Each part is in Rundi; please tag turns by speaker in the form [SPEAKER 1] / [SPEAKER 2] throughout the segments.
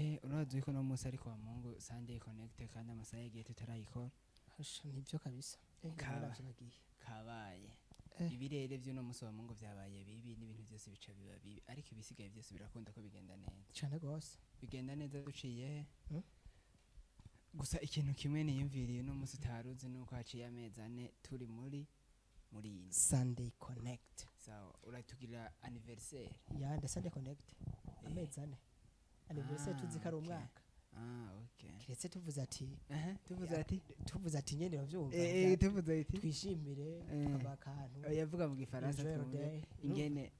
[SPEAKER 1] Urazi ko no munsi ariko wa Mungu Sunday Connect, kandi amasaha yagiye tutarayikora.
[SPEAKER 2] Hasha, nivyo kabisa.
[SPEAKER 1] Kaba.
[SPEAKER 2] Naravyibagiye.
[SPEAKER 1] Kabaye. Ibirere vy'uno munsi wa Mungu vyabaye bibi, n'ibintu byose bica biba bibi, ariko ibisigaye byose birakunda ko bigenda neza.
[SPEAKER 2] Cane gose.
[SPEAKER 1] Bigenda neza duciye he?
[SPEAKER 2] Hmm?
[SPEAKER 1] Gusa ikintu kimwe niyumviriye uno munsi utaruzi, nuko haciye amezi 4 turi muri iyi nzu.
[SPEAKER 2] Sunday Connect.
[SPEAKER 1] Sawa, uratugirira anniversaire.
[SPEAKER 2] Ya nda Sunday Connect, amezi 4 anniversaire.
[SPEAKER 1] Ah,
[SPEAKER 2] Tuzi ko ari
[SPEAKER 1] okay.
[SPEAKER 2] umwaka.
[SPEAKER 1] Ah, okay.
[SPEAKER 2] Kiretse tuvuze ati
[SPEAKER 1] Aha, tuvuze ati
[SPEAKER 2] tuvuze ati nyene, uravyumva?
[SPEAKER 1] Tuvuze ati
[SPEAKER 2] Twishimire, tukaba akantu.
[SPEAKER 1] Yavuga mu Gifaransa.
[SPEAKER 2] Enjoy your
[SPEAKER 1] Twumve
[SPEAKER 2] day.
[SPEAKER 1] ingene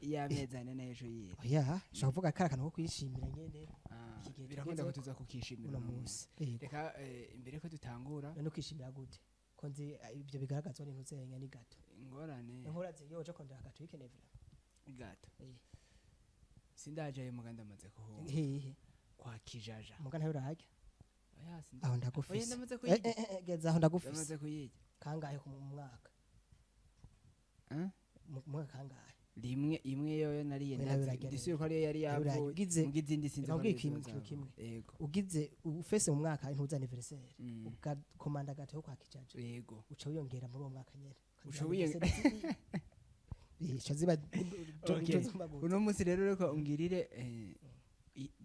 [SPEAKER 1] iyo amezi 4 nayo ejo yiri.
[SPEAKER 2] Oya, nshobora kuvuga kari akantu ko kwishimira nyene.
[SPEAKER 1] Ah,
[SPEAKER 2] Iki gihe
[SPEAKER 1] birakunda ko
[SPEAKER 2] tugezeko
[SPEAKER 1] tuza kukishimira
[SPEAKER 2] uno
[SPEAKER 1] uno
[SPEAKER 2] munsi. Yego.
[SPEAKER 1] Reka imbere ko dutangura.
[SPEAKER 2] None ukishimira gute ko nzi ibyo bigaragazwa n'intuzenya ni gâteau?
[SPEAKER 1] Ingorane.
[SPEAKER 2] Inkura ziyoje kondera gâteau ikeneye vraiment.
[SPEAKER 1] Gâteau. Sindajayo muga ndamaze kuhumva.
[SPEAKER 2] Hehe?
[SPEAKER 1] Kwa Kijaja.
[SPEAKER 2] Muga ntayo urarya?
[SPEAKER 1] Oya, sinda.
[SPEAKER 2] Aho
[SPEAKER 1] Oya,
[SPEAKER 2] ndagufise.
[SPEAKER 1] ndamaze kuyirya.
[SPEAKER 2] Geza aho ndagufise.
[SPEAKER 1] Ndamaze kuyirya.
[SPEAKER 2] Kangahe ku mwaka?
[SPEAKER 1] Eh?
[SPEAKER 2] Mu mwaka kangahe?
[SPEAKER 1] Rimwe, imwe yoyo nariye.
[SPEAKER 2] Oya, nawe
[SPEAKER 1] Ndazi
[SPEAKER 2] urarya.
[SPEAKER 1] Ndisubiye ko ariyo yari
[SPEAKER 2] Nawe urarya.
[SPEAKER 1] yavuye. Muga izindi sinzi ko
[SPEAKER 2] Reka nkubwire
[SPEAKER 1] arizo
[SPEAKER 2] ikintu
[SPEAKER 1] zaba.
[SPEAKER 2] kimwe.
[SPEAKER 1] Yego.
[SPEAKER 2] Ugize ufese mu mwaka intuza anniversaire, ugakomanda gâteau kwa Kijaja, uca wiyongera muri uwo mwaka nyene.
[SPEAKER 1] Uca
[SPEAKER 2] Ica ziba.
[SPEAKER 1] Okay. Uno munsi rero reka ungirire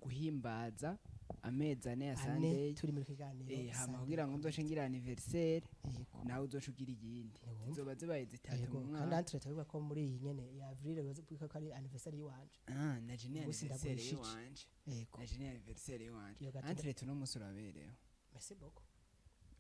[SPEAKER 1] guhimbaza amezi 4 ya
[SPEAKER 2] 4
[SPEAKER 1] Sunday
[SPEAKER 2] turi muri kiganiro
[SPEAKER 1] hama
[SPEAKER 2] Sunday
[SPEAKER 1] kugira ngo
[SPEAKER 2] Connect.
[SPEAKER 1] nzoce ngira anniversaire,
[SPEAKER 2] Yego.
[SPEAKER 1] nawe uzoca ugira iyindi.
[SPEAKER 2] Ntiwumva?
[SPEAKER 1] Zizoba zibaye 3
[SPEAKER 2] Yego.
[SPEAKER 1] mu
[SPEAKER 2] Kandi
[SPEAKER 1] mwaka.
[SPEAKER 2] entre tabivuga ko muri iyi nyene ya avril bivuga ko ari anniversaire yiwanje.
[SPEAKER 1] Ah, naje ni
[SPEAKER 2] Umunsi
[SPEAKER 1] anniversaire
[SPEAKER 2] ndagurishije.
[SPEAKER 1] yiwanje.
[SPEAKER 2] Yego.
[SPEAKER 1] Naje ni anniversaire yiwanje.
[SPEAKER 2] Iyo gâteau
[SPEAKER 1] Entre tuno munsi uraberewe.
[SPEAKER 2] Merci beaucoup.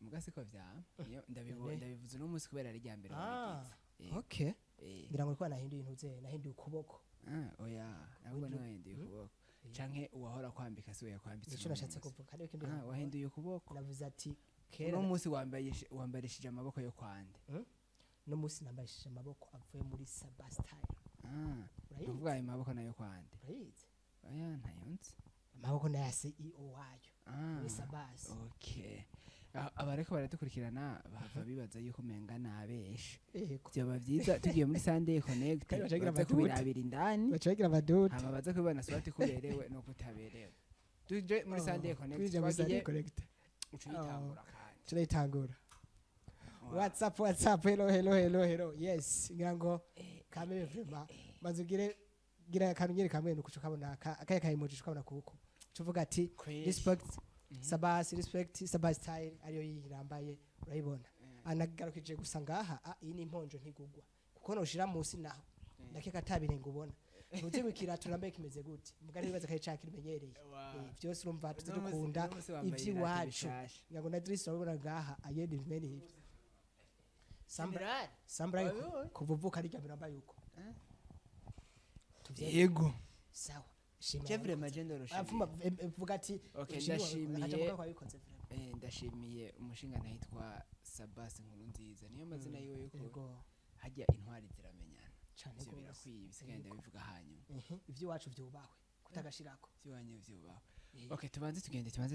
[SPEAKER 1] Muga siko vyama niyo
[SPEAKER 2] None.
[SPEAKER 1] Ndabivuze uno munsi kubera ari irya mbere
[SPEAKER 2] Ah,
[SPEAKER 1] wabigize.
[SPEAKER 2] okay.
[SPEAKER 1] Eh.
[SPEAKER 2] Ngira ngo ko nahinduye intuze, nahinduye ukuboko.
[SPEAKER 1] Ah, oya, ahubwo
[SPEAKER 2] Windu-
[SPEAKER 1] ntiwahinduye ukuboko,
[SPEAKER 2] Eh.
[SPEAKER 1] canke uwahora kwambika si we yakwambitse
[SPEAKER 2] Nico
[SPEAKER 1] uno
[SPEAKER 2] nashatse
[SPEAKER 1] munsi.
[SPEAKER 2] kuvuga kandi ikindi.
[SPEAKER 1] Ah, wahinduye ukuboko.
[SPEAKER 2] Navuze ati kera
[SPEAKER 1] Uno munsi wambarishije amaboko yo kwande?
[SPEAKER 2] No munsi nambarishije amaboko avuye muri Saba Style.
[SPEAKER 1] Ah,
[SPEAKER 2] Urayizi?
[SPEAKER 1] uvuga ayo maboko nayo kwande?
[SPEAKER 2] Urayizi?
[SPEAKER 1] Oya, ntayo nzi.
[SPEAKER 2] Amaboko n'aya CEO wayo
[SPEAKER 1] Ah,
[SPEAKER 2] muri Sabas.
[SPEAKER 1] okay. Ah, abariko baradukurikirana bahava bibaza yuko umenga nabeshe.
[SPEAKER 2] Yego.
[SPEAKER 1] Vyoba vyiza tugiye muri Sunday Connect,
[SPEAKER 2] Kandi bacagira
[SPEAKER 1] baza
[SPEAKER 2] amadute.
[SPEAKER 1] kubirabira indani.
[SPEAKER 2] Bacagira amadute.
[SPEAKER 1] Hama baza kubibona swati kuberewe no kutaberewe. Tuje muri Sunday Connect.
[SPEAKER 2] Twije muri Sunday
[SPEAKER 1] Twagiye.
[SPEAKER 2] Connect.
[SPEAKER 1] Uca uyitangura kandi.
[SPEAKER 2] Turayitangura. What's up, what's up? Hello, hello, hello, hello. Yes, ngira ngo kamere vraiment maze ugire gira akantu nyere kamwe nuko ukabona akaya ka emoji, ukabona kuko uvuga ati
[SPEAKER 1] Kweli.
[SPEAKER 2] "Respect Sabas, respect Sabas Style." Ariyo yirambaye, urayibona, anagarukije gusa ngaha. Ah, iyi ni imponjo ntigugwa kuko noshira munsi naho ndakeka atabirenga. Ubona ntuzi ngo ikirato nambaye kimeze gute, mugari bibaza ko ari ca kimenyereye.
[SPEAKER 1] Wow.
[SPEAKER 2] Byose urumva tuze
[SPEAKER 1] Uno munsi-
[SPEAKER 2] dukunda
[SPEAKER 1] uno munsi wambaye ibirato
[SPEAKER 2] ivy'iwacu.
[SPEAKER 1] bishasha.
[SPEAKER 2] Ngira ngo na Idris urabona ngaha ayenda ibimene ibyo Sambra.
[SPEAKER 1] General.
[SPEAKER 2] Sambra.
[SPEAKER 1] Wabibonye?
[SPEAKER 2] Kuva uvuka ari ryambere wambaye uko. Tuvyemere.
[SPEAKER 1] Yego.
[SPEAKER 2] Sawa, shima.
[SPEAKER 1] Je vraiment je ndoroshye.
[SPEAKER 2] Avuma vuga ati
[SPEAKER 1] Okay,
[SPEAKER 2] ushimire.
[SPEAKER 1] ndashimiye.
[SPEAKER 2] Akaja ko wabikoze vraiment.
[SPEAKER 1] Ndashimiye umushinga nahitwa Sabas Nkuru Nziza, niyo mazina yiwe yuko
[SPEAKER 2] Yego.
[SPEAKER 1] hajya intwari ziramenyana.
[SPEAKER 2] Cane
[SPEAKER 1] Ivyo
[SPEAKER 2] gose.
[SPEAKER 1] birakwiye, ibisigaye ndabivuga hanyuma.
[SPEAKER 2] Ivy'iwacu vyubahwe kutagashirako.
[SPEAKER 1] Ivy'iwanyu vyubahwe. Okay, tubanze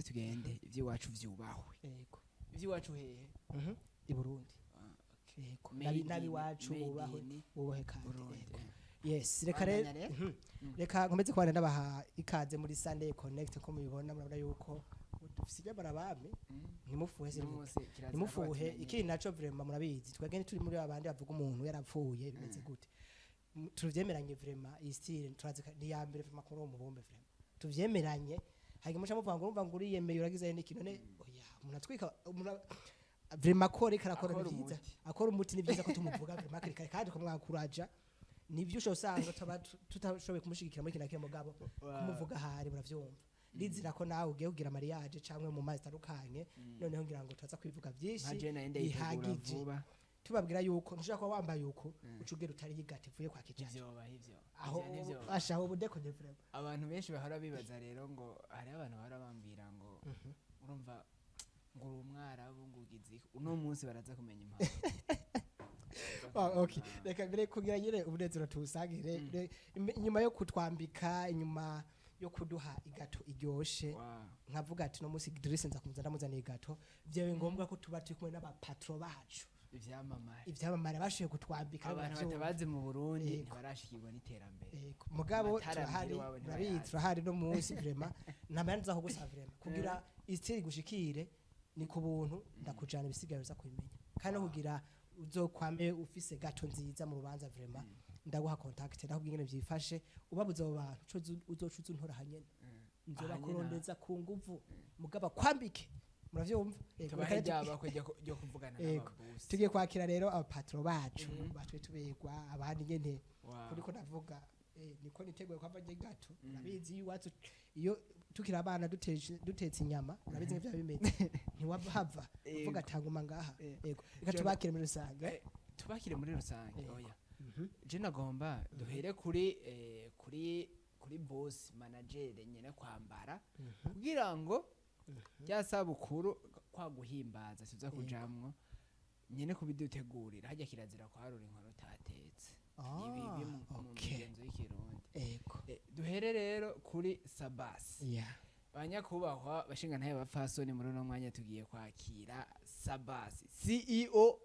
[SPEAKER 1] tugende ivy'iwacu vyubahwe.
[SPEAKER 2] Yego.
[SPEAKER 1] Ivy'iwacu hehe?
[SPEAKER 2] I Burundi.
[SPEAKER 1] Ah, okay.
[SPEAKER 2] Yego.
[SPEAKER 1] Made
[SPEAKER 2] Nabi iwacu
[SPEAKER 1] made
[SPEAKER 2] bubahwe.
[SPEAKER 1] in
[SPEAKER 2] Bubahe kandi.
[SPEAKER 1] Burundi.
[SPEAKER 2] Yego. Yes, reka rero
[SPEAKER 1] Bandanya rero.
[SPEAKER 2] Reka nkomeze kubana ndabaha ikaze muri Sunday Connect. Ko mubibona, murabona yuko dufise ibyamara abami. Ntimufuhe
[SPEAKER 1] Uno munsi kirazira ko
[SPEAKER 2] ntimufuhe.
[SPEAKER 1] batumenyera.
[SPEAKER 2] Ikindi naco vraiment murabizi, twebwe ntituri muri babandi bavuga umuntu yarapfuye bimeze gute. Tuvyemeranye vraiment, iyi style turazi ni iya mbere vraiment kuri uwo mubumbe. Vraiment tuvyemeranye. Hanyuma muca muvuga ngo urumva ngo uriyemeye, uragize n'iki. None oya, umuntu atwika umuntu vraiment akora ariko arakora.
[SPEAKER 1] Akora
[SPEAKER 2] Ni vyiza.
[SPEAKER 1] umuti.
[SPEAKER 2] Akora umuti, ni vyiza ko tumuvuga vraiment hakiri kare kandi tukamwakuraja. Nivyo ushobora usanga tuba tutashoboye kumushigikira muri kino kimwe, mugabo kumuvuga ahari muravyumva. Ndizira ko nawe ugiye kugira mariage canke mu mazi atandukanye, noneho ngira ngo turaza kwivuga vyinshi
[SPEAKER 1] Nka je nayo ndayitegura
[SPEAKER 2] bihagije.
[SPEAKER 1] vuba.
[SPEAKER 2] Tubabwira yuko ntushobora kuba wambaye uko uca ugera utari y'igâteau ivuye kwa Kijaja.
[SPEAKER 1] Ivyoba ivyo.
[SPEAKER 2] Aho
[SPEAKER 1] Ivyo nivyo.
[SPEAKER 2] asha aho budeko de vraiment.
[SPEAKER 1] Abantu benshi bahora bibaza rero ngo hariho abantu bahora bambwira ngo urumva ngo uri umwarabu, ngo ugize iki. Uno munsi baraza kumenya impamvu.
[SPEAKER 2] Ah, okay, reka mbere kugira nyine umunezero tuwusangire. Inyuma yo kutwambika, inyuma yo kuduha igâteau iryoshe, nkavuga ati no munsi Idris nza kumuza ndamuzaniye igâteau, vyabaye ngombwa ko tuba turi kumwe n'abapatron bacu.
[SPEAKER 1] Ivyamamare.
[SPEAKER 2] Ivyamamare bashoboye kutwambika.
[SPEAKER 1] Abantu
[SPEAKER 2] baravyumva.
[SPEAKER 1] batabazi mu Burundi ntibarashikirwa n'iterambere.
[SPEAKER 2] Yego. Mugabo
[SPEAKER 1] Amatara
[SPEAKER 2] turahari,
[SPEAKER 1] muhira iwawe
[SPEAKER 2] urabizi,
[SPEAKER 1] ntibayazi.
[SPEAKER 2] turahari no munsi vraiment nta mahera nza kugusa vraiment kugira style gushikire ni ku buntu, ndakujana, ibisigaye uza kubimenya. Kandi no kugira uzokwame ufise gâteau nziza mu rubanza, vraiment ndaguha contact, ndakubwira ingene vyifashe. Ubabuze abo bantu, uco uzoca uza untora hanyene, nzoba
[SPEAKER 1] Ahanyene.
[SPEAKER 2] kurondeza ku nguvu, mugaba kwambike, muravyumva. Yego,
[SPEAKER 1] Tubahe
[SPEAKER 2] reka
[SPEAKER 1] ryaba ko ryo kuvugana
[SPEAKER 2] Yego.
[SPEAKER 1] n'ababosi.
[SPEAKER 2] Tugiye kwakira rero abapatro bacu batwe tuberwa abandi nyene. Kuriko ndavuga, niko niteguye kwava nje gâteau. Urabizi, iyo iwacu, iyo tukiri abana dutetse inyama, urabizi ngivyo bimeze, ntiwava uvuga tanguma ngaha. Yego, reka tubakire muri rusange.
[SPEAKER 1] Tubakire muri rusange.
[SPEAKER 2] Yego.
[SPEAKER 1] Oya, je nagomba duhere kuri boss manager nyene kwambara, kugira ngo rya sabukuru kwa guhimbaza tuza kujamwo nyene kubidutegurira. Hajya kirazira kwarura inkono utatetse. Ni bibi mu migenzo y'ikirundi. Duhere rero kuri Sabasi. Banyakubahwa bashingantahe, bapfasoni, muri uno mwanya tugiye kwakira Sabasi CEO,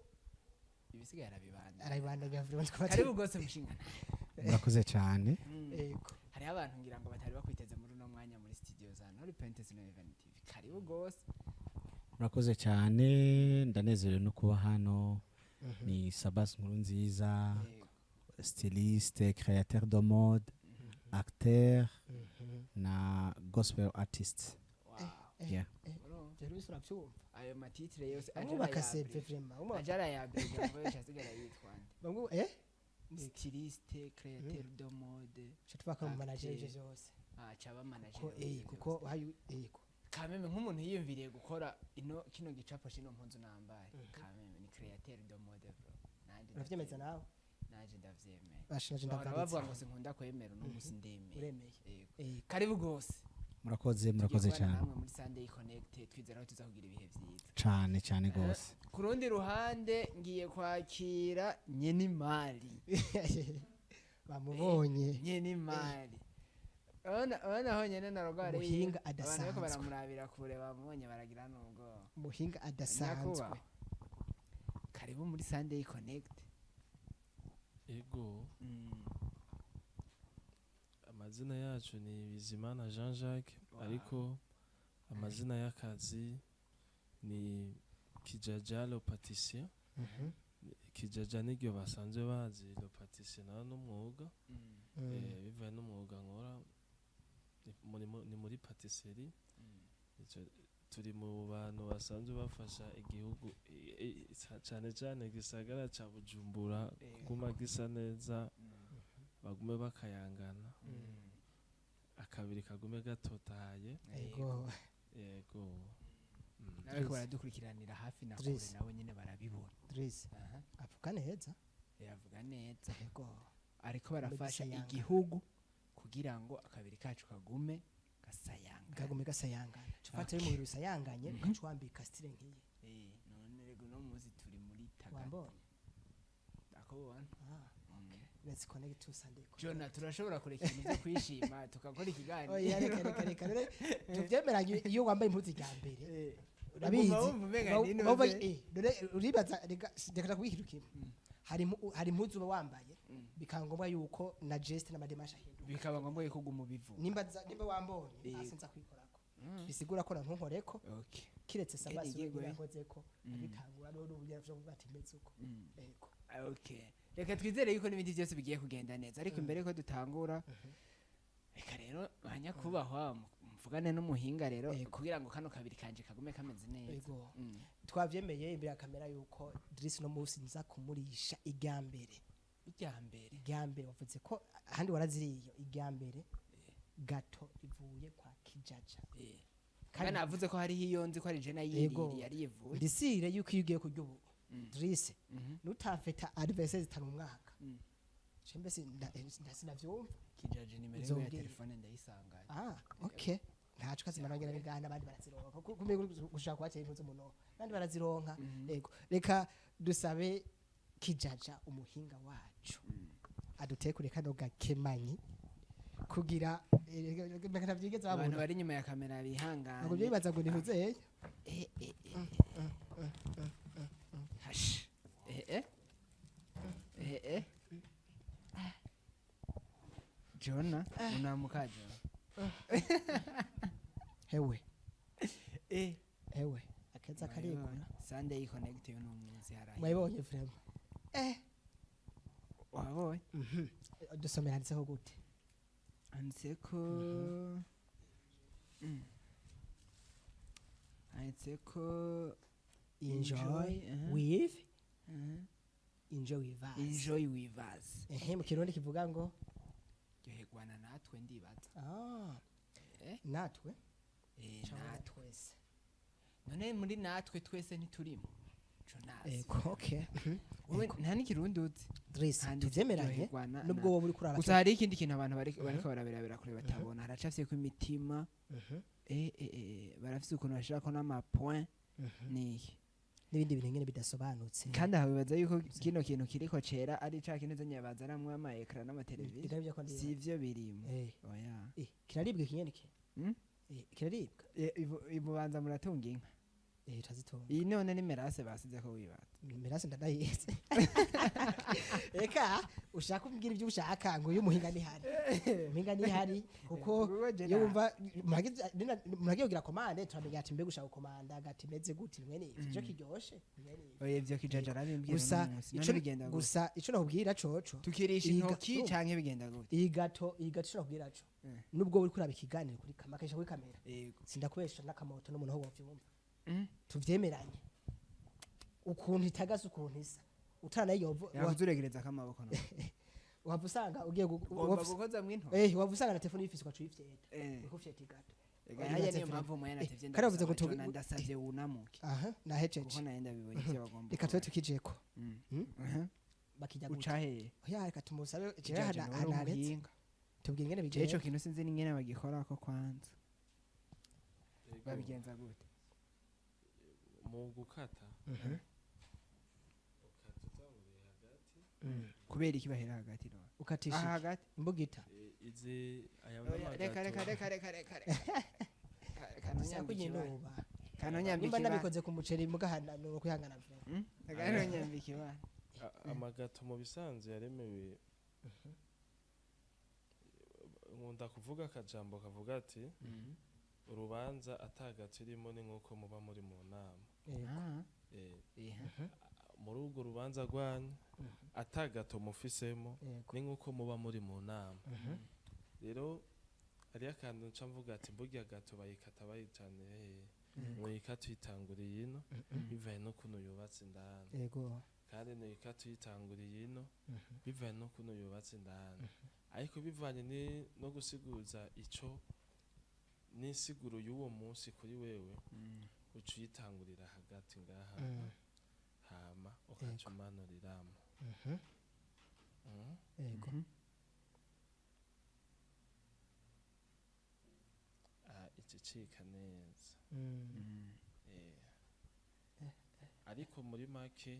[SPEAKER 1] ibisigaye arabibanda.
[SPEAKER 2] Arabibandanya vraiment twaba
[SPEAKER 1] Karibu rwose, mushingantahe.
[SPEAKER 3] Murakoze cyane.
[SPEAKER 2] Yego.
[SPEAKER 1] Hariho abantu ngira ngo batari bakwiteze muri uno mwanya muri studio za Nori Pentesi na Even TV. Karibu rwose.
[SPEAKER 3] Murakoze cyane, ndanezerewe no kuba hano. Ni Sabas Nkuru Nziza, styliste, créateur de mode, acteur na gospel artist. Yeah.
[SPEAKER 1] Urumva?
[SPEAKER 2] Rero bise uravyumva.
[SPEAKER 1] Ayo ma titres yose
[SPEAKER 2] Bamwe bakaseve vraiment, bamwe
[SPEAKER 1] aja arayabreja ngo yose asigara yitwa nde?
[SPEAKER 2] Bamwe
[SPEAKER 1] Styliste, créateur de mode.
[SPEAKER 2] Cyo tubaka mu manager ivyo
[SPEAKER 1] Acteur.
[SPEAKER 2] vyose.
[SPEAKER 1] Ah, caba manager
[SPEAKER 2] Ko
[SPEAKER 1] w'ivyo
[SPEAKER 2] kuko
[SPEAKER 1] vyose.
[SPEAKER 2] hayu yego.
[SPEAKER 1] Kameme nk'umuntu yiyumviriye gukora ino kino gicapo c'ino mpuzu nambaye, kameme ni créateur de mode bro. Nanje
[SPEAKER 2] Uravyemeza
[SPEAKER 1] ndavyemeye.
[SPEAKER 2] nawe?
[SPEAKER 1] Nanje ndavyemeye.
[SPEAKER 2] Basha naje
[SPEAKER 1] Bahora
[SPEAKER 2] ndavyemeza.
[SPEAKER 1] bavuga ngo sinkunda kwemera, uno musi ndemeye.
[SPEAKER 2] Uremeye.
[SPEAKER 1] Yego. Karibu gose.
[SPEAKER 3] Murakoze, murakoze
[SPEAKER 1] Tugiye kubana
[SPEAKER 3] cyane.
[SPEAKER 1] namwe muri Sunday Connect, twizera ko tuza kugira ibihe vyiza.
[SPEAKER 3] Cyane cyane gose.
[SPEAKER 1] Ku rundi ruhande ngiye kwakira nyenimari.
[SPEAKER 2] Bamubonye.
[SPEAKER 1] Nyenimari, urabona aho nyene narogare.
[SPEAKER 2] Umuhinga
[SPEAKER 1] Abantu bariko
[SPEAKER 2] adasanzwe.
[SPEAKER 1] baramurabira kure, bamubonye baragira n'ubwoba.
[SPEAKER 2] Umuhinga adasanzwe.
[SPEAKER 1] Nyakubahwa, karibu muri Sunday Connect.
[SPEAKER 4] Ego. Amazina yacu ni Bizimana Jean Jacques, ariko amazina y'akazi ni Kijaja le pâtissier. Kijaja niryo basanzwe bazi, le pâtissier nawe n'umwuga. Bivaye n'umwuga nkora ni muri pâtisserie. Turi mu bantu basanzwe bafasha igihugu, cane cane igisagara ca Bujumbura, kuguma gisa neza, bagume bakayangana, akabiri kagume gatotahaye.
[SPEAKER 2] Ego.
[SPEAKER 4] Yego.
[SPEAKER 1] Nawe ko baradukurikiranira hafi na kure,
[SPEAKER 2] Dries.
[SPEAKER 1] nabo nyene barabibona.
[SPEAKER 2] Dries.
[SPEAKER 1] Aha.
[SPEAKER 2] Avuga neza.
[SPEAKER 1] Yavuga neza.
[SPEAKER 2] Ego.
[SPEAKER 1] Ariko barafasha
[SPEAKER 2] Gisayangana.
[SPEAKER 1] igihugu kugira ngo akabiri kacu kagume gasayangana.
[SPEAKER 2] Kagume gasayangana. Cufata umubiri usayanganye, ugaca wambika style nkiyi.
[SPEAKER 1] None rego no muzi turi muri tagati.
[SPEAKER 2] Wambonye?
[SPEAKER 1] Ndakubona.
[SPEAKER 2] Ah, let's connect to Sunday Connect.
[SPEAKER 1] Jona, turashobora kureka ibintu byo kwishima tukakora ikiganiro?
[SPEAKER 2] Oya, reka reka reka reka tuvyemeranye, iyo wambaye impuzu rya mbere, urabizi,
[SPEAKER 1] Uguma wumva umenga ni inoze.
[SPEAKER 2] None uribaza, reka reka ndakubwira ikintu kimwe. Hari impuzu uba wambaye, bikaba ngombwa yuko na geste n'ama démarches ahinduka.
[SPEAKER 1] Bikaba ngombwa yuko uguma ubivuga.
[SPEAKER 2] Nimba wambonye, hasi nza kwikorako, bisigura ko nantunkoreko, kiretse Sabasi
[SPEAKER 1] Igigwe.
[SPEAKER 2] we yankozeko agitangura, none ubu yavuze kuvuga ati meze uko. Yego.
[SPEAKER 1] Okay, reka twizere yuko n'ibindi byose bigiye kugenda neza, ariko imbere yuko dutangura, reka rero banyakubahwa muvugane n'umuhinga rero, kugira ngo kano kabiri kanje kagume kameze neza.
[SPEAKER 2] Yego. Twavyemeye imbere ya kamera yuko Dries no munsi nza kumurisha irya mbere.
[SPEAKER 1] Irya mbere.
[SPEAKER 2] Irya mbere, wavuze ko ahandi waraziriye irya mbere, gâteau ivuye kwa Kijaja.
[SPEAKER 1] Kandi navuze ko hariho iyo nzi ko ari je
[SPEAKER 2] Yego.
[SPEAKER 1] nayiririye yarivuye.
[SPEAKER 2] Ndisire yuko iyo ugiye kurya ubu, Dries, nutafeta anniversaire zitanu mu mwaka, cembe sinavyumva.
[SPEAKER 1] Kijaje nimero yiwe ya
[SPEAKER 2] Nzobwira.
[SPEAKER 1] telefone ndayisanganye.
[SPEAKER 2] Ah, okay, ntaco kazima nongera bigana, abandi barazironka. Kumbe gushaka kwakira impuzu muno, abandi barazironka. Yego, reka dusabe Kijaja umuhinga wacu adutekure kano gakemanyi kugira ntavyigeze
[SPEAKER 1] Abantu
[SPEAKER 2] babona.
[SPEAKER 1] bari inyuma ya kamera bihangane.
[SPEAKER 2] Ntabwo bibaza ngo nihuze.
[SPEAKER 1] Hash. Eh. Jona, unamuka Jona.
[SPEAKER 2] Hewe.
[SPEAKER 1] Eh.
[SPEAKER 2] Hewe, akeza karigura.
[SPEAKER 1] Sunday Connect yo no munsi haraye.
[SPEAKER 2] Mwayibonye vraiment? Eh.
[SPEAKER 1] Wabonye?
[SPEAKER 2] Mhm. Dusomera, handitseho gute?
[SPEAKER 1] Handitseko handitseko
[SPEAKER 2] Enjoy
[SPEAKER 1] aha.
[SPEAKER 2] with
[SPEAKER 1] Enjoy
[SPEAKER 2] enjoy with us.
[SPEAKER 1] Enjoy with us.
[SPEAKER 2] Ehe, mu Kirundi kivuga ngo?
[SPEAKER 1] Ryoherwana natwe, ndibaza.
[SPEAKER 2] Ah.
[SPEAKER 1] Eh?
[SPEAKER 2] Natwe.
[SPEAKER 1] Eh,
[SPEAKER 2] Cyangwa
[SPEAKER 1] natwe.
[SPEAKER 2] twese.
[SPEAKER 1] None muri natwe twese ntiturimo, Jonas?
[SPEAKER 2] Ego, okay.
[SPEAKER 1] Wowe nta n'ikirundi uzi.
[SPEAKER 2] Dris,
[SPEAKER 1] Handitse
[SPEAKER 2] tuvyemeranye
[SPEAKER 1] ryoherwana
[SPEAKER 2] nubwo wowe uri kuraba.
[SPEAKER 1] Gusa hari ikindi kintu abantu bariko barabirabira kure batabona. Haracafyeko imitima. Barafise ukuntu bashirako n'amapoint niki.
[SPEAKER 2] N'ibindi bintu nyene bidasobanutse.
[SPEAKER 1] Kandi aha bibaza yuko kino kintu kiriko cera ari ca kintu zenye bazaramwo ama écran n'amateleviziyo.
[SPEAKER 2] Bikaba byo kwandika.
[SPEAKER 1] Si ivyo birimo.
[SPEAKER 2] Eh.
[SPEAKER 1] Oya.
[SPEAKER 2] Eh, kiraribwa ikinyene ki?
[SPEAKER 1] Mm?
[SPEAKER 2] Eh, kiraribwa.
[SPEAKER 1] Eh, ibubanza muratunga inka?
[SPEAKER 2] Eh, turazitunga.
[SPEAKER 1] Iyi none ni mélasse basizeko, wibaza?
[SPEAKER 2] Mélasse ndadayize. Reka ushaka kumbwira ibyo ushaka, ngo uyu muhinga nihari, muhinga nihari, kuko
[SPEAKER 1] Kuko je
[SPEAKER 2] iyo wumva muragiye kugira commande, turamenya ati mbega ushaka gukomanda gati imeze gute, mwene ivyo ico kiryoshe mwene ivyo.
[SPEAKER 1] Oya, ivyo kijaja arabimbwira.
[SPEAKER 2] Gusa
[SPEAKER 1] Uno munsi none
[SPEAKER 2] ico
[SPEAKER 1] bigenda gute?
[SPEAKER 2] Gusa ico nakubwira coco,
[SPEAKER 1] Tukirisha
[SPEAKER 2] Iyi
[SPEAKER 1] intoki canke bigenda gute?
[SPEAKER 2] iyi gâteau ico nakubwira co, nubwo uri kuraba ikiganiro kuri kamera, kenshi kuri kamera, sindakubesha n'akamoto n'umuntu aho wovyumva. Tuvyemeranye ukuntu itagaze, ukuntu isa, utaranayo.
[SPEAKER 1] Yakuzuregereza kamaboko no
[SPEAKER 2] Wava usanga ugiye
[SPEAKER 1] ugomba gukoza mw'intoki.
[SPEAKER 2] Eh, wava usanga na telefone yifise ugaca uyifyeta. Uriko ufyeta igâteau.
[SPEAKER 1] Ega haya, niyo mpamvu mwene natevye.
[SPEAKER 2] Kandi bavuze ngo
[SPEAKER 1] Ndagusaba, Jona, ndasavye wunamuke.
[SPEAKER 2] Aha nahejeje.
[SPEAKER 1] Kuko naye ndabibonye ivyo bagomba
[SPEAKER 2] Reka tube
[SPEAKER 1] gukora.
[SPEAKER 2] tukijeko.
[SPEAKER 1] Aha.
[SPEAKER 2] Bakijya gute?
[SPEAKER 1] Uca hehe?
[SPEAKER 2] Oya, reka tumusabe jewe.
[SPEAKER 1] Kijaja nawe uri
[SPEAKER 2] Hanaretse
[SPEAKER 1] umuhinga.
[SPEAKER 2] tubwire ingene
[SPEAKER 1] Jewe ico
[SPEAKER 2] bigenda.
[SPEAKER 1] kintu sinzi n'ingene bagikorako kwanza.
[SPEAKER 4] Yego.
[SPEAKER 1] Babigenza gute?
[SPEAKER 4] Mu gukata, ukata utanguriye hagati.
[SPEAKER 1] Kubera iki bahera hagati none?
[SPEAKER 2] Ukatisha
[SPEAKER 1] Aha
[SPEAKER 2] iki?
[SPEAKER 1] hagati.
[SPEAKER 2] Imbugita.
[SPEAKER 4] Eh, izi aya
[SPEAKER 1] Oya, reka reka.
[SPEAKER 4] n'amagâteau.
[SPEAKER 1] Reka reka reka reka. Kanonyambika ibara.
[SPEAKER 2] Kuyinuba.
[SPEAKER 1] Kanonyambika
[SPEAKER 2] Nimba
[SPEAKER 1] ibara.
[SPEAKER 2] nabikoze ku muceri mugahana no kwihangana vraiment.
[SPEAKER 1] Kanonyambika ibara.
[SPEAKER 4] Amagâteau mu bisanzwe yaremewe, nkunda kuvuga akajambo kavuga ati urubanza atagâteau irimo ni nk'uko muba muri mu nama.
[SPEAKER 2] Yego.
[SPEAKER 1] Ah,
[SPEAKER 4] Eh,
[SPEAKER 1] eh.
[SPEAKER 4] muri urwo rubanza rwanyu atagâteau mufisemo
[SPEAKER 2] Yego.
[SPEAKER 4] ni nk'uko muba muri mu nama. Rero hariyo akantu nca mvuga ati burya gâteau bayikata bayicaniye hehe? Muyikata uyitanguriye ino, bivanye n'ukuntu yubatse indani.
[SPEAKER 2] Yego.
[SPEAKER 4] Kandi nuyikata uyitanguriye ino, bivanye n'ukuntu yubatse indani, ariko bivanye no gusiguza ico n'insiguro y'uwo munsi kuri wewe, uca uyitangurira hagati ngaha, hama ukaca umanuriramo.
[SPEAKER 2] Yego.
[SPEAKER 4] Ah, icicika neza. Eh. Ariko muri make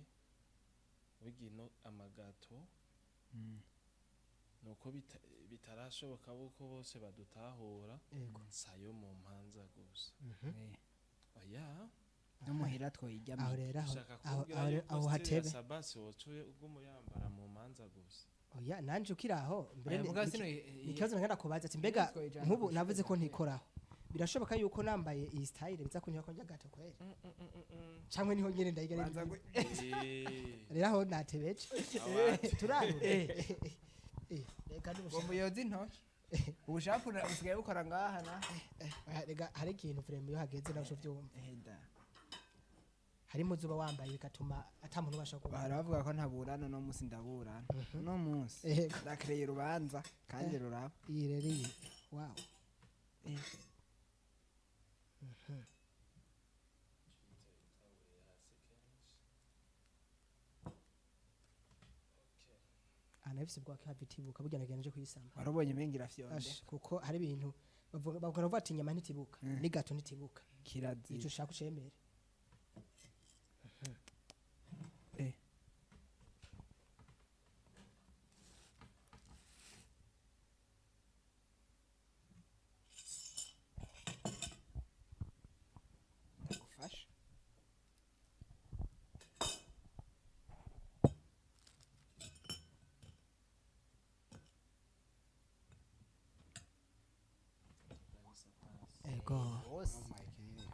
[SPEAKER 4] bigino amagâteau nuko bitarashoboka ko bose badutahura.
[SPEAKER 2] Yego.
[SPEAKER 4] Sayo mu mpanza gusa.
[SPEAKER 1] Eh.
[SPEAKER 4] Oya.
[SPEAKER 1] No muhira twoyirya.
[SPEAKER 2] Aho rero aho
[SPEAKER 4] Ushaka
[SPEAKER 2] aho
[SPEAKER 4] kumbwira
[SPEAKER 2] aho
[SPEAKER 4] yuko
[SPEAKER 2] aho
[SPEAKER 4] style ya
[SPEAKER 2] hatebe.
[SPEAKER 4] Sabasi woca uguma uyambara mu manza gusa?
[SPEAKER 2] Oya, nanje ukiri aho mbere
[SPEAKER 1] Oya, mugabo sino
[SPEAKER 2] ni ikibazo ngenda kubaza ati mbega
[SPEAKER 1] twoyijana
[SPEAKER 2] nk'ubu
[SPEAKER 1] kw'ishure
[SPEAKER 2] navuze ko
[SPEAKER 1] kweli.
[SPEAKER 2] ntikoraho, birashoboka yuko nambaye iyi style biza kunyura ko njya gâteau kweli, cyangwa niho nyene ndayiga?
[SPEAKER 1] Banza
[SPEAKER 4] Eh,
[SPEAKER 2] Rero aho natebeje.
[SPEAKER 4] Awacu.
[SPEAKER 2] Turarura. Eh, reka
[SPEAKER 1] Ngo
[SPEAKER 2] n'ubushake.
[SPEAKER 1] muyoze intoki, ubushapu busigaye bukora ngaha na
[SPEAKER 2] Oya, rega hari ikintu vraiment iyo hageze nawe uvyumva.
[SPEAKER 1] Eheda.
[SPEAKER 2] Hari impuzu uba wambaye bigatuma ata muntu ubasha kubona.
[SPEAKER 1] Bahora bavuga ko ntaburana, no munsi ndaburana, no munsi
[SPEAKER 2] Yego.
[SPEAKER 1] ndakereye urubanza kandi ruraba.
[SPEAKER 2] Iyi rero, iyi, wow.
[SPEAKER 1] Eh.
[SPEAKER 2] Mhm. Ah, nafise ubwoba ko hava itibuka burya, nagiye nje kuyisama.
[SPEAKER 1] Warubonye umenga irafyonde.
[SPEAKER 2] Ash, kuko hari ibintu bavuga ati inyama ntitibuka, ni gâteau ntitibuka.
[SPEAKER 1] Kirazira.
[SPEAKER 2] Ico ushaka ucemere.
[SPEAKER 1] Eh. Ndagufasha.
[SPEAKER 2] Yego.
[SPEAKER 1] Bose.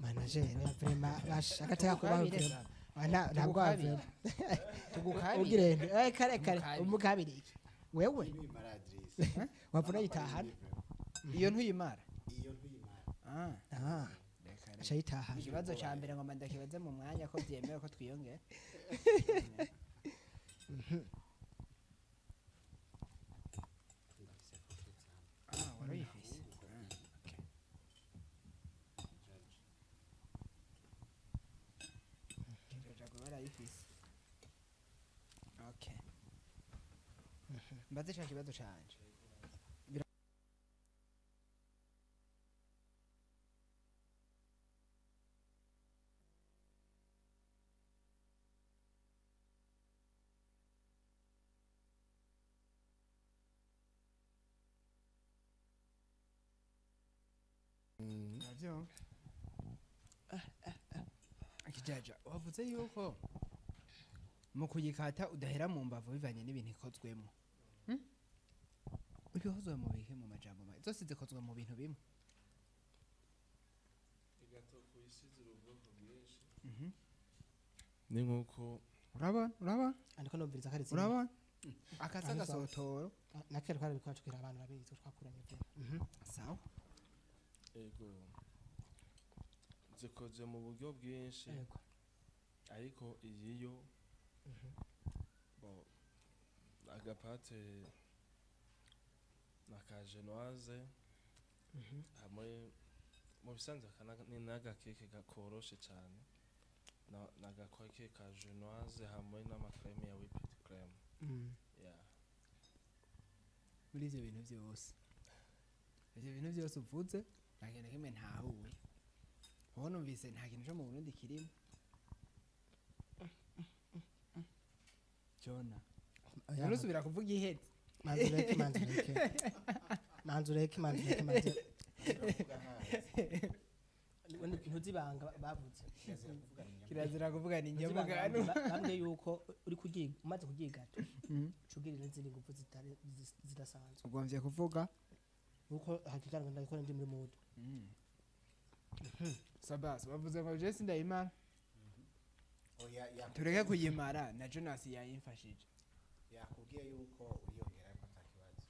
[SPEAKER 2] Manager oya vraiment basha agateka kuba
[SPEAKER 1] Tugukabire
[SPEAKER 2] vraiment.
[SPEAKER 1] sa.
[SPEAKER 2] Wana ntabwo
[SPEAKER 1] Tugukabire.
[SPEAKER 2] vraiment.
[SPEAKER 1] Tugukabire.
[SPEAKER 2] Ugirende. Eh kare kare
[SPEAKER 1] Umukabire.
[SPEAKER 2] umukabire iki? Wewe wavuna yitahana.
[SPEAKER 1] Iyo ntuyimara.
[SPEAKER 3] Iyo ntuyimara.
[SPEAKER 1] Ah.
[SPEAKER 2] Ah,
[SPEAKER 1] Reka reka.
[SPEAKER 2] aca yitahana.
[SPEAKER 1] Ikibazo ca mbere ngoma ndakibaze mu mwanya ko byemewe ko twiyongera. Ah, warayifise. Ah, okay. Kijaja warayifise. Okay. Mbaze ca kibazo canje. Uravyumva? Kijaja, wavuze yuko mu kuyikata udahera mu mbavu bivanye n'ibintu ikozwemo. Hmm? Ibikozwe mu bihe mu majambo make zose zikozwe mu bintu bimwe.
[SPEAKER 4] Igato kuyisizira ubwoko bwinshi.
[SPEAKER 1] Mhm.
[SPEAKER 4] Ni nkuko
[SPEAKER 1] Urabona? Urabona?
[SPEAKER 2] Andiko numviriza kare zimwe.
[SPEAKER 1] Urabona? Akasa
[SPEAKER 2] Ariko-
[SPEAKER 1] gasotoro.
[SPEAKER 2] Nakera twari ko tukira abantu babizi twakuranye vraiment. Mhm.
[SPEAKER 1] Sawa.
[SPEAKER 4] Ego zikoze mu buryo bwinshi.
[SPEAKER 2] Yego.
[SPEAKER 4] Ariko iyiyo bo agapate na ka genoise hamwe mu bisanzwe aka ni n'agakeke gakoroshe cyane, n'agakeke ka genoise hamwe n'amakreme ya whipped cream. Yeah.
[SPEAKER 1] Muri ivyo bintu vyose. Ivyo bintu vyose uvuze nta kintu na kimwe ntahuye. Wowe numvise nta kintu co mu Burundi kirimo. Jona.
[SPEAKER 2] Oya,
[SPEAKER 1] Ntusubira kuvuga ihetse.
[SPEAKER 2] Manzureke manzureke. Manzureke manzureke manzureke. Ntuzibanga bavuze.
[SPEAKER 1] Kirazira kuvuga ni
[SPEAKER 2] Ntuzibanga
[SPEAKER 1] njye
[SPEAKER 2] bambwiye yuko uri kugiga umaze kugiga gato. Cugirira n'izindi nguvu zitari zidasanzwe.
[SPEAKER 1] Ugomvye kuvuga
[SPEAKER 2] Uko hakikana ndakora ndi muri mood.
[SPEAKER 1] Sabas bavuze ngo je sindayimara.
[SPEAKER 3] Oya.
[SPEAKER 1] Tureke kuyimara na Jonas yayimfashije.
[SPEAKER 3] Yakubwiye yuko uriyongera ko atakibazo.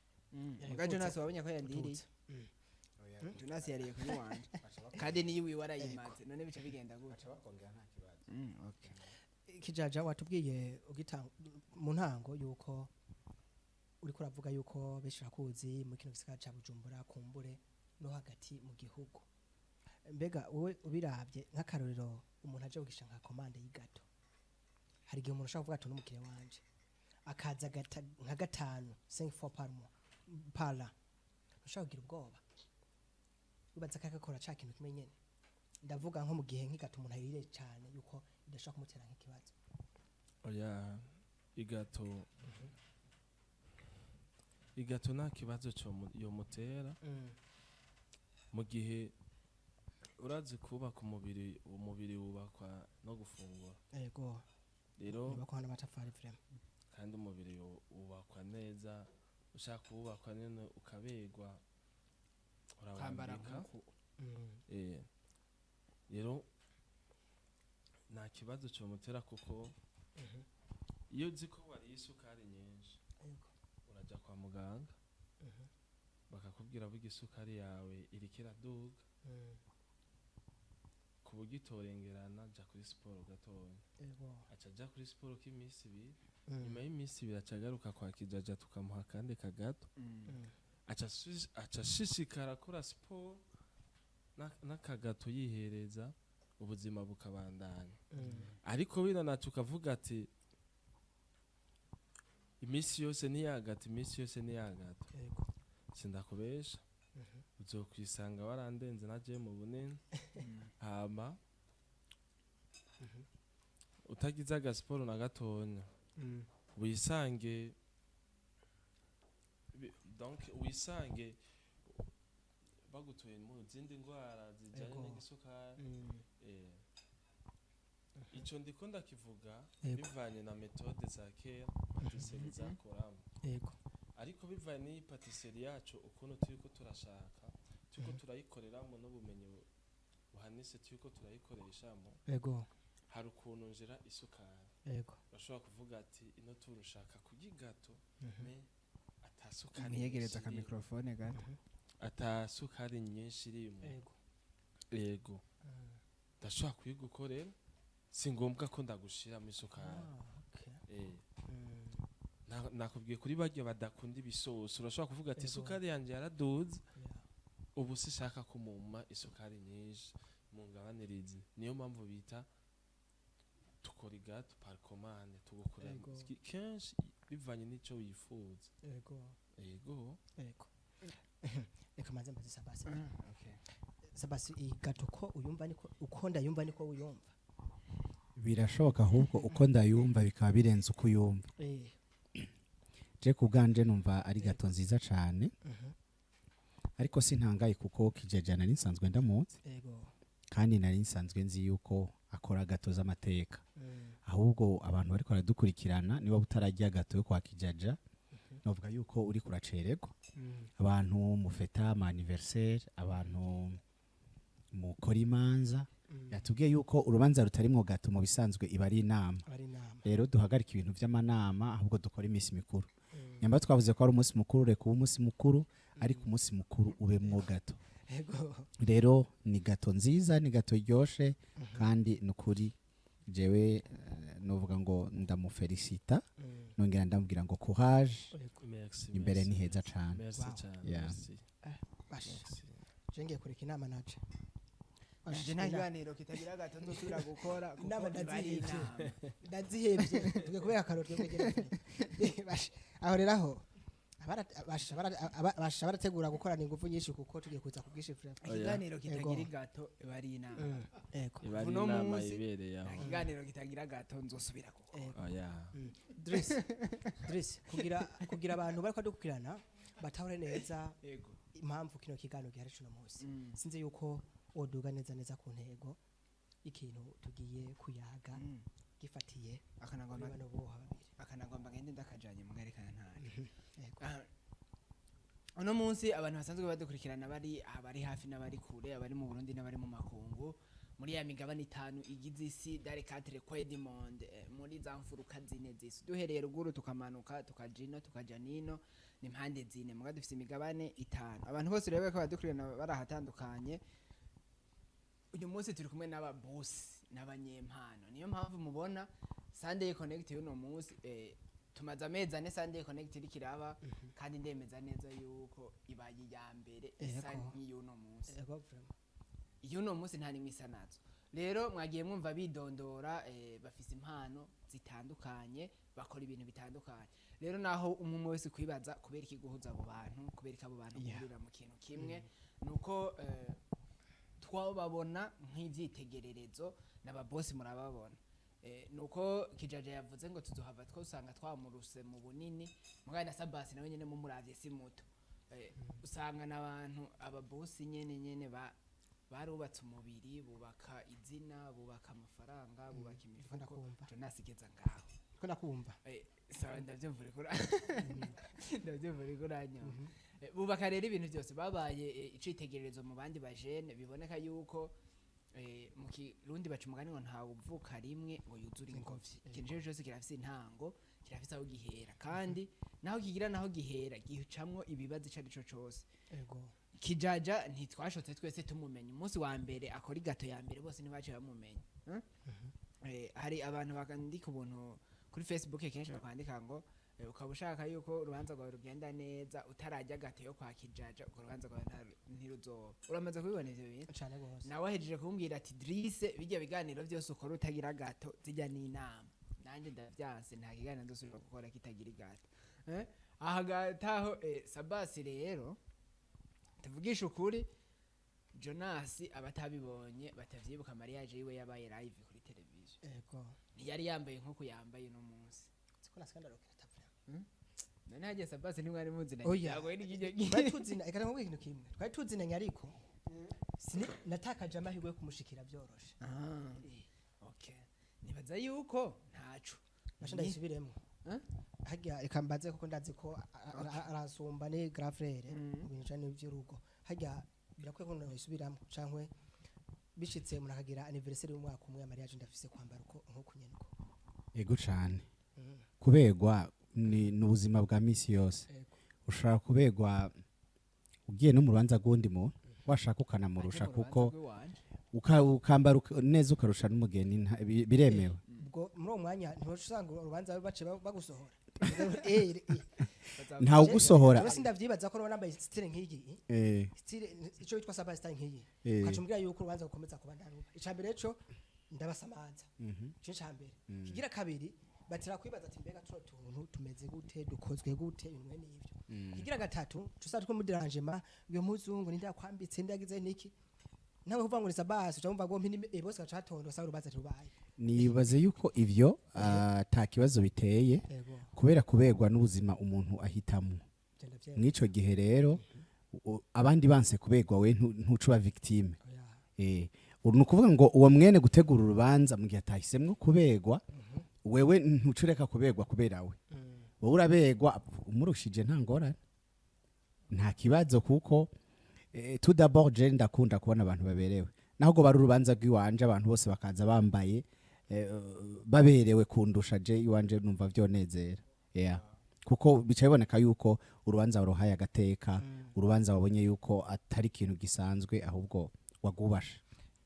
[SPEAKER 1] Muga Jonas wabonye ko yandiriye.
[SPEAKER 3] Oya.
[SPEAKER 1] Jonas yariye kuri wanje.
[SPEAKER 3] Baca
[SPEAKER 1] Kandi niyo wiwe arayimaze none bica bigenda gutya.
[SPEAKER 3] baca bakongera nta kibazo.
[SPEAKER 1] Okay.
[SPEAKER 2] Kijaja watubwiye ugitanga mu ntango yuko uriko uravuga yuko benshi bakuzi muri kino gisagara ca Bujumbura kumbure no hagati mu gihugu. Mbega wowe ubiravye nk'akarorero umuntu aje kugisha nka commande y'igato, hari igihe umuntu ashobora kuvuga ati n'umukiriya wanje akaza nka gatanu 5 fois par mois par an, ushobora kugira ubwoba wibaza ko akakora ca kintu kimwe nyene. Ndavuga nko mu gihe nk'igato umuntu ayiriye cane yuko idashobora kumutera nk'ikibazo.
[SPEAKER 4] Oya, igato nta kibazo yomutera mu gihe urazi kubaka umubiri. Umubiri wubakwa no gufungura.
[SPEAKER 2] Yego.
[SPEAKER 4] Rero
[SPEAKER 2] Nubakwa n'amatafari vraiment.
[SPEAKER 4] kandi umubiri wubakwa neza, ushaka kuwubakwa nyene ukaberwa,
[SPEAKER 1] Kwambara
[SPEAKER 4] urawambika.
[SPEAKER 1] nkuku.
[SPEAKER 4] Rero nta kibazo cyomutera kuko iyo uzi ko wariye isukari nyinshi
[SPEAKER 2] Yego.
[SPEAKER 4] uraja kwa muganga bakakubwira burya isukari yawe iriko iraduga ku buryo itorengerana, ja kuri siporo gatoya.
[SPEAKER 2] Yego.
[SPEAKER 4] Aca aja kuri siporo k'iminsi 2, nyuma y'iminsi 2 aca agaruka kwa Kijaja tukamuha akandi kagato, aca ashishikara akora siporo n'akagato yihereza, ubuzima bukabandanya. Ariko biranaca ukavuga ati iminsi yose niyagata, iminsi yose niyagata.
[SPEAKER 2] Yego.
[SPEAKER 4] Sindakubesha, uzokwisanga warandenze naje mu bunini, hama utagize agasiporo na gatonya wisange donc wisange bagutuye mu zindi ndwara zijyanye
[SPEAKER 2] Ego.
[SPEAKER 4] n'igisukari. Ico ndiko ndakivuga
[SPEAKER 2] Yego.
[SPEAKER 4] bivanye na metode za kera patisserie zakoramo,
[SPEAKER 2] Yego.
[SPEAKER 4] ariko bivanye n'iyi patisserie yacu ukuntu turiko turashaka Turiko turayikoreramo n'ubumenyi buhanitse, turiko turayikoreshamo. Hari ukuntu nzira isukari. Urashobora kuvuga ati ino turu ushaka kurya igâteau mais ata sukari
[SPEAKER 1] Mwiyegereza
[SPEAKER 4] nyinshi
[SPEAKER 1] aka
[SPEAKER 4] irimo.
[SPEAKER 1] microphone gato.
[SPEAKER 4] Ata sukari nyinshi irimo. Yego, ndashobora kuyigukorera, si ngombwa ko ndagushiramo isukari.
[SPEAKER 2] Ah, okay.
[SPEAKER 4] Nakubwiye kuri barya badakunda ibisosi, urashobora kuvuga ati isukari yanjye yaraduze, ubu sishaka ko mumpa isukari nyinshi, mungabanirize. Niyo mpamvu bita tukora igâteau par commande, tugukorera kenshi bivanye n'ico wifuza. Yego.
[SPEAKER 2] Yego, reka maze mbaze Sabasi.
[SPEAKER 1] Okay.
[SPEAKER 2] Sabasi, iyi gâteau ko uyumva niko uko ndayumva niko uyumva?
[SPEAKER 3] Birashoboka ahubwo uko ndayumva bikaba birenze uko uyumva. Je ku bwanje numva ari gâteau nziza cane, ariko sintangaye kuko Kijaja nari nsanzwe ndamuzi, kandi nari nsanzwe nzi yuko akora gâteau z'amateka. Ahubwo abantu bariko baradukurikirana, niba utararya gâteau yo kwa Kijaja, novuga yuko uri kuracererwa. Abantu mufeta ama anniversaire, abantu mukora imanza, yatubwiye yuko urubanza rutarimwo gâteau mu bisanzwe iba ari inama.
[SPEAKER 2] Aba ari inama.
[SPEAKER 3] Rero duhagarike ibintu vy'amanama, ahubwo dukora iminsi mikuru. Nyamba twavuze ko ari umunsi mukuru, reka ube umunsi mukuru, ariko umunsi mukuru ubemwo gâteau. Rero ni gâteau nziza, ni gâteau iryoshe, kandi ni ukuri jewe novuga ngo ndamufelicita, nongera ndamubwira ngo courage.
[SPEAKER 4] Merci.
[SPEAKER 3] Imbere
[SPEAKER 4] Merci.
[SPEAKER 3] ni heza cane.
[SPEAKER 4] Merci
[SPEAKER 2] Wow.
[SPEAKER 4] cyane.
[SPEAKER 3] Yeah.
[SPEAKER 4] Merci.
[SPEAKER 2] Basha.
[SPEAKER 4] Merci.
[SPEAKER 2] Je ngiye kureka inama naje.
[SPEAKER 1] Nje nta kiganiro kitagira gâteau nzosubira gukora kuko
[SPEAKER 2] Inama
[SPEAKER 1] iba ari
[SPEAKER 2] ndazihevye.
[SPEAKER 1] inama.
[SPEAKER 2] Ndazihevye, tugiye kubera akarorero twebwe. Basha, aho rero aho basha barategura gukorana ingufu nyinshi kuko tugiye kuza ku bwinshi vraiment.
[SPEAKER 4] Oya.
[SPEAKER 1] Ikiganiro kitagira igâteau iba ari inama.
[SPEAKER 4] Iba ari
[SPEAKER 1] Uno
[SPEAKER 4] inama
[SPEAKER 1] munsi,
[SPEAKER 4] ibereye
[SPEAKER 1] nta
[SPEAKER 4] aho.
[SPEAKER 1] kiganiro kitagira gâteau nzosubira gukora.
[SPEAKER 4] Oya.
[SPEAKER 2] Driss, Driss, kugira abantu bariko dukurikirana batahure neza impamvu kino kiganiro gihari cuno munsi, sinzi yuko woduga neza neza ku ntego ikintu tugiye kuyaga gifatiye kuri
[SPEAKER 1] Akanagomba
[SPEAKER 2] bano boha babiri.
[SPEAKER 1] Akanagomba ngende ndakajanye mugarekana ntayo.
[SPEAKER 2] Yego.
[SPEAKER 1] Ah, uno munsi abantu basanzwe badukurikirana bari abari hafi n'abari kure, abari mu Burundi n'abari mu makungu, muri ya migabane itanu igize isi, dans les quatre coins du monde, muri za mfuruka zine z'isi, duhereye ruguru tukamanuka tukaja ino tukaja nino, ni impande zine, muga dufise imigabane itanu. Abantu bose rero bariko badukurikirana barahatandukanye. Uyu munsi turi kumwe n'ababosi n'abanyempano, niyo mpamvu mubona Sunday Connect y'uno munsi. Tumaze amezi 4 Sunday Connect iriko iraba, kandi ndemeza neza yuko ibaye iya mbere isa nk'iy'uno munsi.
[SPEAKER 2] Yego vraiment.
[SPEAKER 1] Iy'uno munsi nta nimwe isa nazo. Rero mwagiye mwumva bidondora, bafise impano zitandukanye, bakora ibintu bitandukanye. Rero naho umwe umwe wese kwibaza kubera iki guhuza abo bantu, kubera iki abo bantu guhurira mu kintu kimwe, nuko twababona nk'ivyitegererezo n'ababosi murababona. Nuko Kijaja yavuze ngo tuzohava twosanga twamuruse mu bunini, mugabo na Sabasi nawe nyene mumuravye si muto. Usanga n'abantu ababosi nyene nyene ba barubatse umubiri, bubaka izina, bubaka amafaranga, bubaka imifuko.
[SPEAKER 2] Ndakumva.
[SPEAKER 1] Jonas igeza ngaho.
[SPEAKER 2] Ko ndakumva.
[SPEAKER 1] Sawa, ndavyumva uriko uranyumva. Bubaka rero ibintu byose, babaye icitegererezo mu bandi bajene. Biboneka yuko mu Kirundi baca umugani ngo ntawe uvuka rimwe ngo yuzure ingobyi. Ikintu cyose cyose kirafise intango, kirafise aho gihera, kandi naho kigira naho gihera gicamwo ibibazo ico arico cose. Kijaja ntitwashotse twese tumumenya umunsi wa mbere akora igâteau ya mbere, bose ntibaciye bamumenya. Hari abantu bakandika ubuntu kuri Facebook kenshi, bakwandika ngo ukaba ushaka yuko urubanza rwawe rugenda neza, utarajya gâteau yo kwa Kijaja, urwo rubanza rwawe ntiruzoba. Uramaze kubibona ivyo bintu?
[SPEAKER 2] Cane gose.
[SPEAKER 1] Nawe ahejeje kumbwira ati Driss, bijya biganiro byose ukora utagira gâteau zijya n'inama. Nanjye ndavyanse, nta kiganiro nzosubira gukora kitagira igâteau. Aha gataho Sabasi rero, tuvugisha ukuri, Jonas abatabibonye batavyibuka, mariage yiwe yabaye live kuri televiziyo. Ntiyari yambaye nk'uko yambaye uno munsi.
[SPEAKER 2] Siko nasika ndarokera tavura.
[SPEAKER 1] None hagiye Sabasi ntimwari muzinanye?
[SPEAKER 2] Oya.
[SPEAKER 1] Ntabwo n'ikijya.
[SPEAKER 2] Twari tuzina, reka nkubwire ikintu kimwe, twari tuzinanye ariko natakaje amahirwe yo kumushikira byoroshe.
[SPEAKER 1] Ah, okay, nibaza yuko ntaco.
[SPEAKER 2] Basha ndayisubiremo.
[SPEAKER 1] Eh?
[SPEAKER 2] Harya reka mbaze kuko ndazi ko arasumba, ni grand frère mu bintu bijanye n'ivy'urugo harya. Birakwiye ko umuntu yisubiramo, cankwe bishitse umuntu akagira anniversaire y'umwaka umwe ya mariage, ndafise kwambara uko nkuko nyene uko.
[SPEAKER 3] Ego cane. Kubegwa ni ubuzima bwa misi yose. Ushobora kubegwa ugiye no mu rubanza rw'undi muntu, washaka ukanamurusha,
[SPEAKER 1] Aje mu rubanza
[SPEAKER 3] kuko
[SPEAKER 1] rw'iwanje.
[SPEAKER 3] ukambara neza ukarusha n'umugeni, biremewe.
[SPEAKER 2] Ubwo muri uwo mwanya ntiwoca usanga urubanza bace bagusohora?
[SPEAKER 3] Ntawe ugusohora.
[SPEAKER 2] Jewe sindavyibaza ko noba nambaye style nk'iyi, style ico witwa saba style nk'iyi, ukaca umbwira yuko urubanza rukomeza kuba ndaruba. Ica mbere co ndabasamaza, ico ca mbere. Kigira kabiri, batira kwibaza ati: "Mbega tuno tuntu tumeze gute? Dukozwe gute?" Ibintu bene ivyo. Kigira gatatu, tusa two muri dérangement: "Uyo muzungu ninde yakwambitse? Ndagize niki?" Nawe kuvuga ngo ni sabasi, uca wumva ngo mpini bose baca batonda, usanga urubanza rubaye.
[SPEAKER 3] Nibaze yuko ivyo ata kibazo biteye, kubera kuberwa n'ubuzima umuntu ahitamo.
[SPEAKER 2] Ivyo ndavyemera.
[SPEAKER 3] Mw'ico gihe rero abandi banse kuberwa, we ntuca uba victime.
[SPEAKER 2] Oya.
[SPEAKER 3] Uru ni ukuvuga ngo uwo mwene gutegura urubanza, mu gihe atahisemwo kuberwa, wewe ntucureka kuberwa kubera we. Wowe uraberwa umurushije, nta ngorane, nta kibazo, kuko tout d'abord je ndakunda kubona abantu baberewe. Naho ngo bari urubanza rw'iwanje, abantu bose bakaza bambaye baberewe kundusha, je iwanje numva vyonezera, yeah. Kuko bica biboneka yuko urubanza waruhaye agateka, urubanza wabonye yuko atari ikintu gisanzwe, ahubwo wagubashe.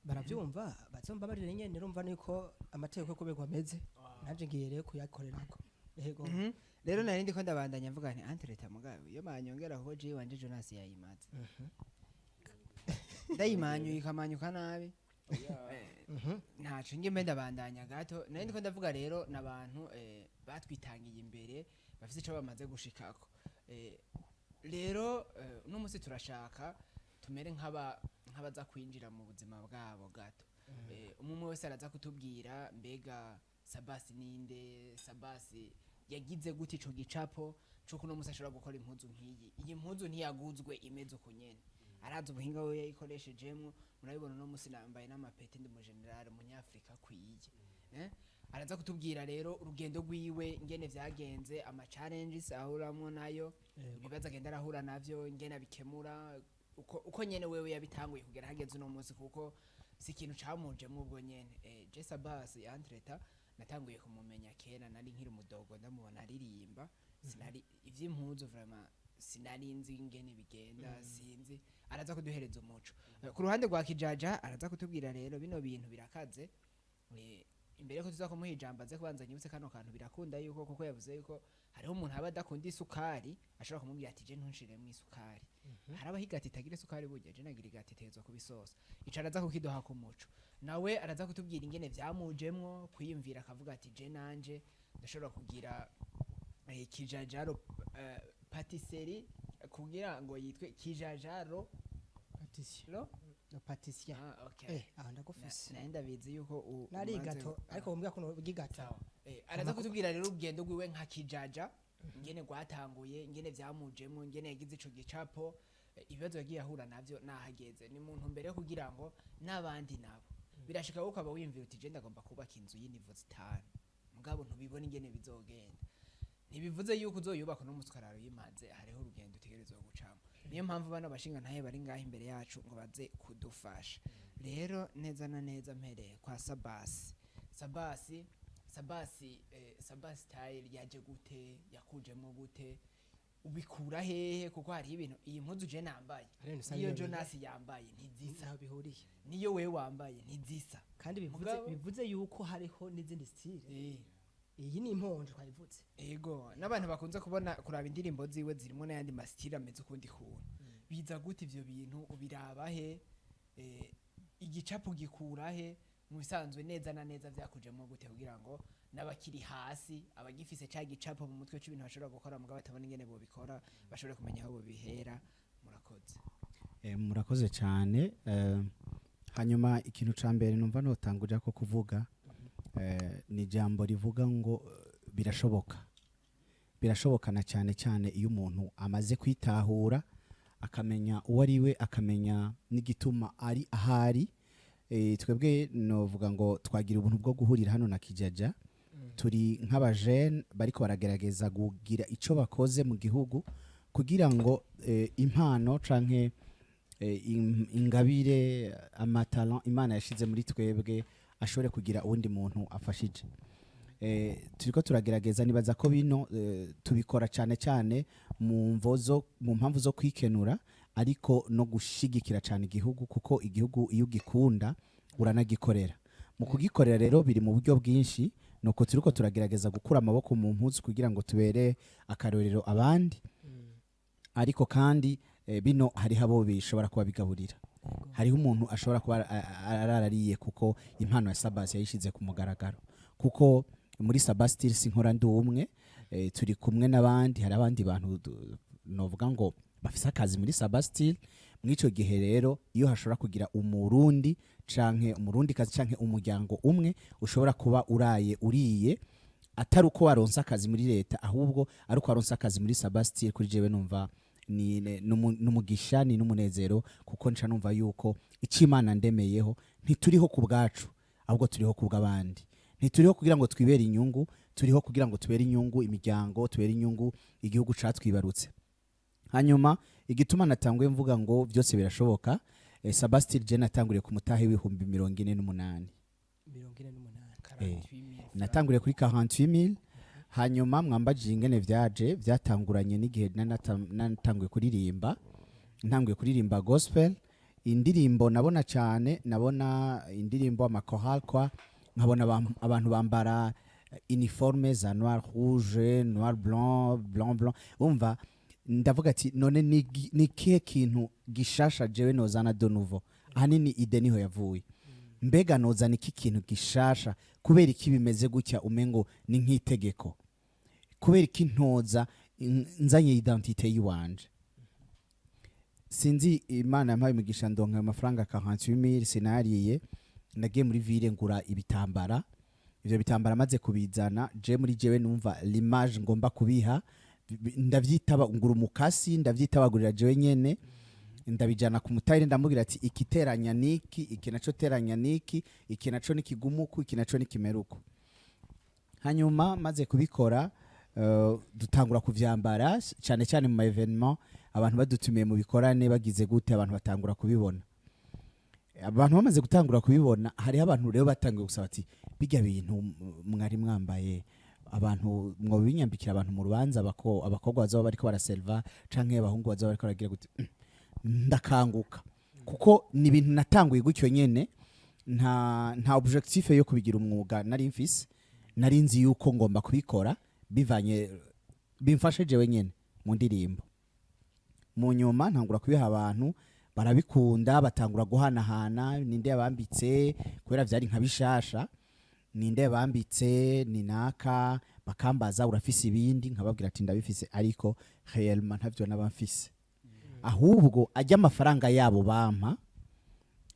[SPEAKER 2] Baravyumva, bazomba barire nyene. Urumva niko amategeko yo kuberwa ameze, nanje ngiye rero kuyakorerako, yego.
[SPEAKER 1] Rero nari ndiko ndabandanya mvuga nti entre-temps mugabe iyo banyongera, kuko jewe wanje Jonas yayimaze, ndayimanyuye ikamanyuka nabi. Ntaco ngimbe, ndabandanya gato. Nari ndiko ndavuga rero n'abantu batwitangiye imbere, bafise ico bamaze gushikako. Rero uno munsi turashaka tumere nk'aba nk'abaza kwinjira mu buzima bwabo gato. Umwe umwe wese araza kutubwira: mbega Sabasi ninde? Sabasi yagize gute ico gicapo c'uko uno munsi ashobora gukora impuzu nk'iyi? Iyi mpuzu ntiyaguzwe imeze uko nyene, arazi ubuhinga we yayikoreshejemwo. Murabibona, uno munsi nambaye n'amapeti, ndi umujenerali umunyafrika akwiye. Araza kutubwira rero urugendo rwiwe, ingene vyagenze, ama challenges ahuramwo nayo, ibibazo agenda arahura navyo, ingene abikemura, uko nyene wewe yabitanguye kugera hageze uno munsi, kuko si ikintu camujemwo ubwo nyene. Je Sabasi, entre-temps natanguye kumumenya kera nari nkiri umudogo, ndamubona aririmba. Sinari ivy'impuzu vraiment, sinari nzi ingene bigenda, sinzi. Araza kuduhereza umuco. Ku ruhande rwa Kijaja, araza kutubwira rero bino bintu birakaze. Imbere ko tuza kumuha ijambo, aze kubanza nyibutse kano kantu: birakunda yuko, kuko yavuze yuko hariho umuntu aba adakunda isukari, ashobora kumubwira ati: "Je ntunshiremwo isukari." Hari abaho igati itagira isukari, burya je nagira igati itegerezwa kuba isosa. Ico araza kukiduha ku muco. Nawe araza kutubwira ingene vyamujemwo kwiyumvira akavuga ati: "Je nanje ndashobora kugira Kijajaro patisserie", kugira ngo yitwe Kijajaro.
[SPEAKER 2] Pâtissier.
[SPEAKER 1] Lo?
[SPEAKER 2] No, pâtissier.
[SPEAKER 1] Ah, okay.
[SPEAKER 2] Aho ndagufise.
[SPEAKER 1] Naye ndabizi yuko
[SPEAKER 2] nari gato, ariko wombwira ko no gato.
[SPEAKER 1] Sawa. Araza kutubwira rero urugendo rwiwe nka Kijaja, ingene rwatanguye, ingene vyamujemwo, ingene yagize ico gicapo, ibibazo yagiye ahura navyo nahageze. Ni muntu mbere yo kugira ngo n'abandi nabo birashika wowe ukaba wiyumvira uti: "Je ndagomba kubaka inzu y'i niveau 5", mugabo ntubibona ingene bizogenda. Ntibivuze yuko uzoyubaka no musi ukarara uyimaze, hariho urugendo utegerezwa gucamo. Niyo mpamvu bano bashinga ntahe bari ngaho imbere yacu ngo baze kudufasha. Rero neza na neza mpereye kwa Sabasi. Sabasi style yaje gute? Yakujemo gute? Ubikura hehe? Kuko hariho ibintu, iyi mpuzu je nambaye
[SPEAKER 2] Hari ibintu usanga
[SPEAKER 1] niyo
[SPEAKER 2] bihuriye.
[SPEAKER 1] Jonas yambaye ntizisa.
[SPEAKER 2] Ntaho bihuriye.
[SPEAKER 1] Niyo wewe wambaye ntizisa.
[SPEAKER 2] Kandi bivuze bivuze yuko hariho n'izindi style. Iyi ni imponjo twayivutse.
[SPEAKER 1] Ego, n'abantu bakunze kubona kuraba indirimbo ziwe zirimo n'ayandi ma style ameze ukundi kuntu. Biza gute ivyo bintu? Ubiraba he? Igicapo gikura he? Mu bisanzwe neza na neza vyakujemo gute, kugira ngo n'abakiri hasi, abagifise ca gicapo mu mutwe c'ibintu bashobora gukora mugabo batabona ingene bobikora, bashobore kumenya aho bobihera? Murakoze.
[SPEAKER 3] Murakoze cyane. Hanyuma ikintu ca mbere numva notangurira ko kuvuga ni ijambo rivuga ngo birashoboka. Birashoboka na cyane cyane iyo umuntu amaze kwitahura, akamenya uwo ari we, akamenya n'igituma ari ahari. Twebwe novuga ngo twagira ubuntu bwo guhurira hano na Kijaja, turi nk'abajene bariko baragerageza kugira ico bakoze mu gihugu kugira ngo impano canke Ingabire, amatalent Imana yashize muri twebwe ashobore kugira uwundi muntu afashije. Turiko turagerageza. Nibaza ko bino tubikora cyane cyane mu mvo zo mu mpamvu zo kwikenura, ariko no gushigikira cyane igihugu, kuko igihugu iyo ugikunda uranagikorera. Mu kugikorera rero biri mu buryo bwinshi. Nuko turiko turagerageza gukura amaboko mu mpuzu kugira ngo tubere akarorero abandi, ariko kandi bino hariho abo bishobora kuba bigaburira. Hariho umuntu ashobora kuba ararariye kuko impano ya Sabasi yayishize ku mugaragaro, kuko muri Sabasitiri sinkora ndi umwe, turi kumwe n'abandi. Hari abandi bantu novuga ngo bafise akazi muri Sabasitiri. Mw'ico gihe rero, iyo hashobora kugira Umurundi canke Umurundikazi canke umuryango umwe ushobora kuba uraye uriye, atari uko waronse akazi muri leta, ahubwo ari uko waronse akazi muri Sabasitiri, kuri jewe numva ni n'umugisha, ni n'umunezero, kuko nca numva yuko icyo Imana ndemeyeho, ntituriho ku bwacu, ahubwo turiho ku bw'abandi. Ntituriho kugira ngo twibere inyungu, turiho kugira ngo tubere inyungu imiryango, tubere inyungu igihugu catwibarutse. Hanyuma igituma natanguye mvuga ngo byose birashoboka, Sabastile je natanguriye ku mutahe w'48,000.
[SPEAKER 2] 48.
[SPEAKER 3] Natanguriye kuri 48,000. Hanyuma mwambajije ingene vyaje. Vyatanguranye n'igihe natanguye kuririmba, ntanguye kuririmba gospel. Indirimbo nabona cyane, nabona indirimbo amachoral kwa nkabona abantu bambara uniforme za noir rouge, noir blanc, blanc blanc. Umva, ndavuga ati none ni kihe kintu gishasha jewe nozana de nouveau? Ahanini idée niho yavuye. Mbega nozana iki kintu gishasha? Kubera iki bimeze gutya, umengo ni nk'itegeko? Kubera iki ntoza nzanye identité yiwanje? Sinzi, Imana yampaye umugisha, ndonka ayo mafaranga 48,000. Sinariye, nagiye muri ville ngura ibitambara. Ivyo bitambara maze kubizana, je muri jewe numva l'image ngomba kubiha, ndavyitaba, ngura umukasi, ndavyitabagurira jewe nyene, ndabijana ku mutayire, ndamubwira ati ikiteranya niki, iki naco teranya niki, iki naco nikigumuku, iki naco nikimeruko. Hanyuma maze kubikora, dutangura kuvyambara cyane cyane mu ma événement, abantu badutumiye mu bikorane, bagize gute, abantu batangura kubibona. Abantu bamaze gutangura kubibona, hariho abantu rero batangiye gusaba ati bijya bintu mwari mwambaye, abantu mwobinyambikira abantu mu rubanza, abakobwa bazoba bariko baraserva canke abahungu bazoba bariko baragira gute. Ndakanguka, kuko ni ibintu natanguye gutyo nyene, nta objectif yo kubigira umwuga nari mfise. Nari nzi yuko ngomba kubikora bivanye bimfashe jewe nyene mu ndirimbo. Mu nyuma ntangura kubiha abantu, barabikunda, batangura guhanahana: ninde yabambitse? Kubera vyari nka bishasha. Ninde yabambitse? Ni naka. Bakambaza: urafise ibindi? Nkababwira ati ndabifise, ariko réellement ntavyo naba mfise, ahubwo ajya amafaranga yabo bampa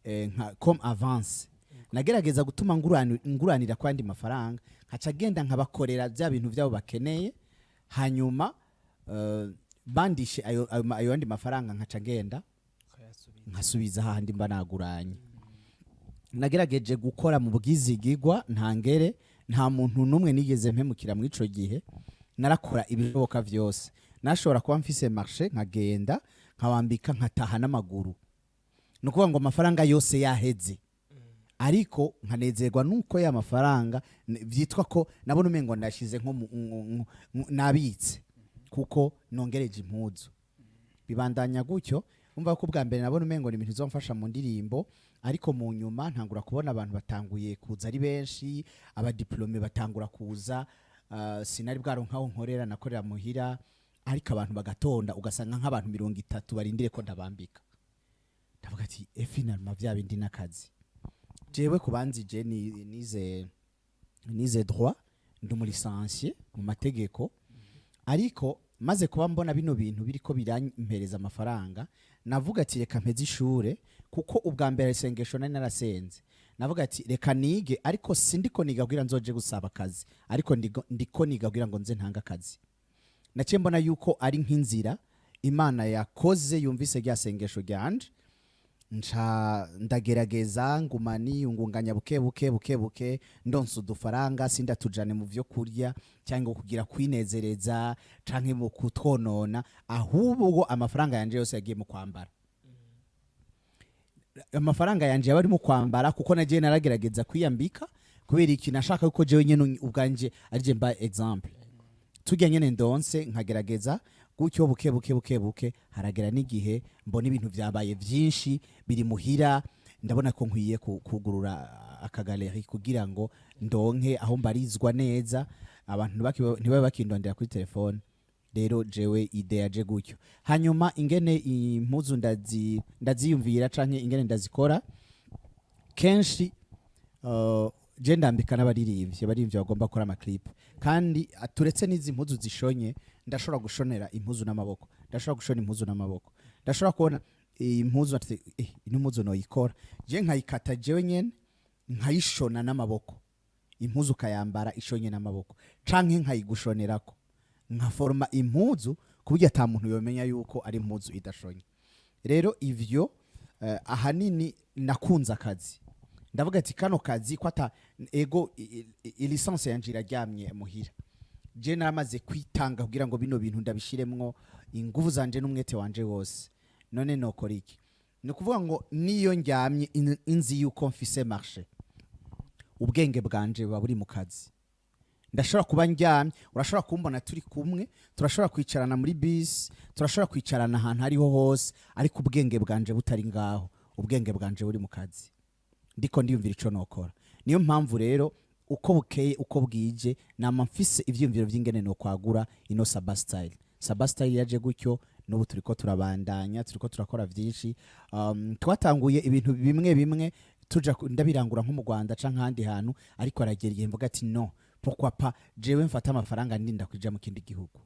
[SPEAKER 3] nka comme avance, nagerageza gutuma nguranira kwandi mafaranga, nkaca genda nkabakorera bya bintu byabo bakeneye. Hanyuma bandishe ayo yandi mafaranga, nkaca ngenda nkasubiza hahandi mba naguranye. Nagerageje gukora mu bwizigigwa ntangere, nta muntu n'umwe nigeze mpemukira. Muri ico gihe narakora ibishoboka vyose. Nashobora kuba mfise marché, nkagenda nkabambika, nkataha n'amaguru. Ni ukuvuga ngo amafaranga yose yaheze, ariko nkanezerwa nuko ya mafaranga vyitwa ko nabona umengo ndashize nko nabitse, kuko nongereje impuzu. Bibandanya gutyo. Umva ko ubwa mbere nabona umengo ni ibintu bizomfasha mu ndirimbo, ariko mu nyuma ntangura kubona abantu batanguye kuza ari benshi, abadiplômés batangura kuza. Sinari bwaronka aho nkorera, nakorera muhira, ariko abantu bagatonda, ugasanga nk'abantu 30 barindire ko ndabambika. Ndavuga ati e finalement vya bindi n'akazi. Jewe kubanzi je nize droit, ndi umu licencié mu mategeko, ariko maze kuba mbona bino bintu biriko birampereza amafaranga, navuga ati reka mpeze ishure, kuko ubwa mbere isengesho nari narasenze, navuga ati reka nige, ariko sindiko niga kugira nzoje gusaba akazi, ariko ndiko niga kugira ngo nze ntange akazi. Naciye mbona yuko ari nk'inzira Imana yakoze, yumvise rya sengesho ryanje. Nca ndagerageza nguma niyungunganya buke buke buke buke, ndonsa udufaranga, sindatujane mu vyo kurya cyangwa kugira kwinezereza canke mu kutwonona, ahubwo amafaranga yanje yose yagiye mu kwambara. Amafaranga yanje yaba arimo kwambara, kuko nagiye naragerageza kwiyambika. Kubera iki? Nashaka yuko jewe nyene ubwanje arije mba exemple. Tujya nyene ndonse nkagerageza gutyo buke buke buke buke, haragera n'igihe mbona ibintu vyabaye vyinshi biri muhira, ndabona ko nkwiye kugurura akagalerie kugira ngo ndonke aho mbarizwa neza, abantu ntibabe bakindondera kuri telefone. Rero jewe idée yaje gutyo. Hanyuma ingene impuzu ndaziyumvira canke ingene ndazikora, kenshi je ndambika n'abaririmbyi, abaririmbyi bagomba gukora amaclip. Kandi turetse n'izi mpuzu zishonye, ndashobora gushonera impuzu n'amaboko, ndashobora gushona impuzu n'amaboko. Ndashobora kubona impuzu ati ino mpuzu noyikora je, nkayikata jewe nyene, nkayishona n'amaboko. Impuzu ukayambara ishonye n'amaboko, canke nkayigushonerako, nkaforoma impuzu ku buryo ata muntu yomenya yuko ari impuzu idashonye. Rero ivyo ahanini nakunze akazi, ndavuga ati kano kazi ko ata ego licence yanje iraryamye muhira, je naramaze kwitanga kugira ngo bino bintu ndabishiremwo inguvu zanje n'umwete wanje wose. None nokora iki? Ni ukuvuga ngo niyo ndyamye inzi yuko mfise marché, ubwenge bwanje buba buri mu kazi. Ndashobora kuba ndyamye, urashobora kumbona turi kumwe, turashobora kwicarana muri bisi, turashobora kwicarana ahantu hariho hose, ariko ubwenge bwanje butari ngaho, ubwenge bwanje buri mu kazi, ndiko ndiyumvira ico nokora. Niyo mpamvu rero uko bukeye uko bwije nama mfise ivyiyumviro vy'ingene no kwagura ino Saba Style. Saba Style yaje gutyo, n'ubu turiko turabandanya, turiko turakora vyinshi. Twatanguye ibintu bimwe bimwe tuja ndabirangura nko mu Rwanda canke ahandi hantu, ariko aragera igihe mvuga ati no, pourquoi pas jewe mfata amafaranga ndinda kuja mu kindi gihugu?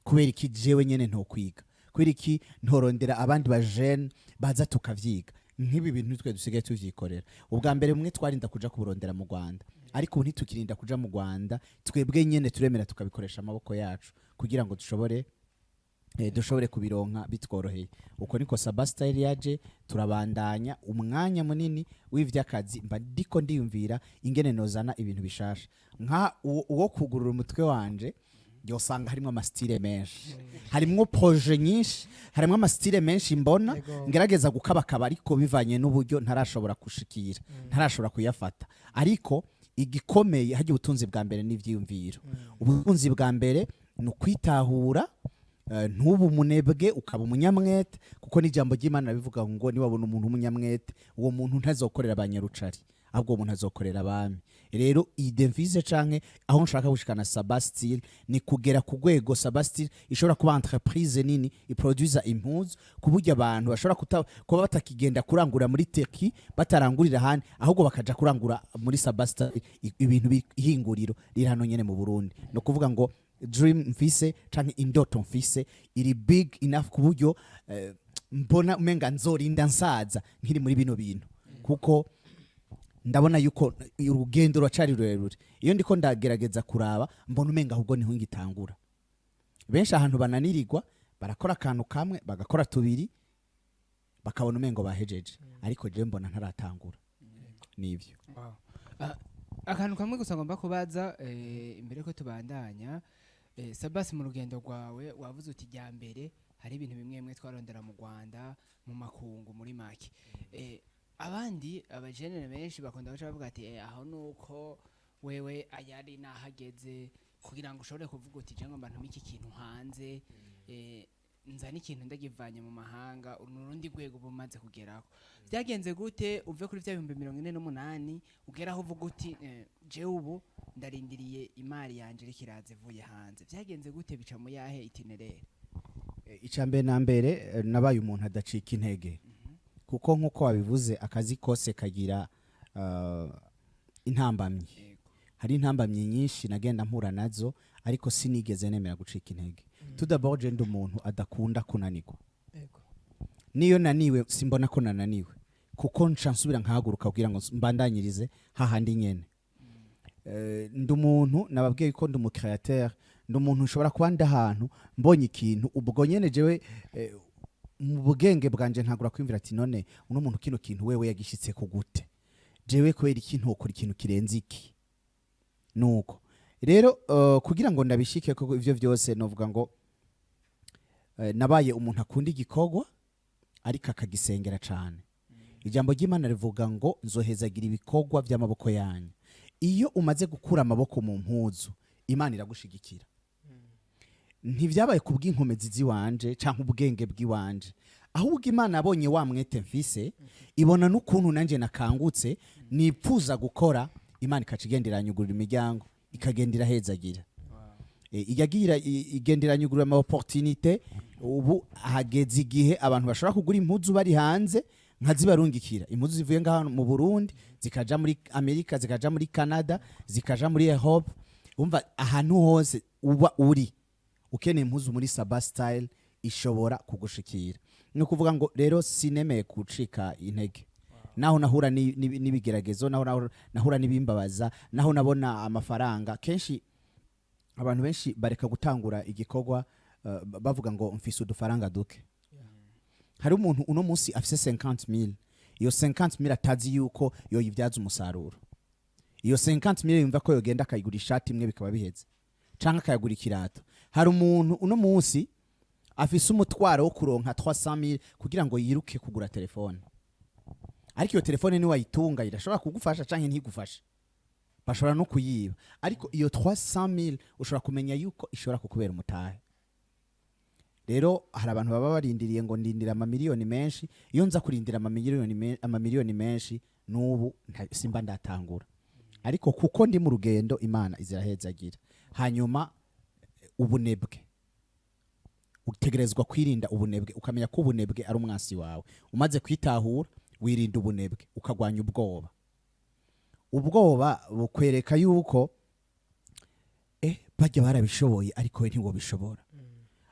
[SPEAKER 3] Kubera iki jewe nyene ntokwiga? Kubera iki ntorondera abandi ba jeunes baza tukavyiga? Nk'ibi bintu twe dusigaye tuvyikorera. Ubwa mbere mwe twarinda kuja kuburondera mu Rwanda, ariko ubu ntitukirinda kuja mu Rwanda, twebwe nyene turemera tukabikoresha amaboko yacu kugira ngo dushobore kubironka bitworoheye. Uko niko Saba Style yaje, turabandanya. Umwanya munini w'ivy'akazi mba ndiko ndiyumvira ingene nozana ibintu bishasha. Nka uwo kugurura umutwe wanje yosanga harimo amastyle menshi, harimwo projet nyinshi, harimwo amastyle menshi mbona ngerageza gukabakaba, ariko bivanye n'uburyo ntarashobora gushikira, ntarashobora kuyafata. Ariko igikomeye hajya ubutunzi bwa mbere n'ivyiyumviro. Ubutunzi bwa mbere ni ukwitahura, ntubu umunebwe, ukaba umunyamwete, kuko n'ijambo ry'Imana ribivuga ngo niwabona umuntu w'umunyamwete, uwo muntu ntazokorera abanyarucari, ahubwo uwo muntu azokorera abami. Rero iyi devise canke aho nshaka gushikana Saba Style ni kugera ku rwego Saba Style ishobora kuba entreprise nini iproduza impuzu, ku buryo abantu bashobora kuba batakigenda kurangura muri Turkey, batarangurira ahandi, ahubwo bakaja kurangura muri Saba Style ibintu ihinguriro riri hano nyene mu Burundi. No kuvuga ngo dream mfise canke indoto mfise iri big enough ku buryo mbona umenga nzorinda nsaza nkiri muri bino bintu, kuko ndabona yuko urugendo ruracari rurerure. Iyo ndiko ndagerageza kuraba, mbona umenga ahubwo niho ngitangura. Benshi ahantu bananirirwa, barakora akantu kamwe, bagakora tubiri, bakabona umengo bahejeje, ariko jewe mbona ntaratangura. Nivyo.
[SPEAKER 1] Wow. Akantu kamwe gusa ngomba kubaza imbere ko tubandanya. Sabasi, mu rugendo rwawe wavuze uti rya mbere hari ibintu bimwe bimwe twarondera mu Rwanda, mu makungu muri make. Abandi abajenere benshi bakunda guca bavuga ati aho nuko wewe ayari nahageze kugira ngo ushobore kuvuga uti je ngomba ntume iki kintu hanze, nzane ikintu ndagivanye mu mahanga, uru ni urundi rwego uba umaze kugeraho. Byagenze gute uve kuri bya 48,000 ugeraho uvuga uti jewe ubu ndarindiriye imari yanje iriko iraza ivuye hanze? Byagenze gute? Bica mu yahe itinéraire?
[SPEAKER 3] Icya mbere na mbere, nabaye umuntu adacika intege, kuko nk'uko wabivuze, akazi kose kagira intambamyi. Hari intambamyi nyinshi nagenda mpura nazo, ariko sinigeze nemera gucika intege. Tout d'abord, je ndi umuntu adakunda kunanirwa. Niyo naniwe simbona ko nananiwe, kuko nca nsubira nkahaguruka kugira ngo mbandanyirize hahandi nyene. Ndi umuntu nababwiye ko ndi umucréateur, ndi umuntu nshobora kuba ndi ahantu mbonye ikintu, ubwo nyene jewe mu bwenge bwanje ntagura kwiyumvira ati none uno muntu kino kintu wewe yagishitse ku gute? Jewe kubera iki ntokora ikintu kirenze iki? Nuko rero kugira ngo ndabishike koko ivyo vyose, novuga ngo nabaye umuntu akunda igikorwa ariko akagisengera cane. Ijambo ry'Imana rivuga ngo nzohezagira ibikorwa by'amaboko yanyu. Iyo umaze gukura amaboko mu mpuzu, Imana iragushigikira. Ntivyabaye kubw'inkomezi ziwanje canke ubwenge bw'iwanje, ahubwo Imana yabonye wa mwete mfise, ibona n'ukuntu nanje nakangutse nipfuza gukora. Imana ikaca igenda iranyugurura imiryango, ikagenda irahezagira. Yagiye igenda iranyugurura ama opportunité. Ubu hageze igihe abantu bashobora kugura impuzu bari hanze, nkazibarungikira, impuzu zivuye ngaha mu Burundi zikaja muri Amerika, zikaja muri Canada, zikaja muri Europe. Umva, ahantu hose uba uri ukeneye impuzu muri Saba Style, ishobora kugushikira. Ni ukuvuga ngo rero sinemeye gucika intege naho nahura n'ibigeragezo, naho nahura n'ibimbabaza, naho nabona amafaranga. Kenshi abantu benshi bareka gutangura igikorwa bavuga ngo mfise udufaranga duke. Hari umuntu uno munsi afise 50000, iyo 50000 atazi yuko yoyibyaza umusaruro. Iyo 50000 yumva ko yogenda akayigura ishati imwe bikaba biheze, canke akayagura ikirato. Hari umuntu uno munsi afise umutwaro wo kuronka 300000 kugira ngo yiruke kugura telefone, ariko iyo telefone niwayitunga irashobora kugufasha canke ntigufashe, bashobora no kuyiba. Ariko iyo 300000 ushobora kumenya yuko ishobora kukubera umutahe. Rero hari abantu baba barindiriye ngo ndindira amamiliyoni menshi. Iyo nza kurindira amamiliyoni menshi, n'ubu simba ndatangura. Ariko kuko ndi mu rugendo, Imana izirahezagira. Hanyuma ubunebwe, utegerezwa kwirinda ubunebwe, ukamenya ko ubunebwe ari umwansi wawe. Umaze kwitahura, wirinda ubunebwe, ukagwanya ubwoba. Ubwoba bukwereka yuko bajya barabishoboye, ariko we ntiwobishobora.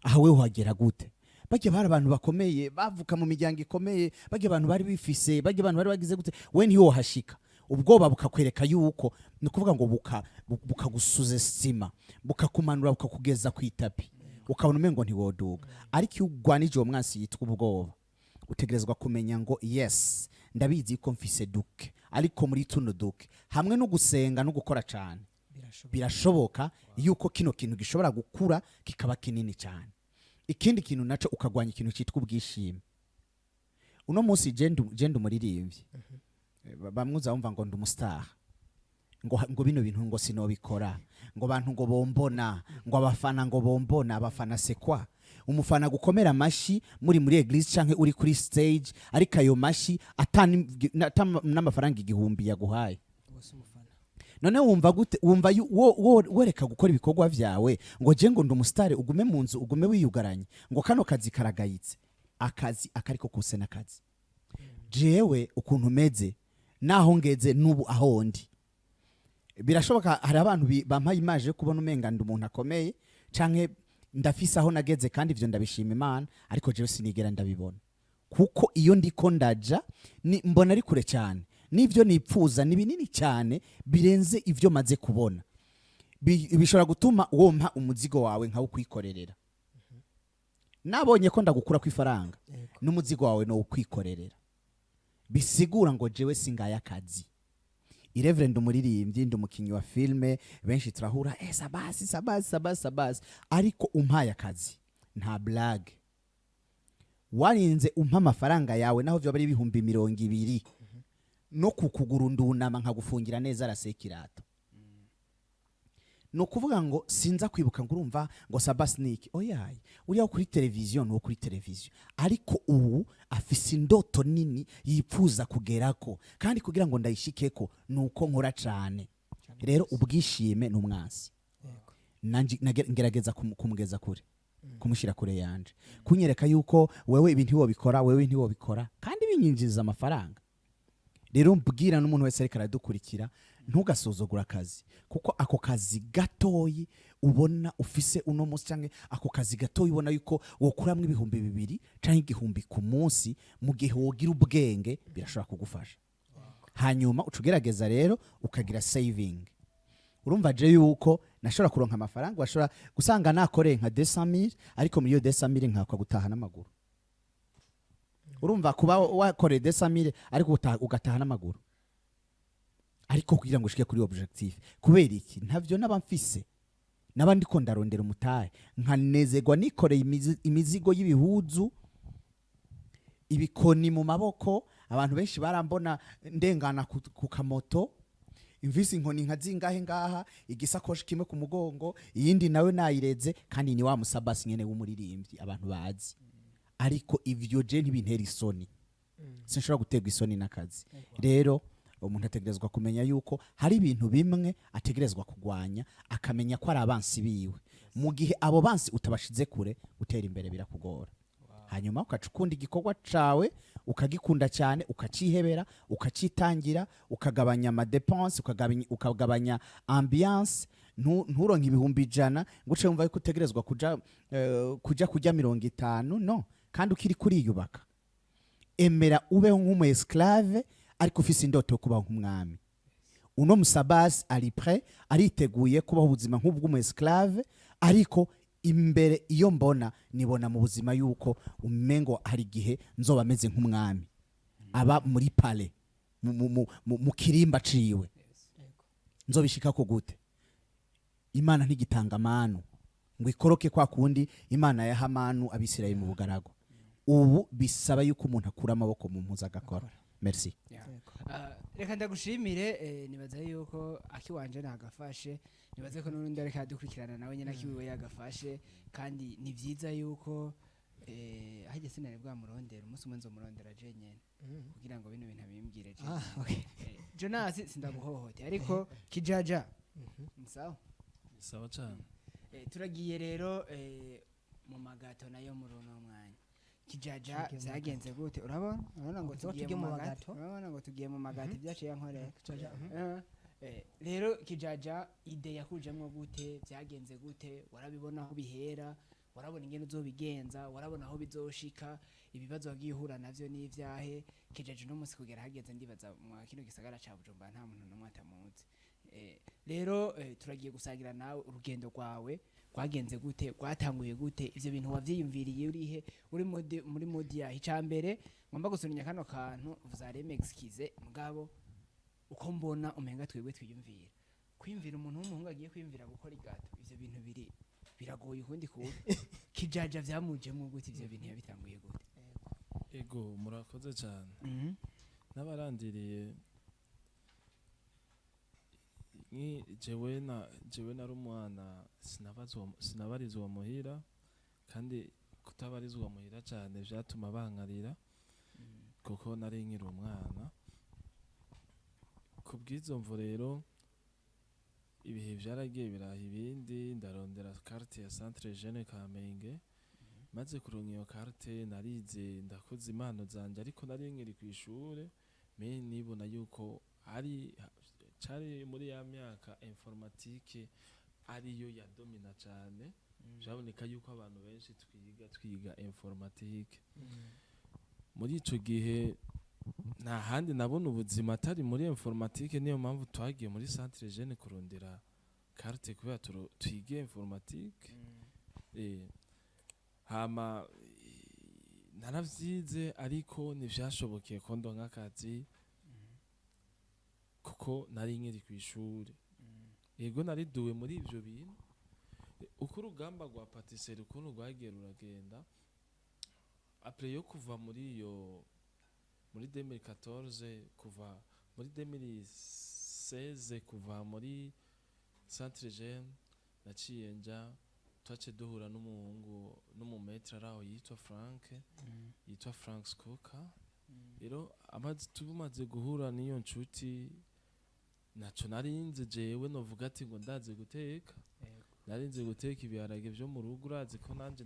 [SPEAKER 3] Aha we uhagera gute? Bajya bari abantu bakomeye, bavuka mu miryango ikomeye, bajya abantu bari bifise, bajya abantu bari bagize gute, we ntiwohashika. Ubwoba bukakwereka yuko, ni ukuvuga ngo bukagusuzesima, bukakumanura, bukakugeza ku itapi, ukabona umengo ntiwoduga. Ariko iyo ugwanije uwo mwansi yitwa ubwoba, utegerezwa kumenya ngo yes, ndabizi ko mfise duke, ariko muri tuno duke hamwe no gusenga no gukora cyane,
[SPEAKER 2] birashoboka.
[SPEAKER 3] Birashoboka yuko kino kintu gishobora gukura kikaba kinini cyane. Ikindi kintu naco, ukagwanya ikintu cyitwa ubwishime. Uno munsi je ndi umuririmbyi. Bamwe uzabumva ngo ndi umustar, ngo bino bintu ngo sinobikora, ngo bantu ngo bombona, ngo abafana ngo bombona. Abafana sekwa umufana gukomera amashi muri église canke uri kuri stage, ariko ayo mashi ata n'amafaranga 1000 yaguhaye.
[SPEAKER 2] Bose umufana.
[SPEAKER 3] None wumva gute? Wumva wereka gukora ibikorwa vyawe ngo je ngo ndi umusitari, ugume mu nzu, ugume wiyugaranye, ngo kano kazi karagayitse. Akazi akariko kose n'akazi. Jewe ukuntu meze, naho ngeze n'ubu, aho ndi, birashoboka hari abantu bampaye image yo kubona umenga ndi umuntu akomeye canke ndafise aho nageze, kandi ivyo ndabishima Imana. Ariko jewe sinigera ndabibona, kuko iyo ndiko ndaja ni mbona ari kure cyane, n'ivyo nipfuza ni binini cyane birenze ivyo maze kubona. Bishobora gutuma wompa umuzigo wawe nkawukwikorerera. Nabonye ko ndagukura ku ifaranga, n'umuzigo wawe no ukwikorerera. Bisigura ngo jewe singaya akazi. Irevre ndi umuririmbyi, ndi umukinnyi wa filme, benshi turahura, Sabasi, Sabasi, Sabasi, Sabasi. Ariko umpaye akazi, nta blague, warinze umpa amafaranga yawe, naho vyoba ari 20,000, no kukuguru ndunama nkagufungira neza arasekirato. Ni ukuvuga ngo sinza kwibuka ngo urumva ngo Sabasi niki. Oyaye, uriya wo kuri televiziyo ni uwo kuri televiziyo, ariko ubu afise indoto nini yipfuza kugerako, kandi kugira ngo ndayishikeko ni uko nkora cane. Rero ubwishime ni umwansi. Nanje ngerageza kumugeza kure, kumushyira kure yanje, kunyereka yuko wewe ibi ntiwobikora, wewe ntiwobikora, kandi binyinjiriza amafaranga. Rero mbwira n'umuntu wese ariko aradukurikira, ntugasuzugure akazi, kuko ako kazi gatoyi ubona ufise uno munsi, cyangwa ako kazi gatoyi ubona yuko wokuramwo 2000 cyangwa 1000 ku munsi, mu gihe wogira ubwenge birashobora kugufasha. Hanyuma uca ugerageza rero ukagira saving. Urumva je yuko nashobora kuronka amafaranga, washobora gusanga nakoreye nka 200,000, ariko muri iyo 200,000 nkakwa gutaha n'amaguru. Urumva kuba wakoreye 200,000 ariko ugataha n'amaguru, ariko kugira ngo ushike kuri objectif. Kubera iki? Ntavyo naba mfise, naba ndiko ndarondera umutahe, nkanezerwa nikoreye imizigo y'ibihuzu, ibikoni mu maboko. Abantu benshi barambona ndengana ku kamoto, imvise inkoni nka zingahe ngaha, igisakoshi kimwe ku mugongo, iyindi nawe nayireze, kandi ni wa musabasi nyene w'umuririmbyi abantu bazi. Ariko ivyo je ntibintera isoni, sinshobora guterwa isoni n'akazi. Rero umuntu ategerezwa kumenya yuko hari ibintu bimwe ategerezwa kugwanya, akamenya ko ari abansi biwe. Mu gihe abo bansi utabashize kure, gutera imbere birakugora. Hanyuma ukaca ukunda igikorwa cawe, ukagikunda cyane, ukacihebera, ukacitangira, ukagabanya ama dépenses, ukagabanya ambiance. Nturonke 100,000 ngo uce wumva yuko utegerezwa kuja kurya 50. No kandi ukiri kuriyubaka, emera ubeho nk'umu esclave, ariko ufise indoto yo kubaho nk'umwami. Uno musabasi ari prêt, ariteguye kubaho ubuzima nk'ubw'umu esclave, ariko imbere iyo mbona nibona mu buzima yuko umengo hari igihe nzoba meze nk'umwami aba muri palais, mu kirimba ciwe. Nzobishikako gute? Imana ntigitanga amanu ngo ikoroke kwa kundi Imana yaha amanu Abisirayeli mu bugaragu. Ubu bisaba yuko umuntu akura amaboko mu mpuzu agakora. Merci.
[SPEAKER 1] Yeah. Reka ndagushimire. Nibaza yuko akiwanje nagafashe, nibaze ko n'urundi ariko adukurikirana nawe nyine akiwiwe yagafashe. Kandi ni vyiza yuko hajye sinari bwamurondera, umunsi umwe nzomurondera je nyene kugira ngo bino bintu abimbwire je.
[SPEAKER 2] Ah, okay.
[SPEAKER 1] Jonas, sindaguhohote, ariko kijaja ni sawa.
[SPEAKER 4] Sawa cyane.
[SPEAKER 1] Turagiye rero mu magato nayo muri uno mwanya. Kijaja,
[SPEAKER 2] Tugiye mu
[SPEAKER 1] vyagenze gute? Urabona ngo
[SPEAKER 2] Tuba
[SPEAKER 1] tugiye
[SPEAKER 2] tugiye
[SPEAKER 1] mu
[SPEAKER 2] mu
[SPEAKER 1] magato.
[SPEAKER 2] magato.
[SPEAKER 1] Urabona ngo tugiye mu magato, ibyaciye yankorera.
[SPEAKER 2] Kijaja.
[SPEAKER 1] Rero kijaja, idée yakujemwo gute? Vyagenze gute? Warabibona aho bihera? Warabona ingene uzobigenza? Warabona aho bizoshika? Ibibazo wagiye uhura navyo n'ivyahe? Kijaja uno munsi kugera hageze, ndibaza mwa kino gisagara ca Bujumbura nta muntu n'umwe atamuzi. Rero turagiye gusangira nawe urugendo rwawe. Rwagenze gute? Rwatanguye gute? Ivyo bintu wavyiyumviriye urihe? Uri muri mode yahe? Icambere ngomba gusubinya kano kantu, vous allez m'excuser, mugabo uko mbona umenga twebwe twiyumvira, kwiyumvira umuntu w'umuhungu agiye kwiyumvira gukora igato, ivyo bintu biri biragoye ukundi kuntu. Kijaja vyamujemwo gute? Ivyo bintu yabitanguye gute?
[SPEAKER 4] Ego, murakoze cyane. N'abarandiriye ni jewe nari umwana, sinabarizwa muhira, kandi kutabarizwa muhira cyane vyatuma bankarira kuko nari nkiri umwana. Kubw'izo mvo rero ibihe vyaragiye biraha ibindi, ndarondera carte ya Centre Jeune Kamenge. Maze kuronka iyo carte, narize, ndakoze impano zanje, ariko nari nkiri kw'ishure. Mais nibona yuko ari cari muri ya myaka informatique ariyo yadomina cane, vyaboneka yuko abantu benshi twiga informatique. Muri ico gihe nta handi nabona ubuzima atari muri informatique. Niyo mpamvu twagiye muri Centre Jeune kurondera carte kubera twige informatique. Hama naravyize, ariko ntivyashobokeye ko ndonka akazi kuko nari nkiri kw'ishure. Yego, nariduwe muri ivyo bintu. Uko urugamba rwa patisserie ukuntu rwagiye ruragenda, après yo kuva muri iyo muri 2014, kuva muri 2016, kuva muri Centre Jeune, naciye nja, twace duhura n'umuhungu n'umu maître ari aho yitwa Frank, yitwa Frank Skoka. Rero amaze tumaze guhura n'iyo nshuti, naco narinze jewe novuga ati ngo ndazi guteka. Narinzi guteka ibiharage vyo mu rugo. Urazi ko nanje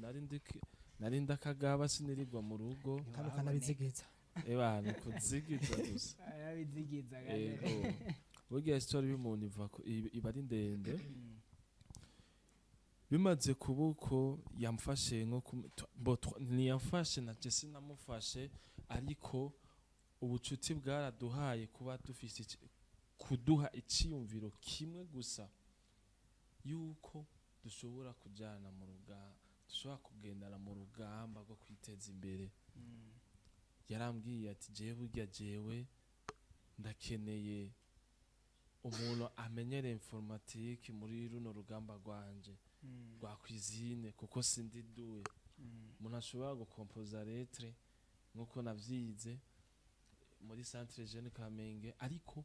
[SPEAKER 4] nari ndakagaba, sinirirwa mu rugo.
[SPEAKER 2] Kandi ukanabizigiza.
[SPEAKER 4] Eba ni kuzigiza gusa.
[SPEAKER 1] Arabizigiza.
[SPEAKER 4] Ego, burya histoire y'umuntu iba ari ndende. Bimaze kuba uko, yamfashe nko ntiyamfashe na je sinamufashe, ariko ubucuti bwaraduhaye kuba dufise kuduha iciyumviro kimwe gusa, yuko dushobora kujana mu rugamba, dushobora kugendana mu rugamba rwo kwiteza imbere. Yarambwiye ati: "Jewe burya jewe ndakeneye umuntu amenyere informatique muri runo rugamba rwanje rwa cuisine, kuko sindi doué. Umuntu ashobora gukompoza lettre nkuko navyize." muri Centre Jeune Kamenge, ariko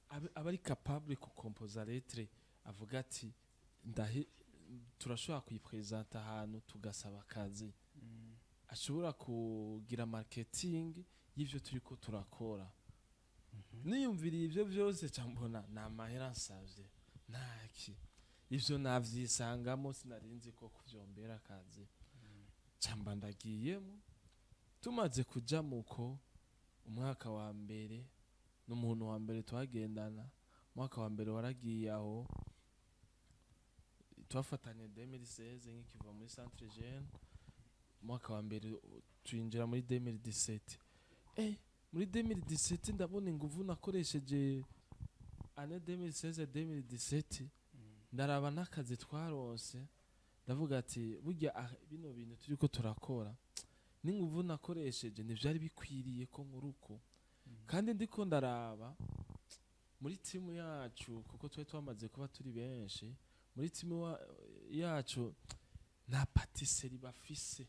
[SPEAKER 4] abe ari capable kukompoza lettre, avuga ati ndahe turashobora kuyipresenta ahantu tugasaba akazi, ashobora kugira marketing y'ivyo turiko turakora. Niyumviriye ivyo vyose, ca mbona ni amahera nsavye, ntaki ivyo navyisangamo, sinarinzi ko kuvyombera akazi. Camba ndagiyemo. Tumaze kuja muko umwaka wa mbere n'umuntu wa mbere twagendana, umwaka wa mbere waragiye aho twafatanye 2016 nkikiva muri Centre Jeune. Umwaka wa mbere twinjira muri 2017. Muri 2017 ndabona inguvu nakoresheje année 2016 2017, ndaraba n'akazi twaronse, ndavuga ati burya bino bintu turiko turakora n'inguvu nakoresheje ntivyari bikwiriye ko nkora uko. Kandi ndiko ndaraba muri timu yacu, kuko twari twamaze kuba turi benshi muri timu yacu, nta pâtisserie bafise.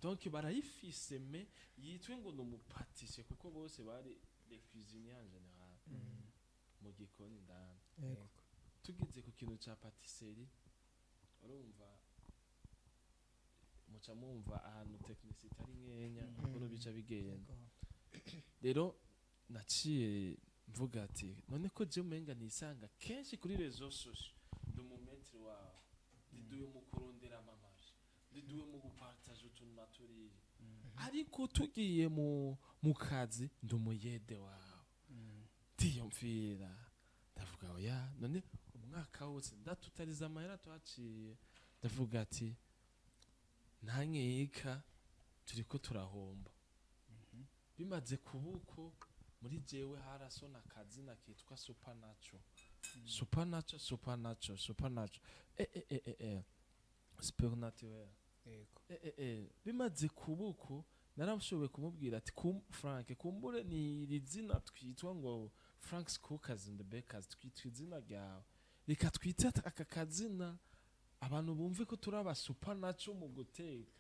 [SPEAKER 4] Donc barayifise, mais yitwe ngo ni umupâtissier, kuko bose bari les cuisiniers en général mu gikoni indani. Tugeze ku kintu ca pâtisserie, urumva muca mumva ahantu technicité ari nkenya, ukuntu bica bigenda. Rero naciye mvuga ati none ko je umenga nisanga kenshi kuri réseaux sociaux, ndi umumaître wawe, ndiduwe mu kurondera amamaje, ndiduwe mu gupartager utuntu na turiya, ariko tugiye mu kazi ndi umuyede wawe. Ndiyumvira, ndavuga oya, none umwaka wose ndatutariza amahera twaciye, ndavuga ati nta nkeka turiko turahomba. Bimaze kuba uko, muri jewe harasona akazina kitwa Supernatural, Supernatural, Supernatural, Supernatural, supernatural. Bimaze kuba uko, narashoboye kumubwira ati Frank, kumbure ni iri zina twitwa ngo Frank's Cookers and Bakers, twitwa izina ryawe, reka twite aka kazina abantu bumve ko turi aba supernatural mu guteka.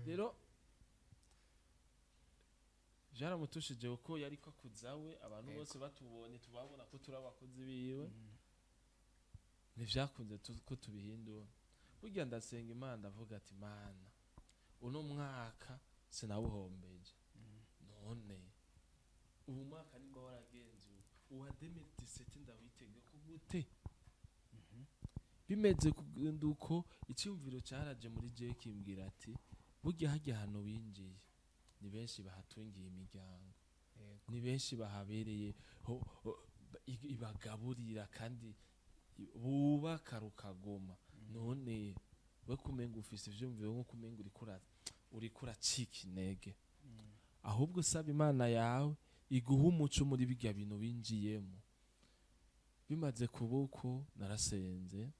[SPEAKER 4] Rero byaramutushije, kuko yari ko akuzawe abantu bose batubonye tubabona ko turi abakozi biwe. Ntivyakunze ko tubihindura. Burya ndasenga Imana, ndavuga ati Mana, uno mwaka sinawuhombeje, none ubu mwaka nimba waragenzuwe uwa 2017 ndawitega ko gute? Bimeze kugenda uko, icyumviro cyaraje muri jewe kimbwira ati burya hajya ahantu winjiye ni benshi bahatungiye imiryango, ni benshi bahabereye ibagaburira kandi bubaka rukagoma. None we kumenga ufise ivyumviro nko kumenga uriko uracika intege, ahubwo saba Imana yawe iguha umuco muri birya bintu winjiyemo. Bimaze kuba uko, narasenze,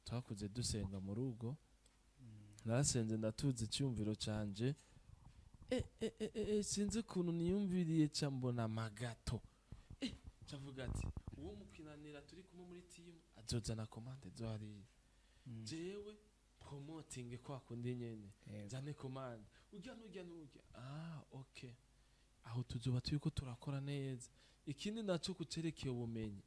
[SPEAKER 4] twakuze dusenga mu rugo, narasenze ndatuza icyumviro canje. Sinzi ukuntu niyumviriye, ca mbona amagâteau, cavuga ati uwo mukinanira turi kumwe muri timu azozana commande zo hariya, jewe promoting kwa kundi nyene, nzane commande urya n'urya n'urya. Ah okay, aho tuzoba turiko turakora neza. Ikindi naco kucerekeye ubumenyi,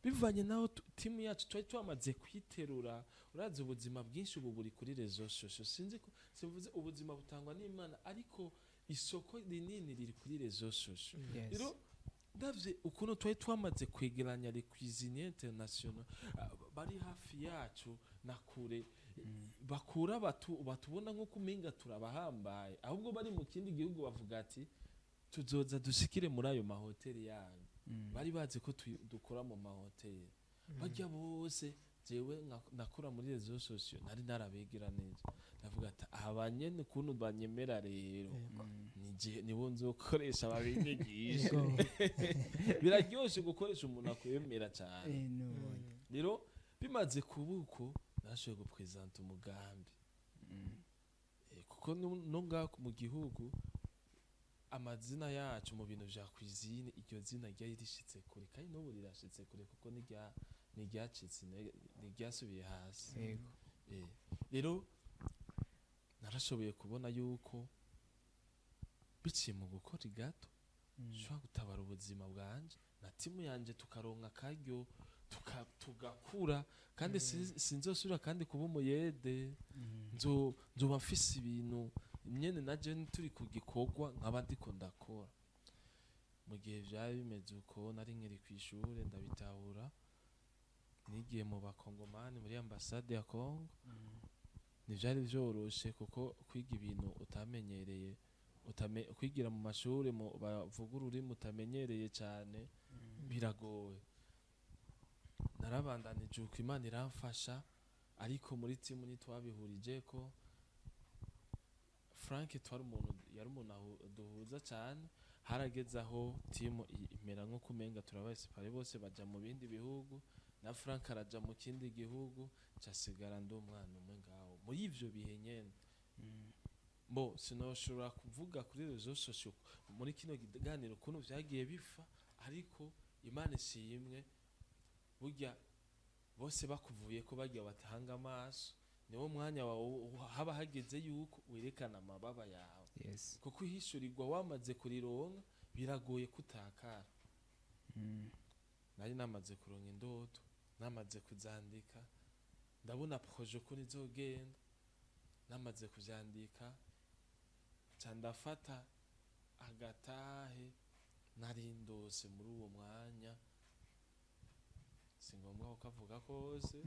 [SPEAKER 4] bivanye naho timu yacu twari twamaze kwiterura. Urazi ubuzima bwinshi ubu buri kuri réseaux sociaux, sinzi ko simvuze ubuzima butangwa n'Imana, ariko isoko rinini riri kuri réseaux sociaux. Rero ndavye ukuntu twari twamaze kwegeranya les cuisiniers internationaux, bari hafi yacu na kure, bakura batubona nko kumenga turabahambaye, ahubwo bari mu kindi gihugu bavuga ati tuzoza dushikire muri ayo mahoteli yanyu. Bari bazi ko dukora mu mahoteli barya bose. Jewe nakora muri réseaux sociaux, nari narabegeranije, ndavuga ati aba nyene ukuntu banyemera rero nije nibo nzokoresha babinyigisha. Biraryoshe gukoresha umuntu akwemera cyane.
[SPEAKER 1] N'ubundi.
[SPEAKER 4] Rero bimaze kuba uko, nashoboye gupresenta umugambi. Kuko no ngaho mu gihugu amazina yacu mu bintu vya cuisine, iryo zina ryari rishitse kure kandi n'ubu rirashitse kure, kuko ntiryacitse ntiryasubiye hasi. Rero narashoboye kubona yuko biciye muri marketing, Biciye mu gukora igato, nshobora gutabara ubuzima bwanje na timu yanje, tukaronka akaryo, tugakura, kandi sinzosubira kandi kuba umuyede. Nzoba mfise ibintu nyene naje turi ku gikorwa nkaba ndiko ndakora. Mu gihe vyari bimeze uko, nari nkiri kw'ishure, ndabitahura, nigiye mu bakongomani muri ambasade ya Congo. Ntivyari vyoroshe, kuko kwiga ibintu utamenyereye, kwigira mu mashuri bavuga ururimi utamenyereye cane biragoye. Narabandanije uko, Imana iramfasha, ariko muri timu ntitwabihurije ko Frank twari umuntu, yari umuntu duhuza cyane. Harageze aho timu imera nko kumenga turabaye séparés, bose baja mu bindi bihugu, na Frank araja mu kindi gihugu, ncasigara ndi umwana umwe ngaho muri ivyo bihe nyene. Bo sinoshobora kuvuga kuri réseaux sociaux muri kino kiganiro ukuntu vyagiye bifa, ariko Imana ishimwe, burya bose bakuvuye ko bagiye batanga amaso, niwo mwanya wawe haba hageze yuko werekana amababa yawe, kuko ihishurirwa wamaze kurironka biragoye kutakara. Nari namaze kuronka indoto, namaze kuzandika, ndabona projet ukuntu izogenda, namaze kuvyandika, nca ndafata agatahe nari ndose muri uwo mwanya. Si ngombwa kukavuga kose,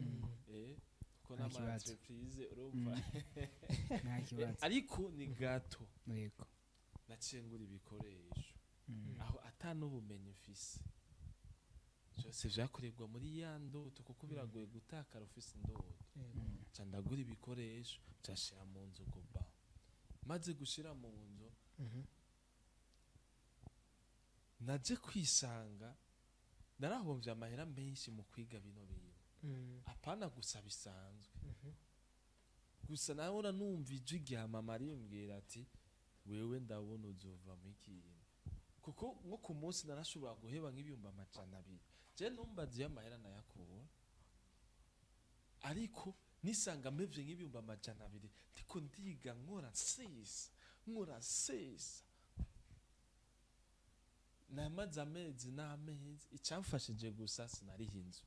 [SPEAKER 4] kuko
[SPEAKER 1] Nta
[SPEAKER 4] n'ama
[SPEAKER 1] kibazo.
[SPEAKER 4] entreprise urumva.
[SPEAKER 1] Nta kibazo.
[SPEAKER 4] Ariko ni gato. Naciye ngura ibikoresho aho ata n'ubumenyi mfise, byose vyakorerwa muri ya ndoto, kuko biragoye gutakara ufise indoto. Nca ndagura ibikoresho, nshashira mu nzu goba. Maze gushira mu nzu, naje kwisanga narahomvye amahera menshi mu kwiga bino bintu, apana gusa bisanzwe gusa. Nahora numva ijwi rya mama rimbwira ati: "Wewe ndabona uzovamo ikintu", kuko nko ku munsi narashobora guheba nk'ibihumbi 200. Je numbaza iyo amahera nayakura, ariko nisanga mpevye nk'ibihumbi 200, ndiko ndiga, nkora nsesa, nkora nsesa. Namaze amezi n'amezi. Icamfashije gusa, sinariha inzu,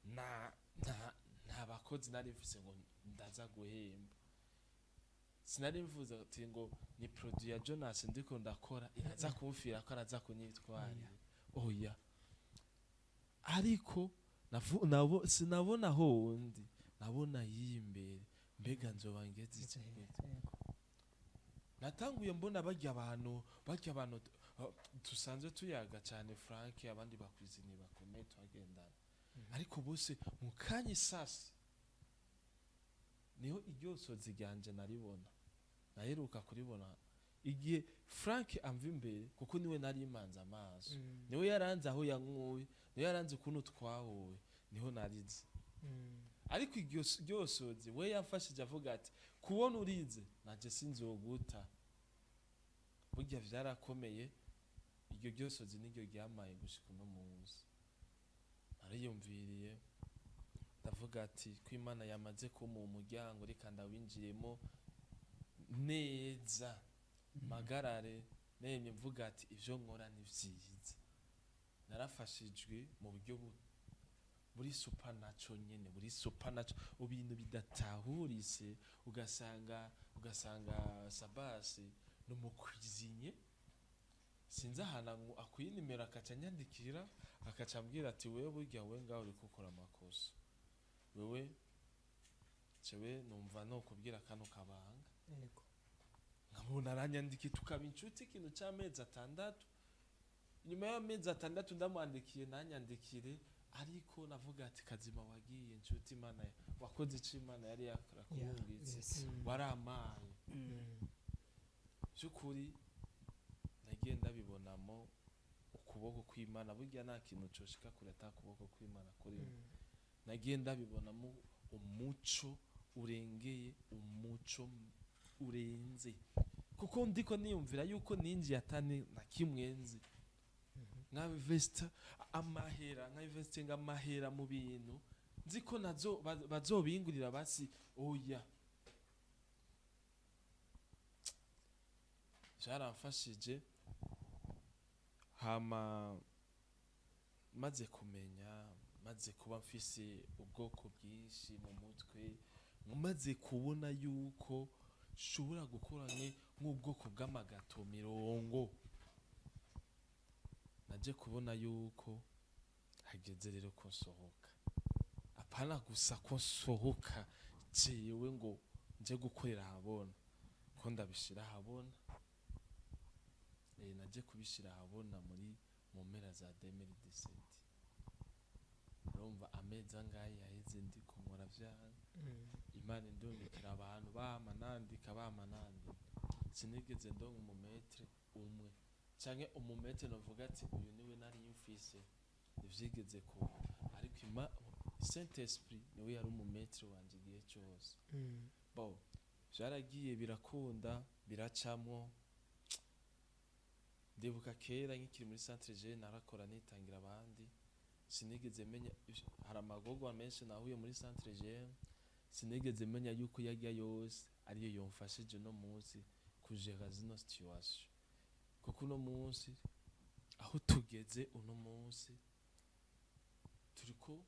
[SPEAKER 4] na nta nta bakozi nari mfise ngo ndaza guhemba. Sinari mvuze ati ngo ni produit ya Jonas ndiko ndakora, iraza kumfira ko araza kunyitwarira, oya. Ariko nabo sinabona hondi, nabona yimbere, mbega nzoba ngeze iki gute? Natanguye mbona barya abantu dusanzwe tuyaga cyane, Frank, abandi bakwizini bakomeye twagendana, ariko bose mu kanya isasi niho iryo sozi ryanje naribona. Naheruka kuribona igihe Frank amva imbere, kuko niwe nari imanze amaso, niwe yaranze aho yankuye, niwe yaranze ukuntu twahuye, niho narize. Ariko iryo sozi we yamfashije avuga ati: "Kubona urize nanje sinzoguta." Burya vyarakomeye. Iryo ryosozi niryo ryamaye gushika uno munsi. Nariyumviriye, ndavuga ati ko Imana yamaze kumuha umuryango, reka ndawinjiremo neza, mpagarare nemye, mvuga ati ivyo nkora ni vyiza. Narafashijwe mu buryo buri supernatural nyene, buri supernatural, ibintu bidatahurise. Ugasanga Sabasi ni umukwizinye, sinzi ahantu akuye nimero, akaca anyandikira, akaca ambwira ati: "Wewe burya we ngaho uriko ukora amakosa, wewe jewe numva nokubwira kano kabanga." Nkabona aranyandikiye, tukaba inshuti ikintu c'amezi 6. Nyuma y'amezi 6 ndamwandikiye, nanyandikire, ariko navuga ati: "Kazima wagiye inshuti, Imana wakoze ico Imana yari yarakubungitse, waramaye." By'ukuri nagiye ndabibonamo ukuboko kw'Imana. Burya nta kintu coshika kure ata kuboko kw'Imana kurimo. Nagiye ndabibonamo umuco urengeye, umuco urenze, kuko ndiko niyumvira yuko ninjiye atani na kimwe nzi, nka investa amahera, nka investinga amahera mu bintu nzi ko nazo bazobingurira basi, oya. Byaramfashije. Hama maze kumenya, maze kuba mfise ubwoko bwinshi mu mutwe, maze kubona yuko nshobora gukora nk'ubwoko bw'amagâteau 40, naje kubona yuko hageze rero ko nsohoka. Apana gusa ko nsohoka jewe ngo nje gukorera ahabona, ko ndabishira ahabona. Naje kubishira ahabona muri mu mpera za 2017. Urumva amezi angahe yaheze ndiko nkora vyanga, Imana indungikira abantu, bama nandika, bama nandika, sinigeze ndonka umumaître umwe canke umumaître novuga ati uyu niwe nari mfise. Ntivyigeze kuba, ariko Saint Esprit niwe yari umumaître wanje igihe cose. Bo vyaragiye birakunda, biracamwo. Ndibuka kera nkikiri muri centre jeune, narakora nitangira abandi. Sinigeze menya hari amagorwa menshi nahuye muri centre jeune. Sinigeze menya yuko yarya yose ariyo yomfashije uno munsi kujera zino situation, kuko uno munsi aho tugeze, uno munsi turiko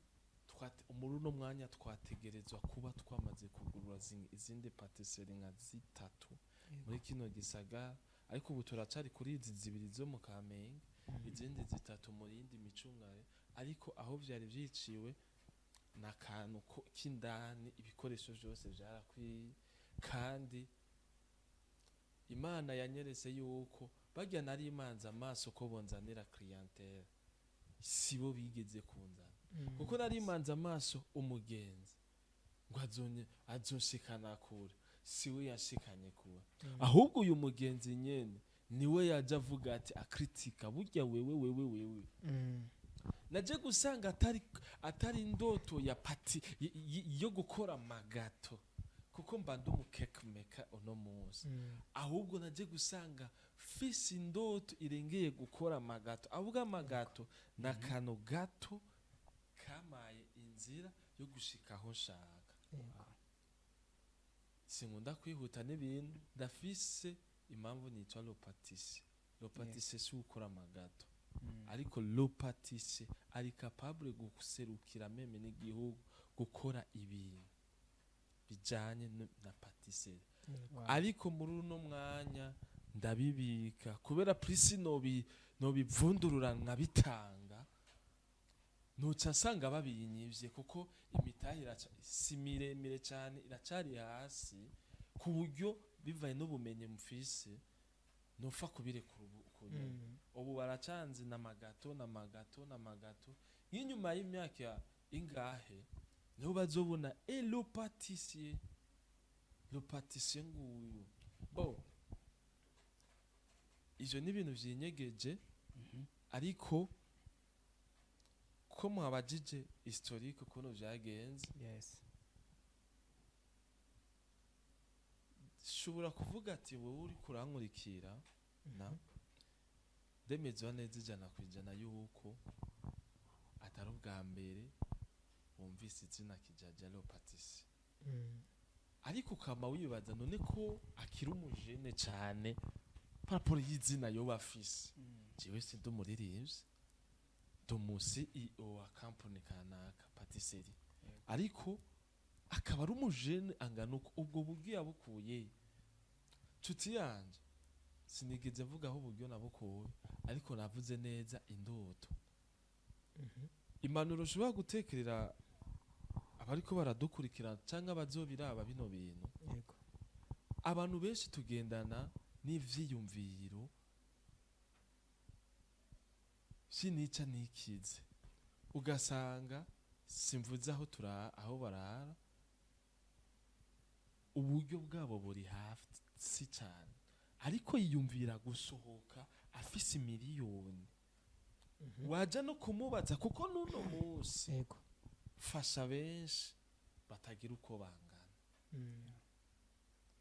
[SPEAKER 4] muri uno mwanya twategerezwa kuba twamaze kugurura izindi pâtisserie nka zitatu muri kino gisagara, ariko ubu turacari kuri izi zibiri zo mu Kamenge, izindi zitatu mu yindi micungare. Ariko aho vyari vyiciwe n'akantu k'indani, ibikoresho vyose vyarakwiye. Kandi Imana yanyeretse yuko barya nari imanza amaso ko bonzanira clientèle sibo bigeze kunzana, kuko nari imanza amaso umugenzi ngo azonye azonshikana kure, siwe yashikanye kure. Ahubwo uyu mugenzi nyene niwe yaje avuga ati akritika burya wewe, wewe, wewe. Naje gusanga atari indoto ya pâti yo gukora amagâteau, kuko mba ndi umucake maker uno munsi. Ahubwo naje gusanga fise indoto irengeye gukora amagâteau, ahubwo amagâteau ni akantu gato kamaye inzira yo gushika aho nshaka. Sinkunda kwihuta n'ibintu, ndafise impamvu nitwa le pâtissier. Le pâtissier si ukora amagâteau, ariko le pâtissier ari capable guserukira même n'igihugu, gukora ibintu bijanye na pâtisserie. Ariko muri uno mwanya ndabibika kubera plus nobivundurura nkabitanga, nuca nsanga babinyivye, kuko imitahe si miremire cyane, iracari hasi, ku buryo bivaye n'ubumenyi mfise nopfa kubirekura ubu uko nyene. Ubu baracanze n'amagâteau, n'amagâteau, n'amagâteau. Nk'inyuma y'imyaka ingahe niho bazobona e le pâtissier, le pâtissier nguyu. Bo ivyo ni ibintu vyinyegeje, ariko ko mwabajije historique ukuntu vyagenze, shobora kuvuga ati wowe uriko urankurikira na ndemezwa neza 100% yuko atari ubwa mbere wumvise izina Kijaja le pâtissier, ariko ukama wibaza none ko akiri umujene cane par rapport y'izina yoba afise. Jewe sindi umuririmbyi, ndi umu CEO wa company kanaka pâtisserie, ariko akaba ari umujene angana uko, ubwo buryo yabukuye? Nshuti yanje, sinigeze mvuga aho uburyo nabukuye, ariko navuze neza indoto. Impanuro ushobora gutekerera abariko baradukurikirana canke abazobiraba bino bintu: abantu benshi tugendana n'ivyiyumviro vy'inica n'ikize, ugasanga simvuze aho tura aho barara, uburyo bwabo buri hafi cyane, ariko yiyumvira gusohoka afise miliyoni. Waja no kumubaza, kuko n'uno munsi fasha benshi batagira uko bangana.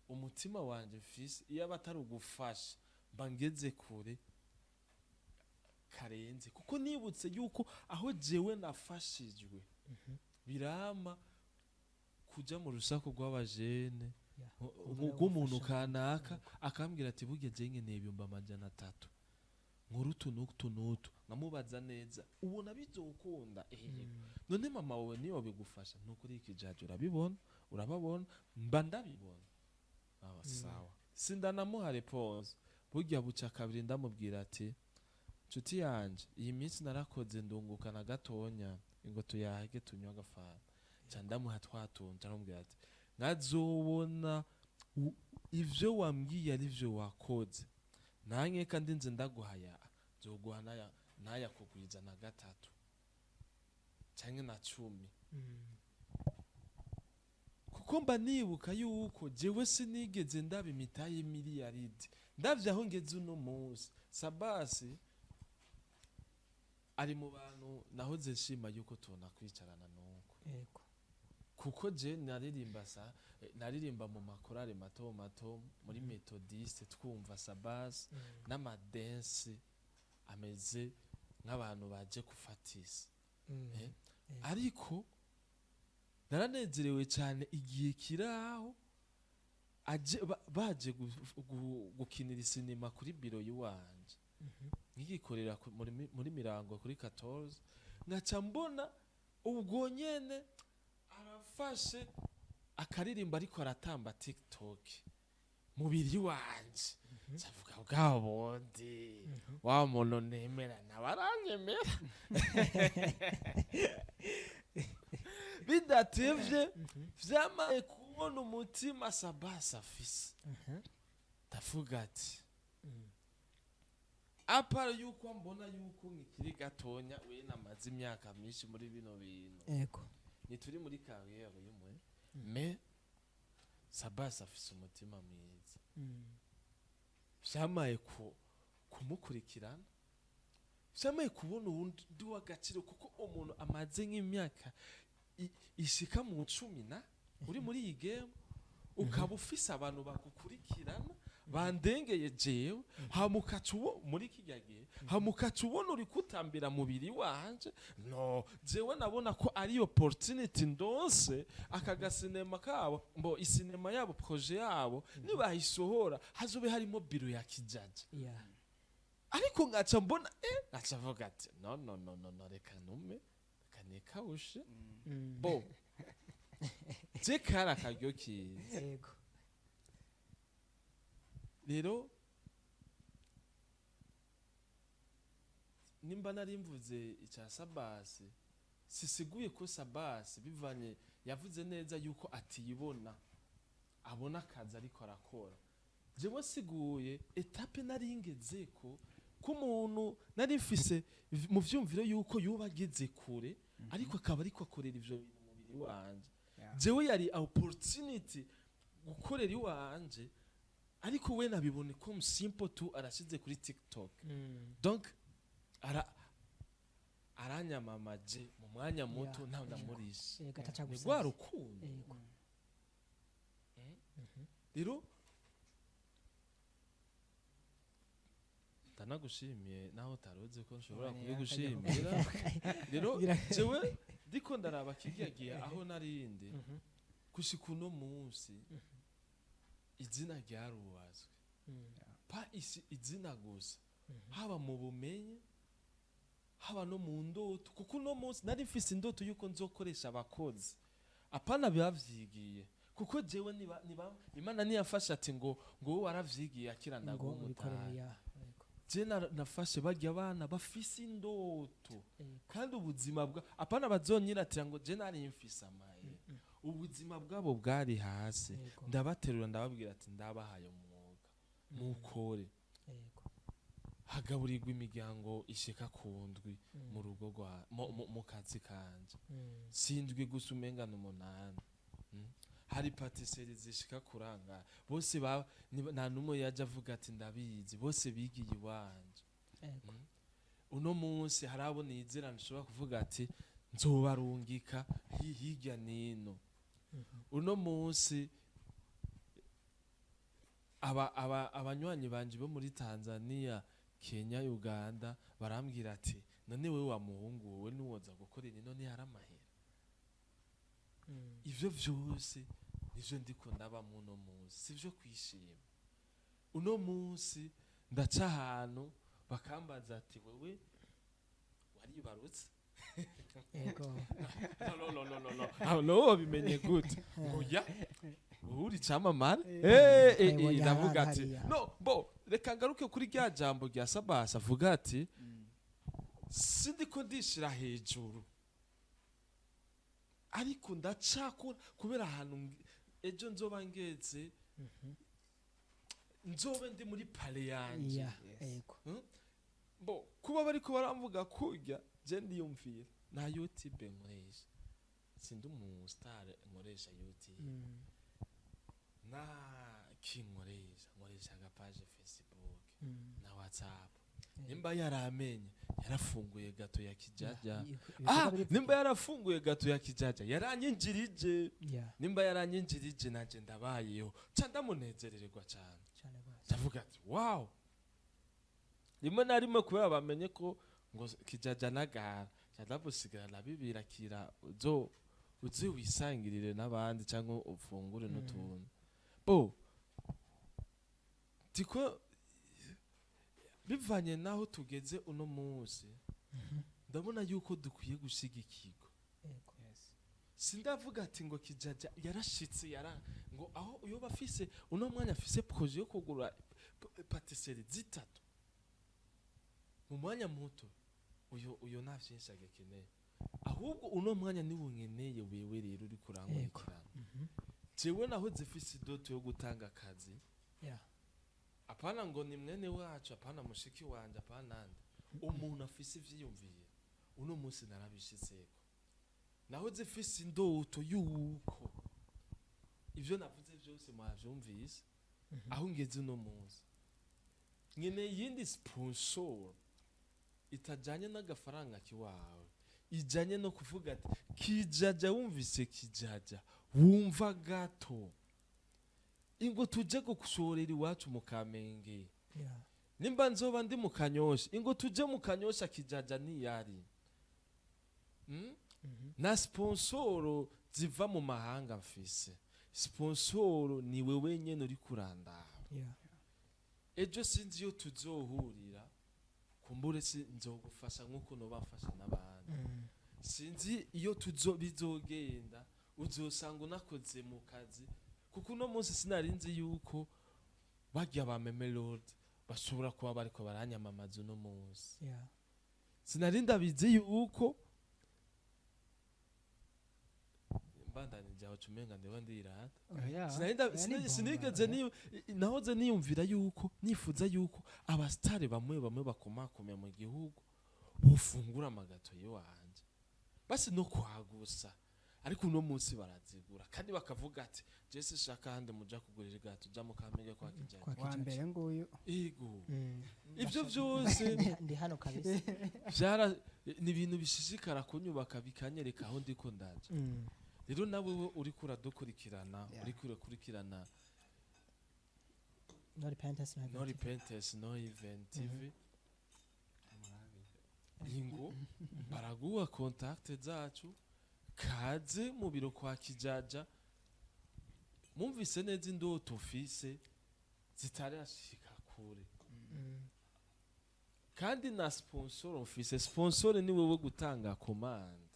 [SPEAKER 4] Umutima wanje mfise, iyo aba atari ugufasha, mba ngeze kure karenze, kuko nibutse yuko aho jewe nafashijwe birama kuja mu rusaku rw'abajene. Rw'umuntu kanaka akambwira ati burya je nkeneye 300,000 nkuru utu n'utu n'utu, nkamubaza neza ubona bizokunda? None mama wawe niyo bigufasha? Nukuri ikijaje urabibona, urababona, mba ndabibona. Aba sawa, sindanamuha réponse. Burya buca kabiri ndamubwira ati nshuti yanje, iyi minsi narakoze ndunguka na gatonya, ngo tuyage tunywe agafanta. Nca ndamuha twatunze, ndamubwira ati nkazobona ivyo wambwiye ari vyo wakoze, nange kandi nze ndaguhaya, nzoguha naya naya kugwiza na 3 canke na 10. Kuko mba nibuka yuko jewe sinigeze ndaba imitahe y'imiliyaridi, ndavye aho ngeze uno munsi. Sabasi ari mu bantu nahoze nshima yuko tubona kwicarana nuko. Kuko je naririmba sa naririmba mu makorale mato mato muri Methodiste, twumva Sabasi n'amadensi ameze nk'abantu baje kufatisa. Ariko naranezerewe cyane igihe kiraho aje baje gukinira isinema kuri biro yiwanje, nkigikorera muri Mirango kuri 14, nkaca mbona ubwo nyene arafashe akaririmba ariko aratamba TikTok mubiri wanje. Ndavuga bwa bundi wa muntu nemera nabaranyemera. Bidatevye vyamaye kubona umutima Sabasi afise, ndavuga ati apara yuko mbona yuko nkikiri gatonya, we namaze imyaka myinshi muri bino bintu. Ntituri muri carrière y'umwe, mais Sabasi afise umutima mwiza. Vyamaye kumukurikirana, vyamaye kubona uwundi w'agaciro, kuko umuntu amaze nk'imyaka ishika mu 10 na uri muri iyi game, ukaba ufise abantu bagukurikirana bandengeye jewe, hamukaca uwo muri kirya gihe, hamukaca ubona uri kutambira mubiri wanje. No jewe nabona ko ari opportunity ndonse aka gasinema kabo, mbo isinema yabo, projet yabo nibayisohora hazobe harimo biro ya Kijaja. Ariko ngaca mbona ngaca mvuga ati no no no no no, reka nume, reka nikawushe. Bo je kari akaryo kiza. Rero nimba nari mvuze icya Sabasi, sisiguye ko Sabasi bivanye yavuze neza yuko atiyibona, abona akazi ariko arakora. Jewe siguye étape nari ngezeko, ko umuntu nari mfise mu vyumviro yuko yoba ageze kure, ariko akaba ariko akorera ivyo bintu mubiri wanje. Jewe yari opportunity gukorera iwanje, ariko we nabibone ko simple tu arashize kuri TikTok. Donc aranyamamaje mu mwanya muto, ntawe ndamurisha.
[SPEAKER 2] Ataca
[SPEAKER 4] Ni
[SPEAKER 2] gusa.
[SPEAKER 4] rwa rukundo. Rero ndanagushimiye naho utaruzi ko nshobora
[SPEAKER 1] Oya,
[SPEAKER 4] kubigushimira. Rero jewe ndiko ndaraba kirya gihe aho narindi gushika uno munsi, izina ryarubazwe pa isi izina gusa, haba mu bumenyi, haba no mu ndoto, kuko uno munsi nari mfise indoto yuko nzokoresha abakozi apana bavyigiye, kuko jewe niba Imana niyafashe ati ngo wowe waravyigiye akira
[SPEAKER 2] Ngo
[SPEAKER 4] ndaguha
[SPEAKER 2] ubikorere
[SPEAKER 4] umutahe.
[SPEAKER 2] ya.
[SPEAKER 4] Je nafashe barya abana bafise indoto, kandi ubuzima bwa apana bazonyiratira ngo je nari mfise amahera, ubuzima bwabo bwari hasi. Ndabaterura ndababwira ati ndabahaye umwuga, mukore. Hagaburirwa imiryango ishika ku 7 mu rugo rwa mu kazi kanje. Sindwi gusa, umenga 8. Hari pâtisserie zishika kuranga bose nta numwe yaje avuga ati ndabizi, bose bigiye iwanje. Uno munsi hari abo nizera nshobora kuvuga ati nzobarungika hirya nino. Uno munsi aba abanywanyi banje bo muri Tanzania, Kenya, Uganda barambwira ati none wewe wa muhungu wowe nuwoza gukorera ino ntihari amahera. Ivyo vyose nivyo ndiko ndaba muno munsi. munsi sivyo kwishima. Uno munsi ndaca ahantu bakambaza ati: "Wewe waribarutse?"
[SPEAKER 2] Yego.
[SPEAKER 4] No, no, no, no, no, no. Aho no wabimenye gute? Ngo ya uri camamare. Eh eh.
[SPEAKER 2] Ayibonye.
[SPEAKER 4] Ndavuga
[SPEAKER 2] Ahantu
[SPEAKER 4] ati
[SPEAKER 2] hariya.
[SPEAKER 4] no bo reka ngaruke kuri rya jambo rya Sabasi, avuga ati: "Sindiko ndishira hejuru, ariko ndacakora kubera ahantu ejo nzoba ngeze, nzobe ndi muri palais yanje."
[SPEAKER 2] Yego.
[SPEAKER 4] Bo kuba bariko baramvuga kurya, je ndiyumvira nta YouTube nkoresha, sindi umu star nkoresha YouTube, nta kinkoresha, nkoresha aga page Facebook na WhatsApp. Nimba yaramenye yarafunguye gâteau ya Kijaja, nimba yarafunguye gâteau ya Kijaja, yaranyinjirije. Nimba yaranyinjirije, nanje ndabayeho ca ndamunezerererwa cane.
[SPEAKER 2] Cyane rwose.
[SPEAKER 4] Ndavuga ati: "Wow." Rimwe na rimwe kubera bamenye ko ngo Kijaja nagara, ndabusigara nabibirakira uzo uze wisangirire n'abandi cyangwa ufungure n'utuntu. Bo tiko bivanye naho tugeze uno munsi, ndabona yuko dukwiye gushigikirwa.
[SPEAKER 2] Yego.
[SPEAKER 4] Sindavuga ati ngo Kijaja yarashitse, yara ngo aho uyoba afise uno mwanya, afise projet yo kugura pâtisserie zitatu mu mwanya muto. Uyo nta vyinshi agakeneye, ahubwo uno mwanya niwo nkeneye. Wewe rero uri kurankurikirana, jewe naho zifise indoto yo gutanga akazi, apana ngo ni mwene wacu, apana mushiki wanje, apana nande, umuntu afise ivyiyumviro. Uno munsi narabishitseko, naho zifise indoto yuko ivyo navuze vyose mwavyumvise. Aho ngeze uno munsi, nkeneye iyindi sponsor itajanye n'agafaranga kiwawe, ijanye no kuvuga ati: "Kijaja, wumvise Kijaja, wumva gâteau, ingo tuje gushorera iwacu mu Kamenge." Nimba nzoba ndi mu Kanyosha, ingo tuje mu Kanyosha, Kijaja niyari. Na sponsoro ziva mu mahanga mfise, sponsoro ni wewe nyene uri kurandaba. Ejo sinzi iyo tuzohurira, kumbure si nzogufasha nk'uko noba mfasha n'abandi. Sinzi iyo tuzo bizogenda, uzosanga unakoze mu kazi, kuko uno munsi sinari nzi yuko barya ba Memelord bashobora kuba bariko baranyamamaza uno munsi. Sinari ndabizi yuko mbandanije aho cumenga ndeba ndirata.
[SPEAKER 1] Oya, oya, ni bomba.
[SPEAKER 4] Sinigeze nahoze niyumvira yuko nifuza yuko abasitari bamwe bamwe bakomakomeye mu gihugu bofungura ama gâteau yiwanje, basi no kwagusa, ariko uno munsi barazigura kandi bakavuga ati: "Jese shaka ahandi muja kugurira gâteau, ja mu Kamenge kwa Kijaja."
[SPEAKER 2] Kwa
[SPEAKER 1] Wa
[SPEAKER 2] Kijaja.
[SPEAKER 1] mbere nguyu.
[SPEAKER 4] Ego, ivyo vyose
[SPEAKER 2] Ndi hano kabisa.
[SPEAKER 4] vyara ni ibintu bishishikara kunyubaka, bikanyereka aho ndiko ndaja. Rero nawe we uriko uradukurikirana, uriko urakurikirana
[SPEAKER 2] No repentance, no
[SPEAKER 4] No Repentance No Event TV, ingo baraguha contact zacu, kaze mu biro kwa Kijaja. Mumvise neza indoto ufise zitarashika kure, kandi na sponsor mfise, sponsor ni wewe gutanga commande.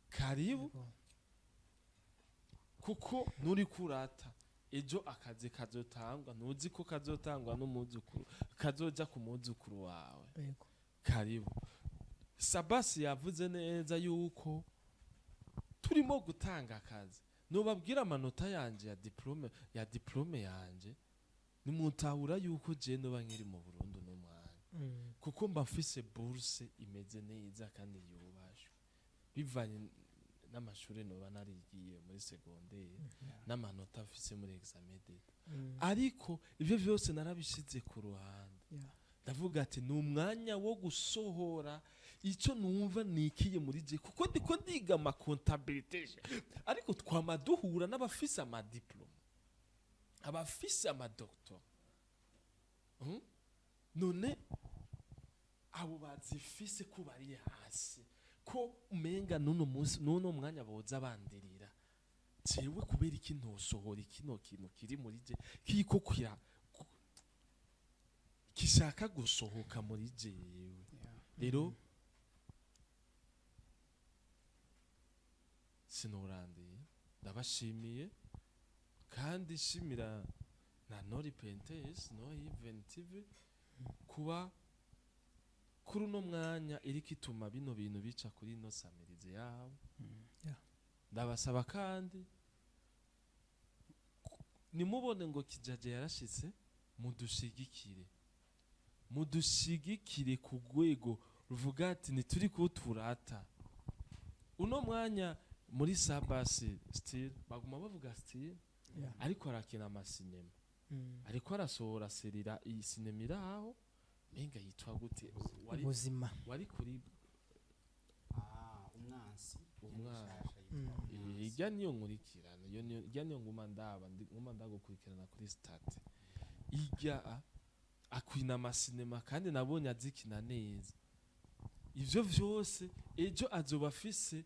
[SPEAKER 4] Karibu. Kuko nuri kurata ejo akazi kazotangwa, ntuzi ko kazotangwa n'umuzukuru, kazoja ku muzukuru wawe. Karibu. Sabasi yavuze neza yuko turimo gutanga akazi. Nubabwira amanota yanje ya diplôme, ya diplôme yanje, nimutahura yuko je noba nkiri mu Burundi no mwanya, kuko mba mfise bourse imeze neza kandi yubashwe, bivanye n'amashuri noba narigiye muri secondaire n'amanota mfise muri examen d'État. Ariko ivyo vyose narabishize ku ruhande. Ndavuga ati ni umwanya wo gusohora icyo numva nikiye muri je, kuko ndiko ndiga ama comptabilité, ariko twama duhura n'abafise ama diplôme, abafise ama doctorat. None abo bazifise ko bari hasi, ko umenga n'uno munsi n'uno mwanya boza bandirira. Jewe kubera iki ntosohora kino kintu kiri muri je, kiriko kira gishaka gusohoka muri jewe? Rero sinorandiye, ndabashimiye kandi nshimira na Nori Pentes no Even TV kuba kuri uno mwanya iriko ituma bino bintu bica kuri ino samirizi yabo. Ndabasaba kandi nimubone ngo Kijaje yarashitse, mudushigikire, mudushigikire ku rwego ruvuga ati ntituri kuturata. Uno mwanya muri Sabasi still baguma bavuga still, ariko arakina amasinema, ariko arasohora serira iyi sinema iri aho menga yitwa gute? Wari
[SPEAKER 2] Ubuzima.
[SPEAKER 4] Wari kuri
[SPEAKER 3] Umwansi.
[SPEAKER 4] Umwansi. Irya niyo nkurikirana, iyo niyo, irya niyo nguma ndaba, nguma ndagukurikirana kuri stade. Irya akwina amasinema kandi nabonye azikina neza. Ivyo vyose ejo azoba afise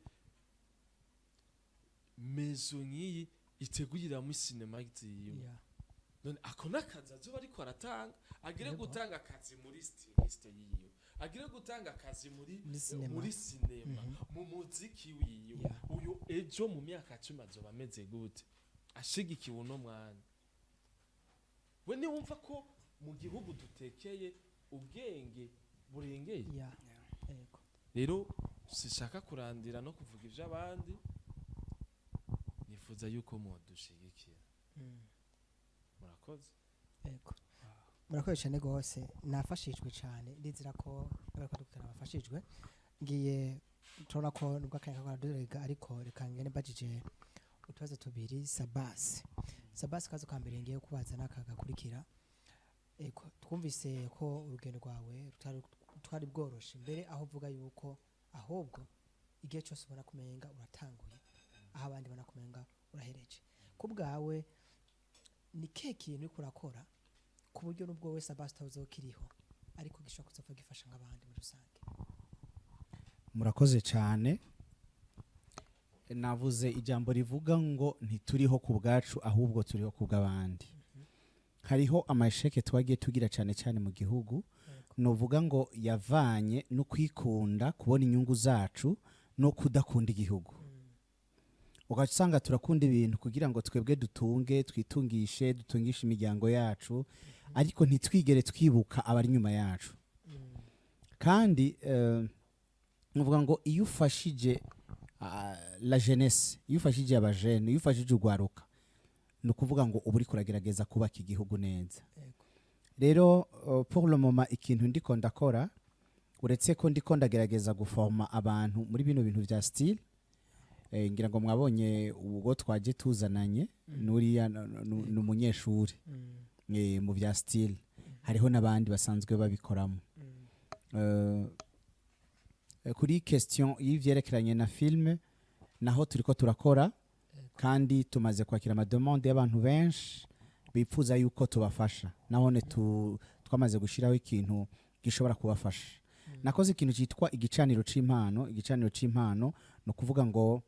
[SPEAKER 4] mezo nk'iyi iteguriramo isinema ziwe. None ako n'akazi azoba ariko aratanga, agire gutanga akazi muri styliste yiwe, agire gutanga akazi muri
[SPEAKER 2] Muri sinema.
[SPEAKER 4] muri sinema, mu muziki wiwe. Uyu ejo mu myaka 10 azoba ameze gute ashigikiwe uno mwanya? We niwumva ko mu gihugu dutekeye ubwenge burengeye.
[SPEAKER 2] Yego.
[SPEAKER 4] Rero sishaka kurandira no kuvuga ivy'abandi, nifuza yuko mwodushigikira. Murakoze.
[SPEAKER 2] Yego. Murakoze cyane rwose, nafashijwe cyane, ndizera ko n'abariko dukurikirana bafashijwe. Ngiye turabona ko nubwo akanya karadurega, ariko reka ngende mbajije utubazo tubiri Sabasi. Sabasi, akabazo ka mbere ngiye kubaza n'aka gakurikira. Ego, twumvise ko urugendo rwawe rutari bworoshe, mbere aho uvuga yuko ahubwo igihe cyose ubona kumenga uratanguye aho abandi babona kumenga urahereje. Ku bwawe ni kihe kintu uriko urakora ku buryo nubwo wese Sabasi utazokiriho, ariko gishobora kuzopfa gifasha nk'abandi muri rusange?
[SPEAKER 3] Murakoze cyane. Navuze ijambo rivuga ngo ntituriho ku bwacu, ahubwo turiho ku bw'abandi. Hariho ama échecs twagiye tugira cyane cyane mu gihugu, nuvuga ngo yavanye no kwikunda, kubona inyungu zacu no kudakunda igihugu. Ugaca usanga turakunda ibintu kugira ngo twebwe dutunge, twitungishe, dutungishe imiryango yacu, ariko ntitwigere twibuka abari inyuma yacu. Kandi nuvuga ngo iyo ufashije la jeunesse, iyo ufashije abajene, iyo ufashije urwaruka, ni ukuvuga ngo uba uriko uragerageza kubaka igihugu neza. Rero pour le moment ikintu ndiko ndakora, uretse ko ndiko ndagerageza guforma abantu muri bino bintu vya style, ngira ngo mwabonye ubwo twaje tuzananye nuriya ni umunyeshuri mu vya style, hariho n'abandi basanzwe babikoramo. Kuri question y'ivyerekeranye na film naho turiko turakora, kandi tumaze kwakira ama demandes y'abantu benshi bipfuza yuko tubafasha. Nahone twamaze gushyiraho ikintu gishobora kubafasha. Nakoze ikintu cyitwa igicaniro c'impano. Igicaniro c'impano ni ukuvuga ngo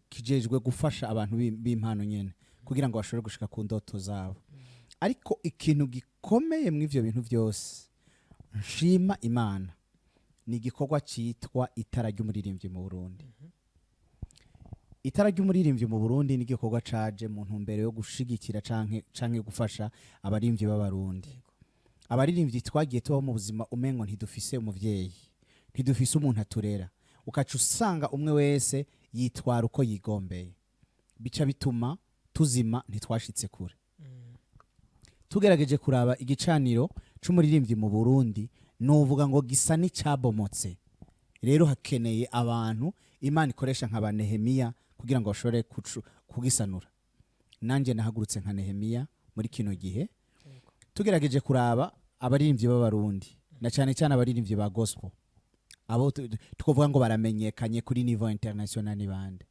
[SPEAKER 3] kijejwe gufasha abantu b'impano nyene kugira ngo bashobore gushika ku ndoto zabo. Ariko ikintu gikomeye mu ivyo bintu byose nshima Imana ni igikorwa cyitwa Itara ry'Umuririmbyi mu Burundi. Itara ry'Umuririmbyi mu Burundi ni igikorwa caje mu ntumbero yo gushigikira canke gufasha abaririmbyi b'Abarundi. Abaririmbyi twagiye tubaho mu buzima umengo ntidufise umuvyeyi, ntidufise umuntu aturera, ukaca usanga umwe wese yitwara uko yigombeye, bica bituma tuzima, ntitwashitse kure. Tugerageje kuraba igicaniro c'umuririmbyi mu Burundi, nuvuga ngo gisa n'icabomotse. Rero hakeneye abantu Imana ikoresha nka ba Nehemiya kugira ngo bashobore kugisanura. Nanjye nahagurutse nka Nehemiya muri kino gihe. Tugerageje kuraba abaririmbyi b'Abarundi, na cyane cyane abaririmbyi ba gospel, abo twovuga ngo baramenyekanye kuri niveau international ni bande?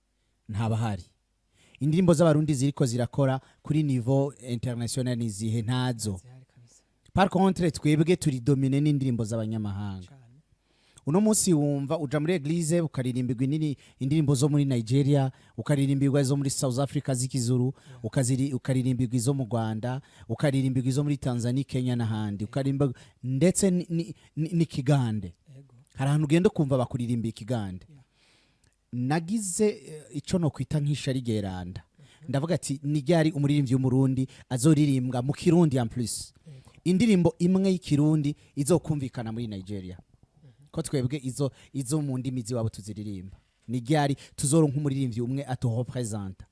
[SPEAKER 3] Ntabahari. Indirimbo z'Abarundi ziriko zirakora kuri niveau international ni zihe? Ntazo.
[SPEAKER 2] Zihari kabisa.
[SPEAKER 3] Par contre twebwe turi dominés n'indirimbo z'abanyamahanga.
[SPEAKER 2] Cyane.
[SPEAKER 3] Uno munsi wumva uja muri église ukaririmbirwa indirimbo zo muri Nigeria, ukaririmbirwa izo muri South Africa z'ikizuru, ukaririmbirwa izo mu Rwanda, ukaririmbirwa izo muri Tanzania, Kenya n'ahandi, ukaririmba ndetse n'ikigande. Hari ahantu ugenda ukumva bakuririmba ikigande. Nagize ico no kwita nk'ishari geranda, ndavuga ati: "Ni ryari umuririmbyi w'Umurundi azoririmbwa mu Kirundi, en plus indirimbo imwe y'ikirundi izokumvikana muri Nigeria, ko twebwe izo mu ndimi z'iwabo tuziririmba? Ni ryari tuzoronka umuririmbyi umwe aturepresenta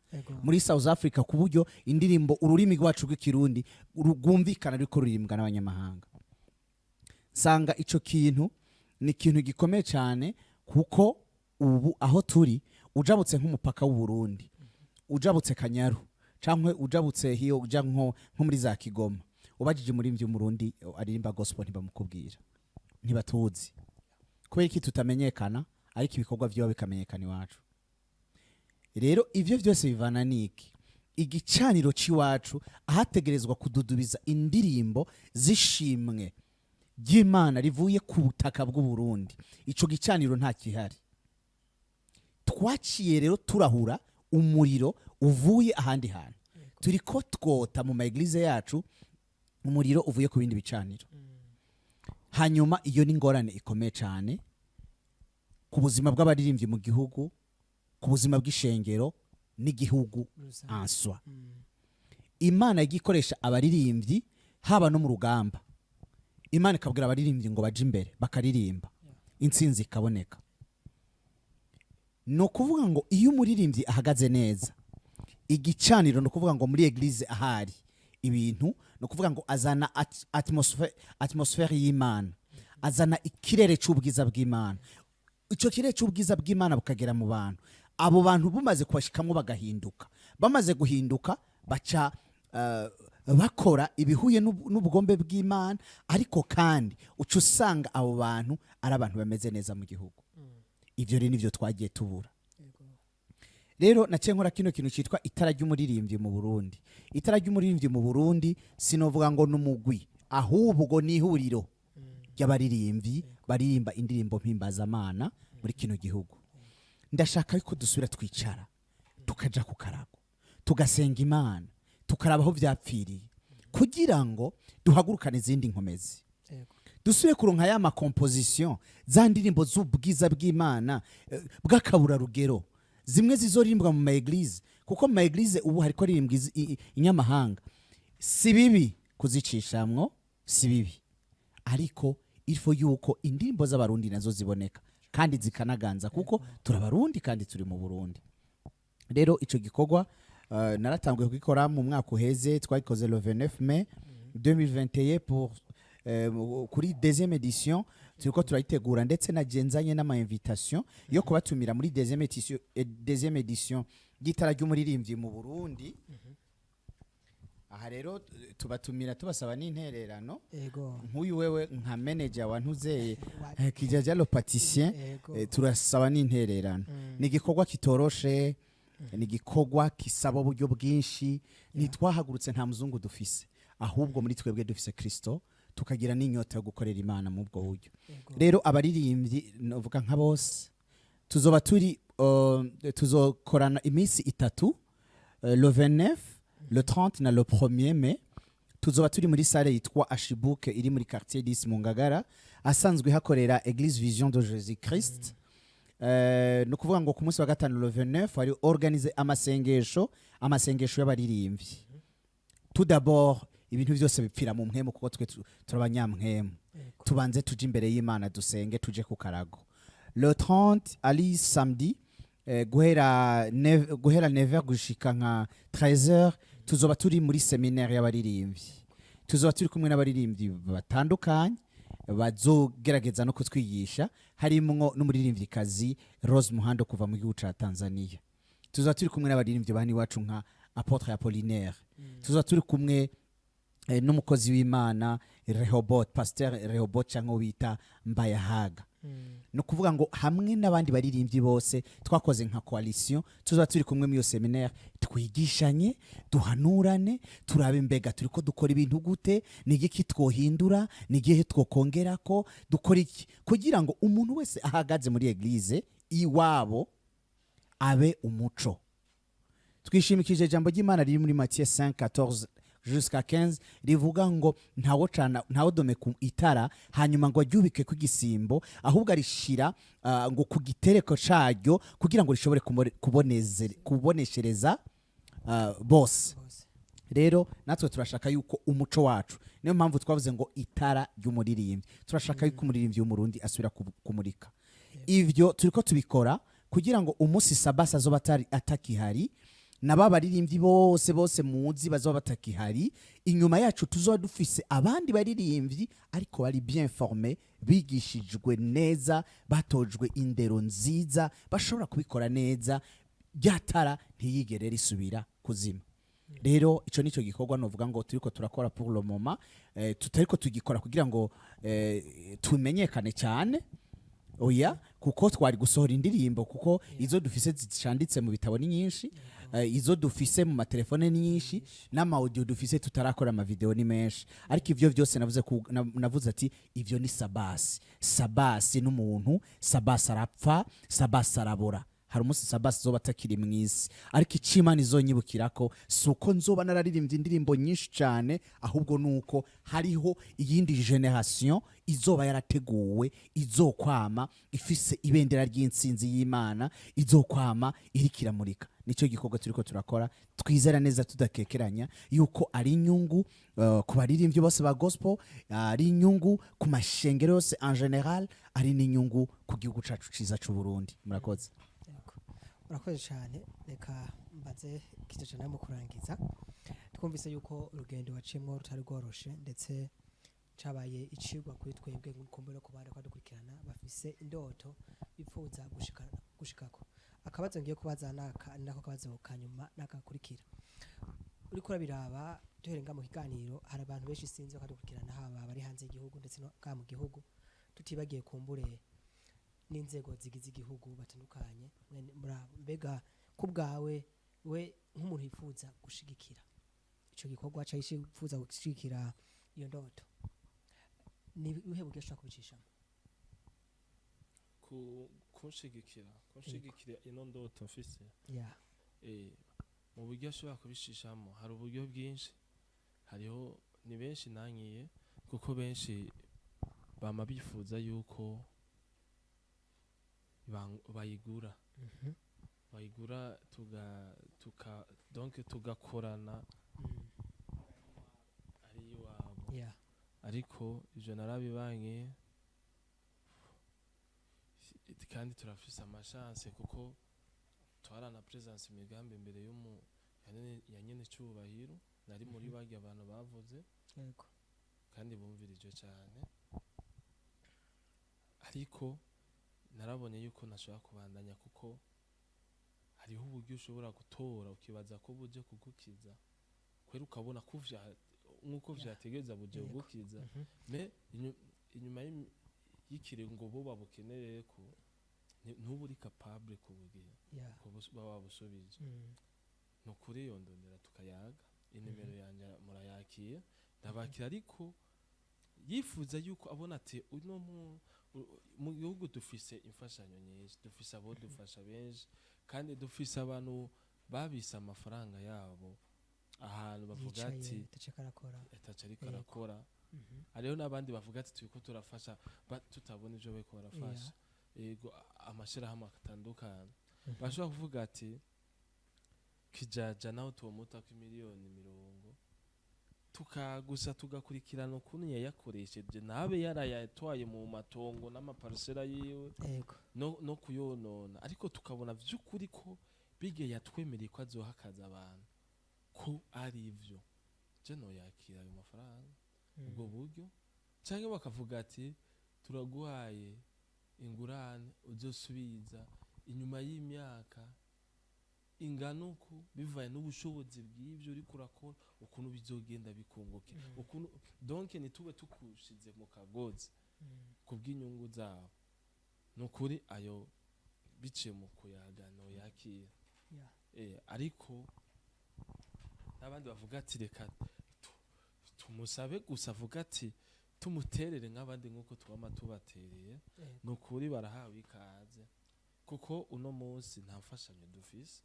[SPEAKER 3] muri South Africa, ku buryo indirimbo ururimi rwacu rw'ikirundi rwumvikana ruriko ruririmbwa n'abanyamahanga?" Nsanga ico kintu ni ikintu gikomeye cyane, kuko ubu aho turi, ujabutse nk'umupaka w'u Burundi, ujabutse Kanyaru canke ujabutse hiyo uja nko muri za Kigoma, ubajije umuririmbyi w'Umurundi aririmba gospel, ntibamukubwira, ntibatuzi. Kubera iki tutamenyekana, ariko ibikorwa vyiwe bikamenyekana iwacu? Rero ivyo vyose bivana niki? Igicaniro c'iwacu ahategerezwa kududubiza indirimbo z'ishimwe ry'Imana rivuye ku butaka bw'u Burundi, ico gicaniro nta kihari. Twaciye rero turahura umuriro uvuye ahandi hantu, turiko twota mu ma églises yacu umuriro uvuye ku bindi bicaniro. Hanyuma iyo ni ingorane ikomeye cyane ku buzima bw'abaririmbyi mu gihugu, ku buzima bw'ishengero n'igihugu en soi. Imana yagiye ikoresha abaririmbyi haba no mu rugamba, Imana ikabwira abaririmbyi ngo baje imbere bakaririmba, intsinzi ikaboneka. Ni ukuvuga ngo iyo umuririmbyi ahagaze neza igicaniro, ni ukuvuga ngo muri église ahari ibintu, ni ukuvuga ngo azana atmosphère y'Imana, azana ikirere cy'ubwiza bw'Imana. Icyo kirere cy'ubwiza bw'Imana bukagera mu bantu, abo bantu bumaze kubashikamwo bagahinduka. Bamaze guhinduka, baca bakora ibihuye n'ubugombe bw'Imana. Ariko kandi uca usanga abo bantu ari abantu bameze neza mu gihugu. Ibyo rero nivyo twagiye tubura. Rero naciye nkora kino kintu cyitwa Itara ry'Umuririmbyi mu Burundi. Itara ry'Umuririmbyi mu Burundi, sinovuga ngo n'umugwi, ahubwo ni ihuriro ry'abaririmbyi baririmba indirimbo mpimbazamana muri kino gihugu. Ndashaka yuko dusubira twicara, tukaja ku karago, tugasenga Imana, tukaraba aho vyapfiriye, kugira ngo duhagurukane izindi nkomezi, dusubire kuronka ya ma compositions, za ndirimbo z'ubwiza bw'Imana bw'akaburarugero, zimwe zizoririmbwa mu ma églises, kuko mu ma églises ubu hariko haririmbwa inyamahanga. Si bibi kuzicishamwo, si bibi, ariko il faut yuko indirimbo z'Abarundi nazo ziboneka kandi zikanaganza, kuko turabarundi kandi turi mu Burundi. Rero ico gikorwa naratanguye kugikora mu mwaka uheze. Twagikoze le 29 mai 2021 pour kuri deuxième édition turiko turayitegura, ndetse nagenzanye n'ama invitation yo kubatumira muri deuxième édition y'Itara ry'Umuririmbyi mu Burundi. Aha rero tubatumira, tubasaba n'intererano. Nk'uyu wewe nka manager wa ntuzeye Kijaja le pâtissier, turasaba n'intererano. Ni igikorwa kitoroshe, ni igikorwa kisaba uburyo bwinshi. Ntitwahagurutse, nta muzungu dufise, ahubwo muri twebwe dufise Kristo, tukagira n'inyota yo gukorera Imana mu ubwo buryo. Rero abaririmbyi novuga nka bose tuzoba turi tuzokorana iminsi 3, le 29, le 30 na le 1er mai. Tuzoba turi muri salle yitwa Ashibuke, iri muri quartier 10 mu Ngagara, asanzwe hakorera Église Vision de Jésus Christ. Ni ukuvuga ngo ku munsi wa gatanu, le 29, hari organize amasengesho y'abaririmbyi. Tout d'abord, ibintu byose bipfira mu mpwemu, kuko twe turi abanyamwemu. Tubanze tuje imbere y'Imana, dusenge, tuje ku karago. Le 30 ari samedi, guhera 9h gushika nka 13h, tuzoba turi muri séminaire y'abaririmbyi. Tuzoba turi kumwe n'abaririmbyi batandukanye bazogerageza no kutwigisha, harimwo n'umuririmvyikazi Rose Muhando kuva mu gihugu ca Tanzania. Tuzoba turi kumwe n'abaririmbyi bani iwacu nka Apôtre Apollinaire. Tuzoba turi kumwe n'umukozi w'Imana Rehoboth, Pasteur Rehoboth cyangwa bita Mbayahaga. No kuvuga ngo hamwe n'abandi baririmbyi bose twakoze nka coalition, tuzoba turi kumwe muri iyo séminaire, twigishanye, duhanurane, turabe mbega turiko dukora ibintu gute, ni igiki twohindura, ni igihe twokongerako, dukora iki kugira ngo umuntu wese ahagaze muri église iwabo abe umuco. Twishimikije ijambo ry'Imana riri muri Matthieu 5:14 jusqu'à 15, rivuga ngo ntawocana, ntawodome ku itara hanyuma ngo aryubike ku gisimbo, ahubwo arishira ngo ku gitereko caryo kugira ngo rishobore kuboneshereza bose.
[SPEAKER 2] Bose.
[SPEAKER 3] Rero natwe turashaka yuko umuco wacu, niyo mpamvu twavuze ngo itara ry'umuririmbyi, turashaka yuko umuririmbyi w'Umurundi asubira kumurika. Ivyo turiko tubikora kugira ngo umunsi Sabasi azoba atari atakihari, na ba baririmbyi bose bose muzi bazoba batakihari, inyuma yacu tuzoba dufise abandi baririmbyi ariko bari bien formés, bigishijwe neza, batojwe indero nziza, bashobora kubikora neza, rya tara ntiyigere risubira kuzima. Rero ico nico gikorwa novuga ngo turiko turakora pour le moment. Tutariko tugikora kugira ngo tumenyekane cyane, oya, kuko twari gusohora indirimbo, kuko izo dufise zicanditse mu bitabo ni nyinshi, izo dufise mu matelefone ni nyinshi, n'ama audio dufise tutarakora ama video ni menshi. Ariko ivyo vyose navuze navuze ati ivyo ni Sabasi. Sabasi n'umuntu, Sabasi arapfa, Sabasi arabora. Hari umunsi Sabasi zoba atakiri mw'isi, ariko icyo Imana izonyibukirako si uko nzoba nararirimbye indirimbo nyinshi cyane, ahubwo nuko hariho iyindi génération izoba yarateguwe, izokwama ifise ibendera ry'intsinzi y'Imana, izokwama iriko iramurika. Nicyo gikorwa turiko turakora. Twizera neza tudakekeranya yuko ari inyungu ku baririmbyi bose ba gospel, ari inyungu ku mashengero yose en général, ari n'inyungu ku gihugu cacu ciza c'u Burundi. Murakoze.
[SPEAKER 2] Yego. Urakoze cyane. Reka mbaze kijaja nawe mu kurangiza. Twumvise yuko urugendo waciyemwo rutari rworoshe, ndetse cabaye icigwa kuri twebwe, kumbe no ku bandi badukurikirana bafise indoto bifuza gushikako. Akabazo ngiye kubaza naka, nako kabazo kanyuma nakakurikira: uriko urabiraba, duhere nga mu kiganiro, hari abantu benshi sinzi bakadukurikirana, haba abari hanze y'igihugu ndetse no ngaha mu gihugu, tutibagiye kumbure n'inzego zigize igihugu batandukanye. Mwene muri abo, mbega ku bwawe, we nk'umuntu yifuza gushigikira ico gikorwa cyangwa yifuza gushigikira iyo ndoto, ni ubuhe buryo ashobora kubicishamo?
[SPEAKER 4] Kunshigikira ino ndoto mfise?
[SPEAKER 2] Yeah.
[SPEAKER 4] Mu buryo ashobora kubishishamo, hari uburyo bwinshi. Hariho ni benshi nankiye, kuko benshi bama bifuza yuko bayigura, bayigura tuga tuka donc tugakorana ari iwabo. Ariko ivyo narabibankiye, kandi turafise ama chance kuko twarana présence imigambi imbere y'umu ya nyene cubahiro. Nari muri barya abantu bavuze kandi bumvirije cyane, ariko narabonye yuko ntashobora kubandanya, kuko hariho uburyo ushobora gutora ukibaza ko buje kugukiza kwera, ukabona ko nk'uko vyategereza buje kugukiza, mais inyuma y'ikiringo bo babukenereye ko ntuba uri capable kubugira baba babusubije. Ni ukuri yondondera tukayaga, inimero yanjye murayakira, ndabakira. Ariko yifuza yuko abona ati uno mu gihugu dufise imfashanyo nyinshi, dufise abo dufasha benshi, kandi dufise abantu babise amafaranga yabo ahantu bavuga
[SPEAKER 2] yicaye
[SPEAKER 4] ati
[SPEAKER 2] ataco arakora.
[SPEAKER 4] Ataco ariko arakora. Hariho n'abandi bavuga ati turiko turafasha, tutabona ivyo bariko barafasha. Yego, amashirahamwe atandukanye bashobora kuvuga ati kijaja naho tuwomuta ko 70 miliyoni, tukagusa tugakurikirana ukuntu yayakoresheje, ntabe yarayatwaye mu matongo n'ama parcelles yiwe no kuyonona, ariko tukabona vy'ukuri ko bige yatwemereye ko azoha akazi abantu, ko ari ivyo, je noyakira ayo mafaranga, ubwo buryo. Canke bakavuga ati turaguhaye ingurane uzosubiza inyuma y'imyaka ingana uku, bivaye n'ubushobozi bw'ibyo uriko urakora, ukuntu bizogenda bikunguke, ukuntu donc ntitube tukushize mu kagozi kubw'inyungu zabo. Ni ukuri, ayo biciye mu kuyaga noyakira. Ariko n'abandi bavuga ati reka tumusabe gusa, avuga ati tumuterere nk'abandi nk'uko twama tubatereye. Ni ukuri barahawe ikaze, kuko uno munsi nta mfashanyo dufise.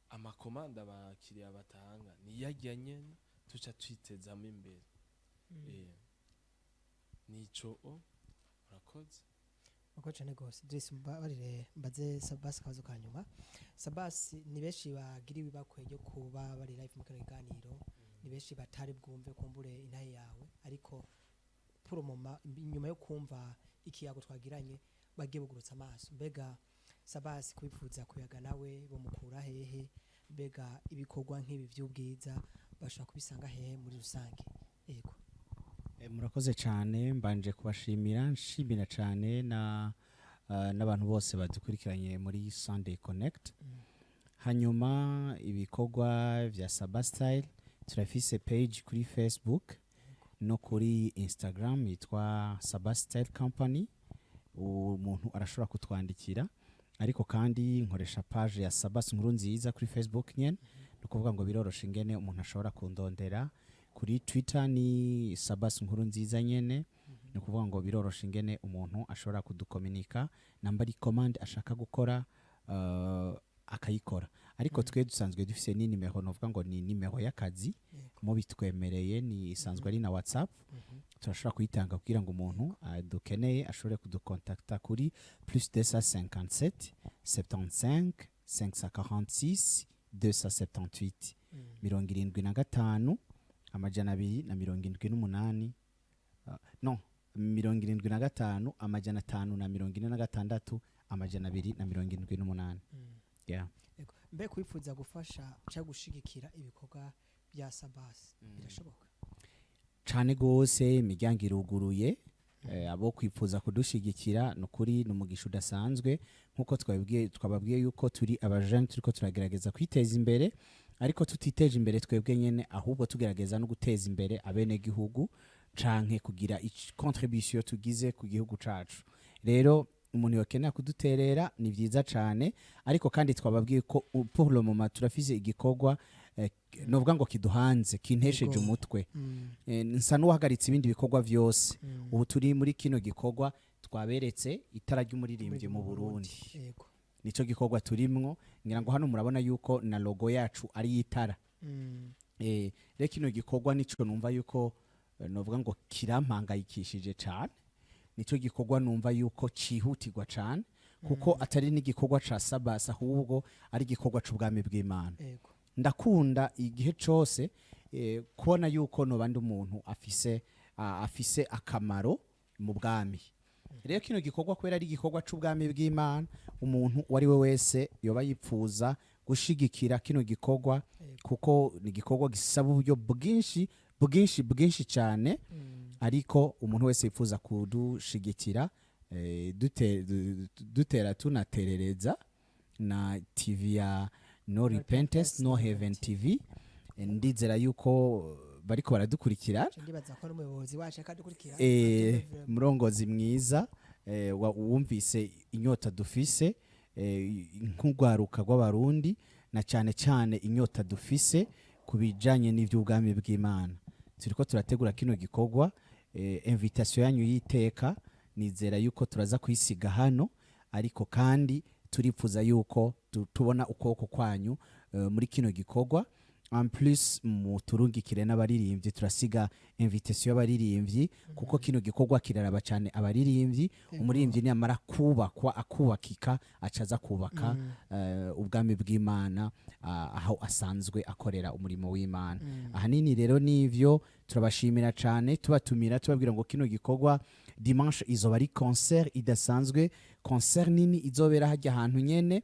[SPEAKER 4] Ama commandes abakiriya batanga niyarya nyene tuca twitezamo imbere. Nico o urakoze.
[SPEAKER 2] Uko cyane gose. Idris, mbabarire mbaze Sabasi akabazo ka nyuma. Sabasi, ni benshi bagiriwe ibakwe ryo kuba bari live mu kino kiganiro, ni benshi batari bwumve kumbure intahe yawe, ariko pour le moment, inyuma yo kumva ikiyago twagiranye, bagiye bugurutsa amaso. Mbega Sabasi, kubipfuza kuyaga nawe bomukura hehe? Mbega ibikorwa nk'ibi by'ubwiza bashobora kubisanga hehe muri rusange? Yego.
[SPEAKER 3] Murakoze cyane. Mbanje kubashimira, nshimira cyane na n'abantu bose badukurikiranye muri Sunday Connect. Hanyuma ibikorwa vya Saba Style, turafise page kuri Facebook no kuri Instagram yitwa Saba Style Company. Umuntu arashobora kutwandikira, ariko kandi nkoresha page ya Sabas Nkuru Nziza kuri Facebook nyene. Ni ukuvuga ngo biroroshe ingene umuntu ashobora kundondera. Kuri Twitter ni Sabas Nkuru Nziza nyene. Ni ukuvuga ngo biroroshe ingene umuntu ashobora kudukominika, namba ari commande ashaka gukora, akayikora. Ariko twe dusanzwe dufise ni nimero, novuga ngo ni nimero y'akazi, mubitwemereye, ni isanzwe ari na WhatsApp, turashobora kuyitanga kugira ngo umuntu adukeneye ashobore kudukontakta kuri +257 75 546 278, 75 278, non, 75 546 278. Yeah.
[SPEAKER 2] Yego. Mbe kwifuza gufasha cyangwa gushigikira ibikorwa bya Sabasi birashoboka?
[SPEAKER 3] Cane gose, imiryango iruguruye. Abo kwifuza kudushigikira, ni ukuri ni umugisha udasanzwe. Nk'uko twababwiye yuko turi abajene turiko turagerageza kwiteza imbere, ariko tutiteje imbere twebwe nyene, ahubwo tugerageza no guteza imbere abenegihugu canke kugira contribution tugize ku gihugu cacu. Rero umuntu yokenera kuduterera ni vyiza cane. Ariko kandi twababwiye ko pour le moment turafise igikorwa, novuga ngo kiduhanze, kintesheje umutwe. Nsa n'uwahagaritse ibindi bikorwa vyose. Ubu turi muri kino gikorwa twaberetse, itara ry'umuririmbyi mu Burundi. Nico gikorwa turimwo. Ngira ngo hano murabona yuko na logo yacu ari itara. Rero kino gikorwa nico numva yuko, novuga ngo kirampangayikishije cane. Nico gikorwa numva yuko cihutirwa cane, kuko atari n'igikorwa ca Sabasi, ahubwo ari igikorwa c'ubwami bw'Imana. Ndakunda igihe cose kubona yuko noba ndi umuntu afise akamaro mu bwami. Rero kino gikorwa, kubera ari igikorwa c'ubwami bw'Imana, umuntu uwo ari we wese yoba yipfuza gushigikira kino gikorwa, kuko ni igikorwa gisaba uburyo bwinshi bwinshi bwinshi cyane. Ariko umuntu wese yifuza kudushigikira, dutera tunaterereza na TV ya No Repentance No Heaven TV. Ndizera yuko bariko baradukurikira.
[SPEAKER 2] Nca ndibaza ko n'umuyobozi wacu akadukurikira.
[SPEAKER 3] Murongozi mwiza, wumvise inyota dufise, nk'urwaruka rw'Abarundi, na cyane cyane inyota dufise ku bijanye n'ivy'ubwami bw'Imana. Turiko turategura kino gikorwa. Invitation yanyu y'iteka nizera yuko turaza kuyisiga hano, ariko kandi turipfuza yuko tubona ukuboko kwanyu muri kino gikorwa. En plus muturungikire n'abaririmbyi, turasiga invitation y'abaririmbyi, kuko kino gikorwa kiraraba cyane abaririmbyi. Umuririmbyi niyamara kubakwa, akubakika, acaza kubaka ubwami bw'Imana, aho asanzwe akorera umurimo w'Imana ahanini. Rero nivyo, turabashimira cyane, tubatumira, tubabwira ngo kino gikorwa dimanche izoba ari concert idasanzwe, concert nini izobera hajya ahantu nyene.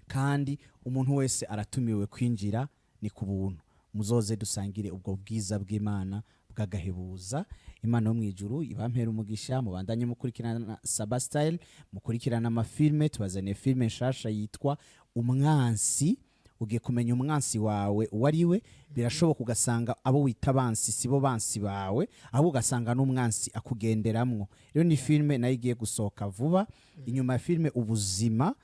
[SPEAKER 3] Kandi umuntu wese aratumiwe, kwinjira ni ku buntu. Muzoze dusangire ubwo bwiza bw'Imana bw'agahebuza. Imana yo mu ijuru ibampera umugisha. Mubandanye mukurikirana Saba Style, mukurikirana amafilme. Tubazaniye filme nshasha yitwa Umwansi. Ugiye kumenya umwansi wawe uwo ari we. Birashoboka ugasanga abo wita bansi sibo bansi bawe, ahubwo ugasanga n'umwansi akugenderamwo. Rero ni filme nayo igiye gusohoka vuba. Inyuma ya filme Ubuzima,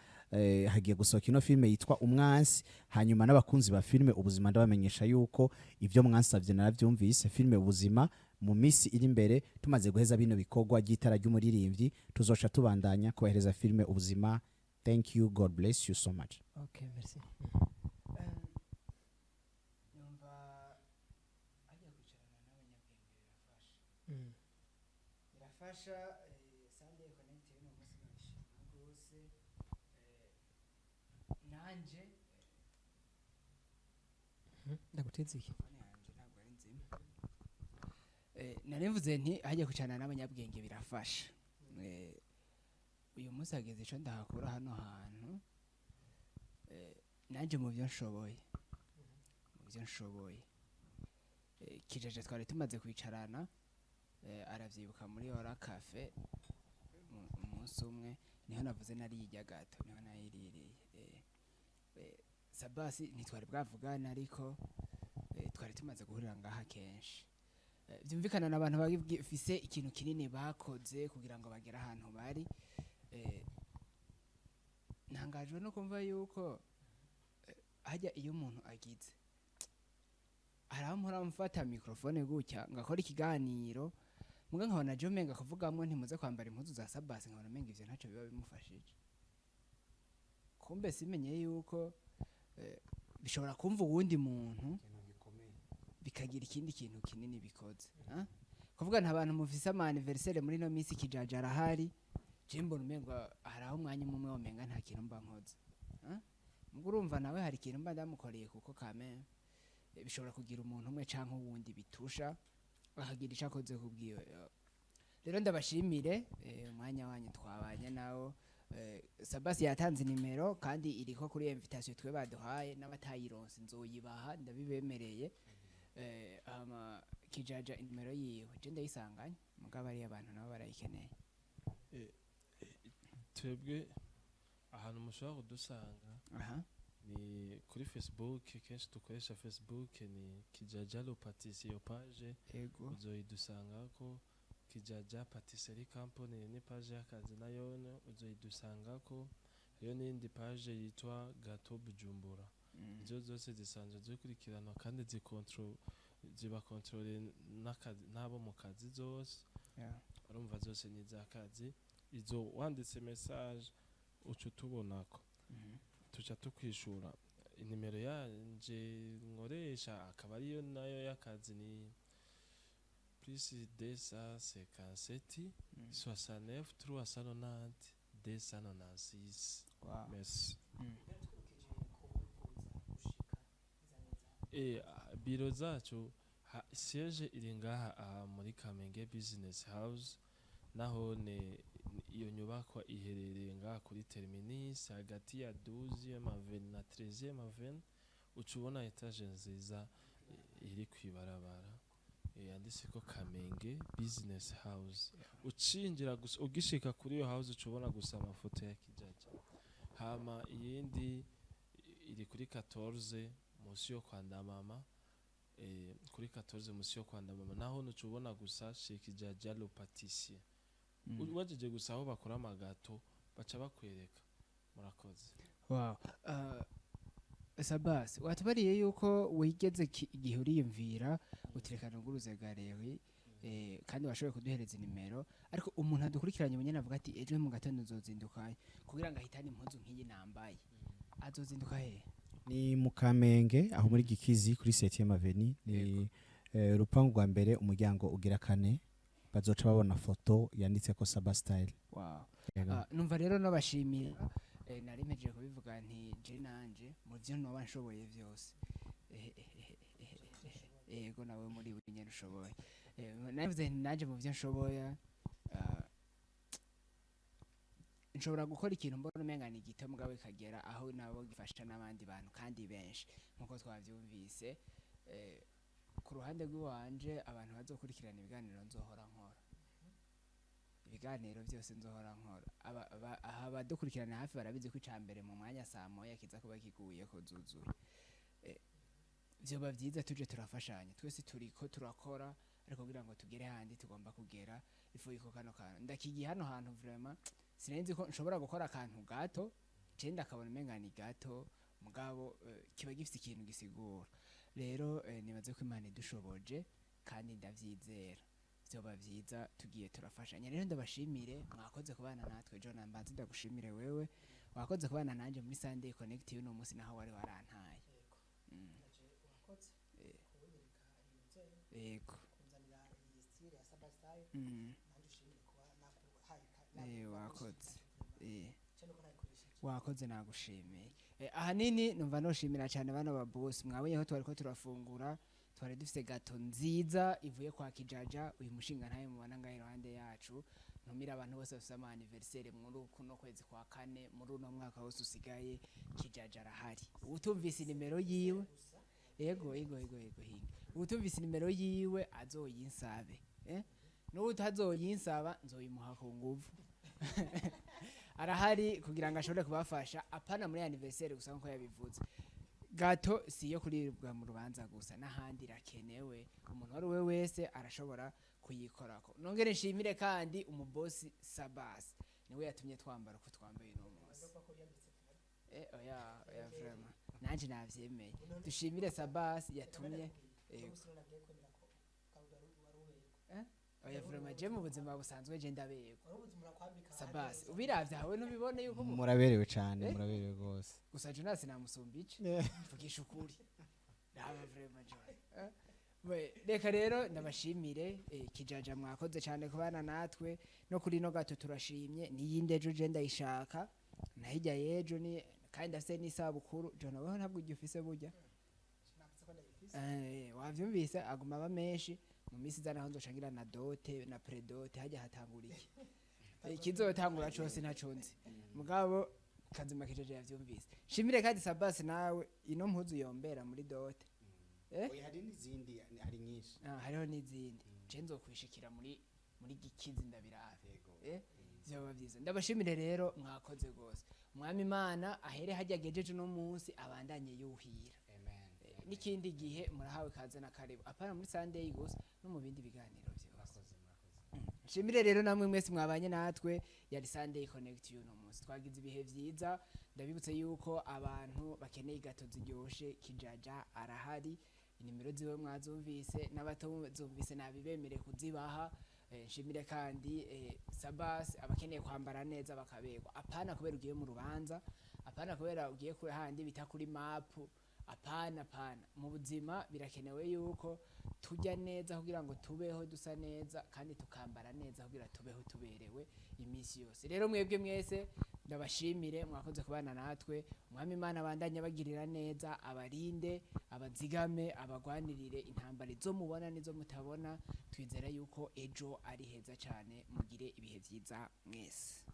[SPEAKER 3] hagiye gusohoka ino filme yitwa Umwansi. Hanyuma n'abakunzi ba filme Ubuzima, ndabamenyesha yuko ibyo mwansabye narabyumvise. Filme Ubuzima mu minsi iri imbere, tumaze guheza bino bikorwa ry'itara ry'umuririmbyi, tuzoca tubandanya kubahereza filme Ubuzima. Thank you, God bless you so much.
[SPEAKER 2] Okay, merci.
[SPEAKER 1] Numva ajya kwicarana n'abanyabwenge birafasha. Birafasha. Sunday Connect y'uno munsi nabishima rwose. Nanje
[SPEAKER 2] Ndaguteze iki?
[SPEAKER 1] Telefone yanje ntabwo ari nzima. Narivuze nti hajya kwicarana n'abanyabwenge birafasha. Uyu munsi hageze ico ndahakura hano hantu. Nanje mu byo nshoboye, Kijeje twari tumaze kwicarana, aravyibuka muri Ora Cafe umunsi umwe niho navuze narirya gato, niho nayiririye. Sabasi ntitwari bwavugana, ariko twari tumaze guhurira ngaha kenshi. Vyumvikana n'abantu bafise ikintu kinini bakoze kugira ngo bagere ahantu bari. Ntangajwe no kumva yuko hajya iyo umuntu agize, hari aho mpora mfata microphone gutya ngakora ikiganiro, muga nkabona je umenga kuvugamwo ntimuze kwambara impuzu za Sabasi, nkabona umenga ivyo ntaco biba bimufashije. Kumbe simenye yuko bishobora kumva uwundi muntu bikagira ikindi kintu kinini bikoze. Ah? Kuvuga nta bantu mufise ama anniversaire muri no minsi, Kijaja arahari, je mbona umengo hari aho umwanya umwe womenga nta kintu mba nkoze. Ah? Mugo urumva nawe hari ikintu mba ndamukoreye, kuko kame bishobora kugira umuntu umwe canke uwundi bitusha akagira ico akoze kubwiwe. Rero ndabashimire umwanya wanyu twabanye nawo. Sabasi yatanze nimero kandi iriko kuri invitation twe baduhaye, n'abatayironse nzoyibaha, ndabibemereye. Hama Kijaja inimero yiwe je ndayisanganye, mugabo ari abantu nabo barayikeneye.
[SPEAKER 4] Twebwe ahantu mushobora kudusanga ni kuri Facebook. Kenshi dukoresha Facebook, ni Kijaja le Pâtissier, iyo page uzoyidusangako. Kijaja Patisserie Company ni page y'akazi, nayo uzoyidusangako. Hariyo n'iyindi page yitwa Gato Bujumbura. Izo zose zisanzwe zikurikiranwa kandi ziba contrôlé n'abo mu kazi zose. Urumva zose ni iz'akazi. Izo wanditse message uca utubonako, tuca tukwishura. Inimero yanje nkoresha akaba ariyo nayo y'akazi, ni +257 69 390 296. Merci. Biro zacu siège iri ngaha aha muri Kamenge Business House. Naho ne iyo nyubakwa iherereye ngaha kuri terminus hagati ya 12e avenue na 13e avenue. Uca ubona étage nziza iri kwibarabara, yanditse ko Kamenge Business House. Ucinjira gusa, ugishika kuri iyo house, uca ubona gusa amafoto ya Kijaja. Hama iyindi iri kuri 14 munsi yo kwa Ndamama, kuri 14 munsi yo kwa Ndamama, naho nuca ubona gusa chez Kijaja le Pâtissier. Wajeje gusa aho bakora ama gâteaux, baca bakwereka. Murakoze.
[SPEAKER 1] Wow. Sabas, watubariye yuko wigeze igihe uriyumvira uterekana uguruze galerie, kandi washoboye kuduhereza nimero, ariko umuntu adukurikiranye ubunyene avuga ati ejo mu gatondo nzozinduka kugira ngo ahitane impuzu nk'iyi nambaye, azozinduka he?
[SPEAKER 3] Ni mu Kamenge aho muri Gikizi kuri 7e avenue, ni urupangu rwa mbere, umuryango ugira kane. Bazoca babona foto yanditse ko Saba Style. Yego.
[SPEAKER 1] Ah, numva rero nabashimira. Nari mpejeje kubivuga nti je nanje mu vyo noba nshoboye vyose. Yego, nawe muri nyene ushoboye. Navuze nti nanje mu vyo nshoboye, nshobora gukora ikintu mbona umenga ni gito, mugabo kikagera aho nabo gifasha n'abandi bantu kandi benshi nkuko twavyumvise. Ku ruhande rw'iwanje, abantu bazokurikirana ibiganiro nzohora nkora, ibiganiro byose nzohora nkora, aha abadukurikirana hafi barabizi ko ica mbere mu mwanya saa moya kiza kuba kiguye ko zuzuye. Vyoba vyiza tuje turafashanya twese, turiko turakora, ariko kugira ngo tugere handi tugomba kugera, ifu iko kano kantu ndakigiye hano hantu. Vraiment sinari ko nshobora gukora akantu gato, je ndakabona umenga ni gato, mugabo kiba gifite ikintu gisigura. Rero nibaze ko Imana idushoboje, kandi ndavyizera, vyoba vyiza tugiye turafashanya. Rero ndabashimire, mwakoze kubana natwe. John, mbanze ndagushimire wewe wakoze kubana nanje muri Sunday Connect uno munsi, naho wari warantaye.
[SPEAKER 2] Urakoze kunyereka iyo nzego, kunzanira iyi style ya Saba Style. Nanjye ushimire kuba nakuhaye.
[SPEAKER 1] Wakoze.
[SPEAKER 2] Cyane ko nayikoresheje.
[SPEAKER 1] Wakoze, nagushimiye. Ahanini numva noshimira cyane bano ba boss. Mwabonye ko twari ko turafungura, twari dufite gâteau nziza ivuye kwa Kijaja, uyu mushinga ntaye mubona ngaho iruhande yacu. Ntumira abantu bose bafite ama anniversaire muri kuno kwezi kwa kane, muri uno mwaka wose usigaye, Kijaja arahari. Utumvise nimero yiwe, ego, hinga, utumvise nimero yiwe azoyinsabe, eh? N'utazoyinsaba nzoyimuha ku nguvu. Arahari kugira ngo ashobore kubafasha, apana muri anniversaire gusa nkuko yabivuze. Gâteau si iyo kuribwa mu rubanza gusa, n'ahandi irakenewe, umuntu uwo ari we wese arashobora kuyikorako. Nongere nshimire kandi umubosi Sabas, niwe yatumye twambara uko twambaye uno munsi. Oya oya, vraiment nanje navyemeye. Dushimire Sabas yatumye, yego. Oya, vraiment je mu buzima busanzwe je ndaberwa. Sabas, ubiravye hawe ntubibone yuko
[SPEAKER 3] Muraberewe cyane.
[SPEAKER 1] Eh?
[SPEAKER 3] Muraberewe rwose.
[SPEAKER 1] Gusa Jonas namusumba ici, mvugisha ukuri, raba vraiment John. Eh? Reka rero ndabashimire. Kijaja, mwakoze cyane kubana natwe no kuri no gâteau. Turashimye niyindi ejo je ndayishaka, na hirya y'ejo ni kandi ndafise n'isabukuru. John, wewe ntabwo ujya ufise burya. Wavyumvise, aguma aba menshi mu minsi iza, naho nzocangira na dot na pré-dot. Hajya hatangura iki? Ikizotangura cose ntaco nzi, mugabo kazima Kijaja yavyumvise. Shimire kandi Sabasi, nawe ino mpuzu yombera muri dot, eh?
[SPEAKER 3] Oya, hari n'izindi, hari nyinshi.
[SPEAKER 1] Ah, hariho n'izindi, je nzokwishikira muri Gikizi ndabirabe. Vyoba vyiza. Ndabashimire rero, mwakoze gose. Umwami Imana ahere hajya agejeje uno munsi, abandanye yuhira.
[SPEAKER 3] Amen.
[SPEAKER 1] N'ikindi gihe murahawe kaze na karibu, apana muri Sunday gusa, no mu bindi biganiro vyose.
[SPEAKER 3] Murakoze, murakoze.
[SPEAKER 1] Nshimire rero namwe mwese mwabanye natwe. Yari Sunday Connect y'uno munsi, twagize ibihe vyiza. Ndabibutse yuko abantu bakeneye gâteau ziryoshe, Kijaja arahari, inimero ziwe mwazumvise, n'abatazumvise nabibemere kuzibaha. Nshimire kandi Sabas. Abakeneye kwambara neza bakaberwa, apana kubera ugiye mu rubanza, apana kubera ugiye kuri handi bita kuri mapu, apana apana, mu buzima birakenewe yuko tujya neza kugira ngo tubeho dusa neza, kandi tukambara neza kugira tubeho tuberewe iminsi yose. Rero mwebwe mwese ndabashimire, mwakoze kubana natwe. Umwami Imana abandanye abagirira neza, abarinde, abazigame, abagwanirire intambara izo mubona n'izo mutabona. Twizera yuko ejo ari heza cyane. Mugire ibihe byiza mwese.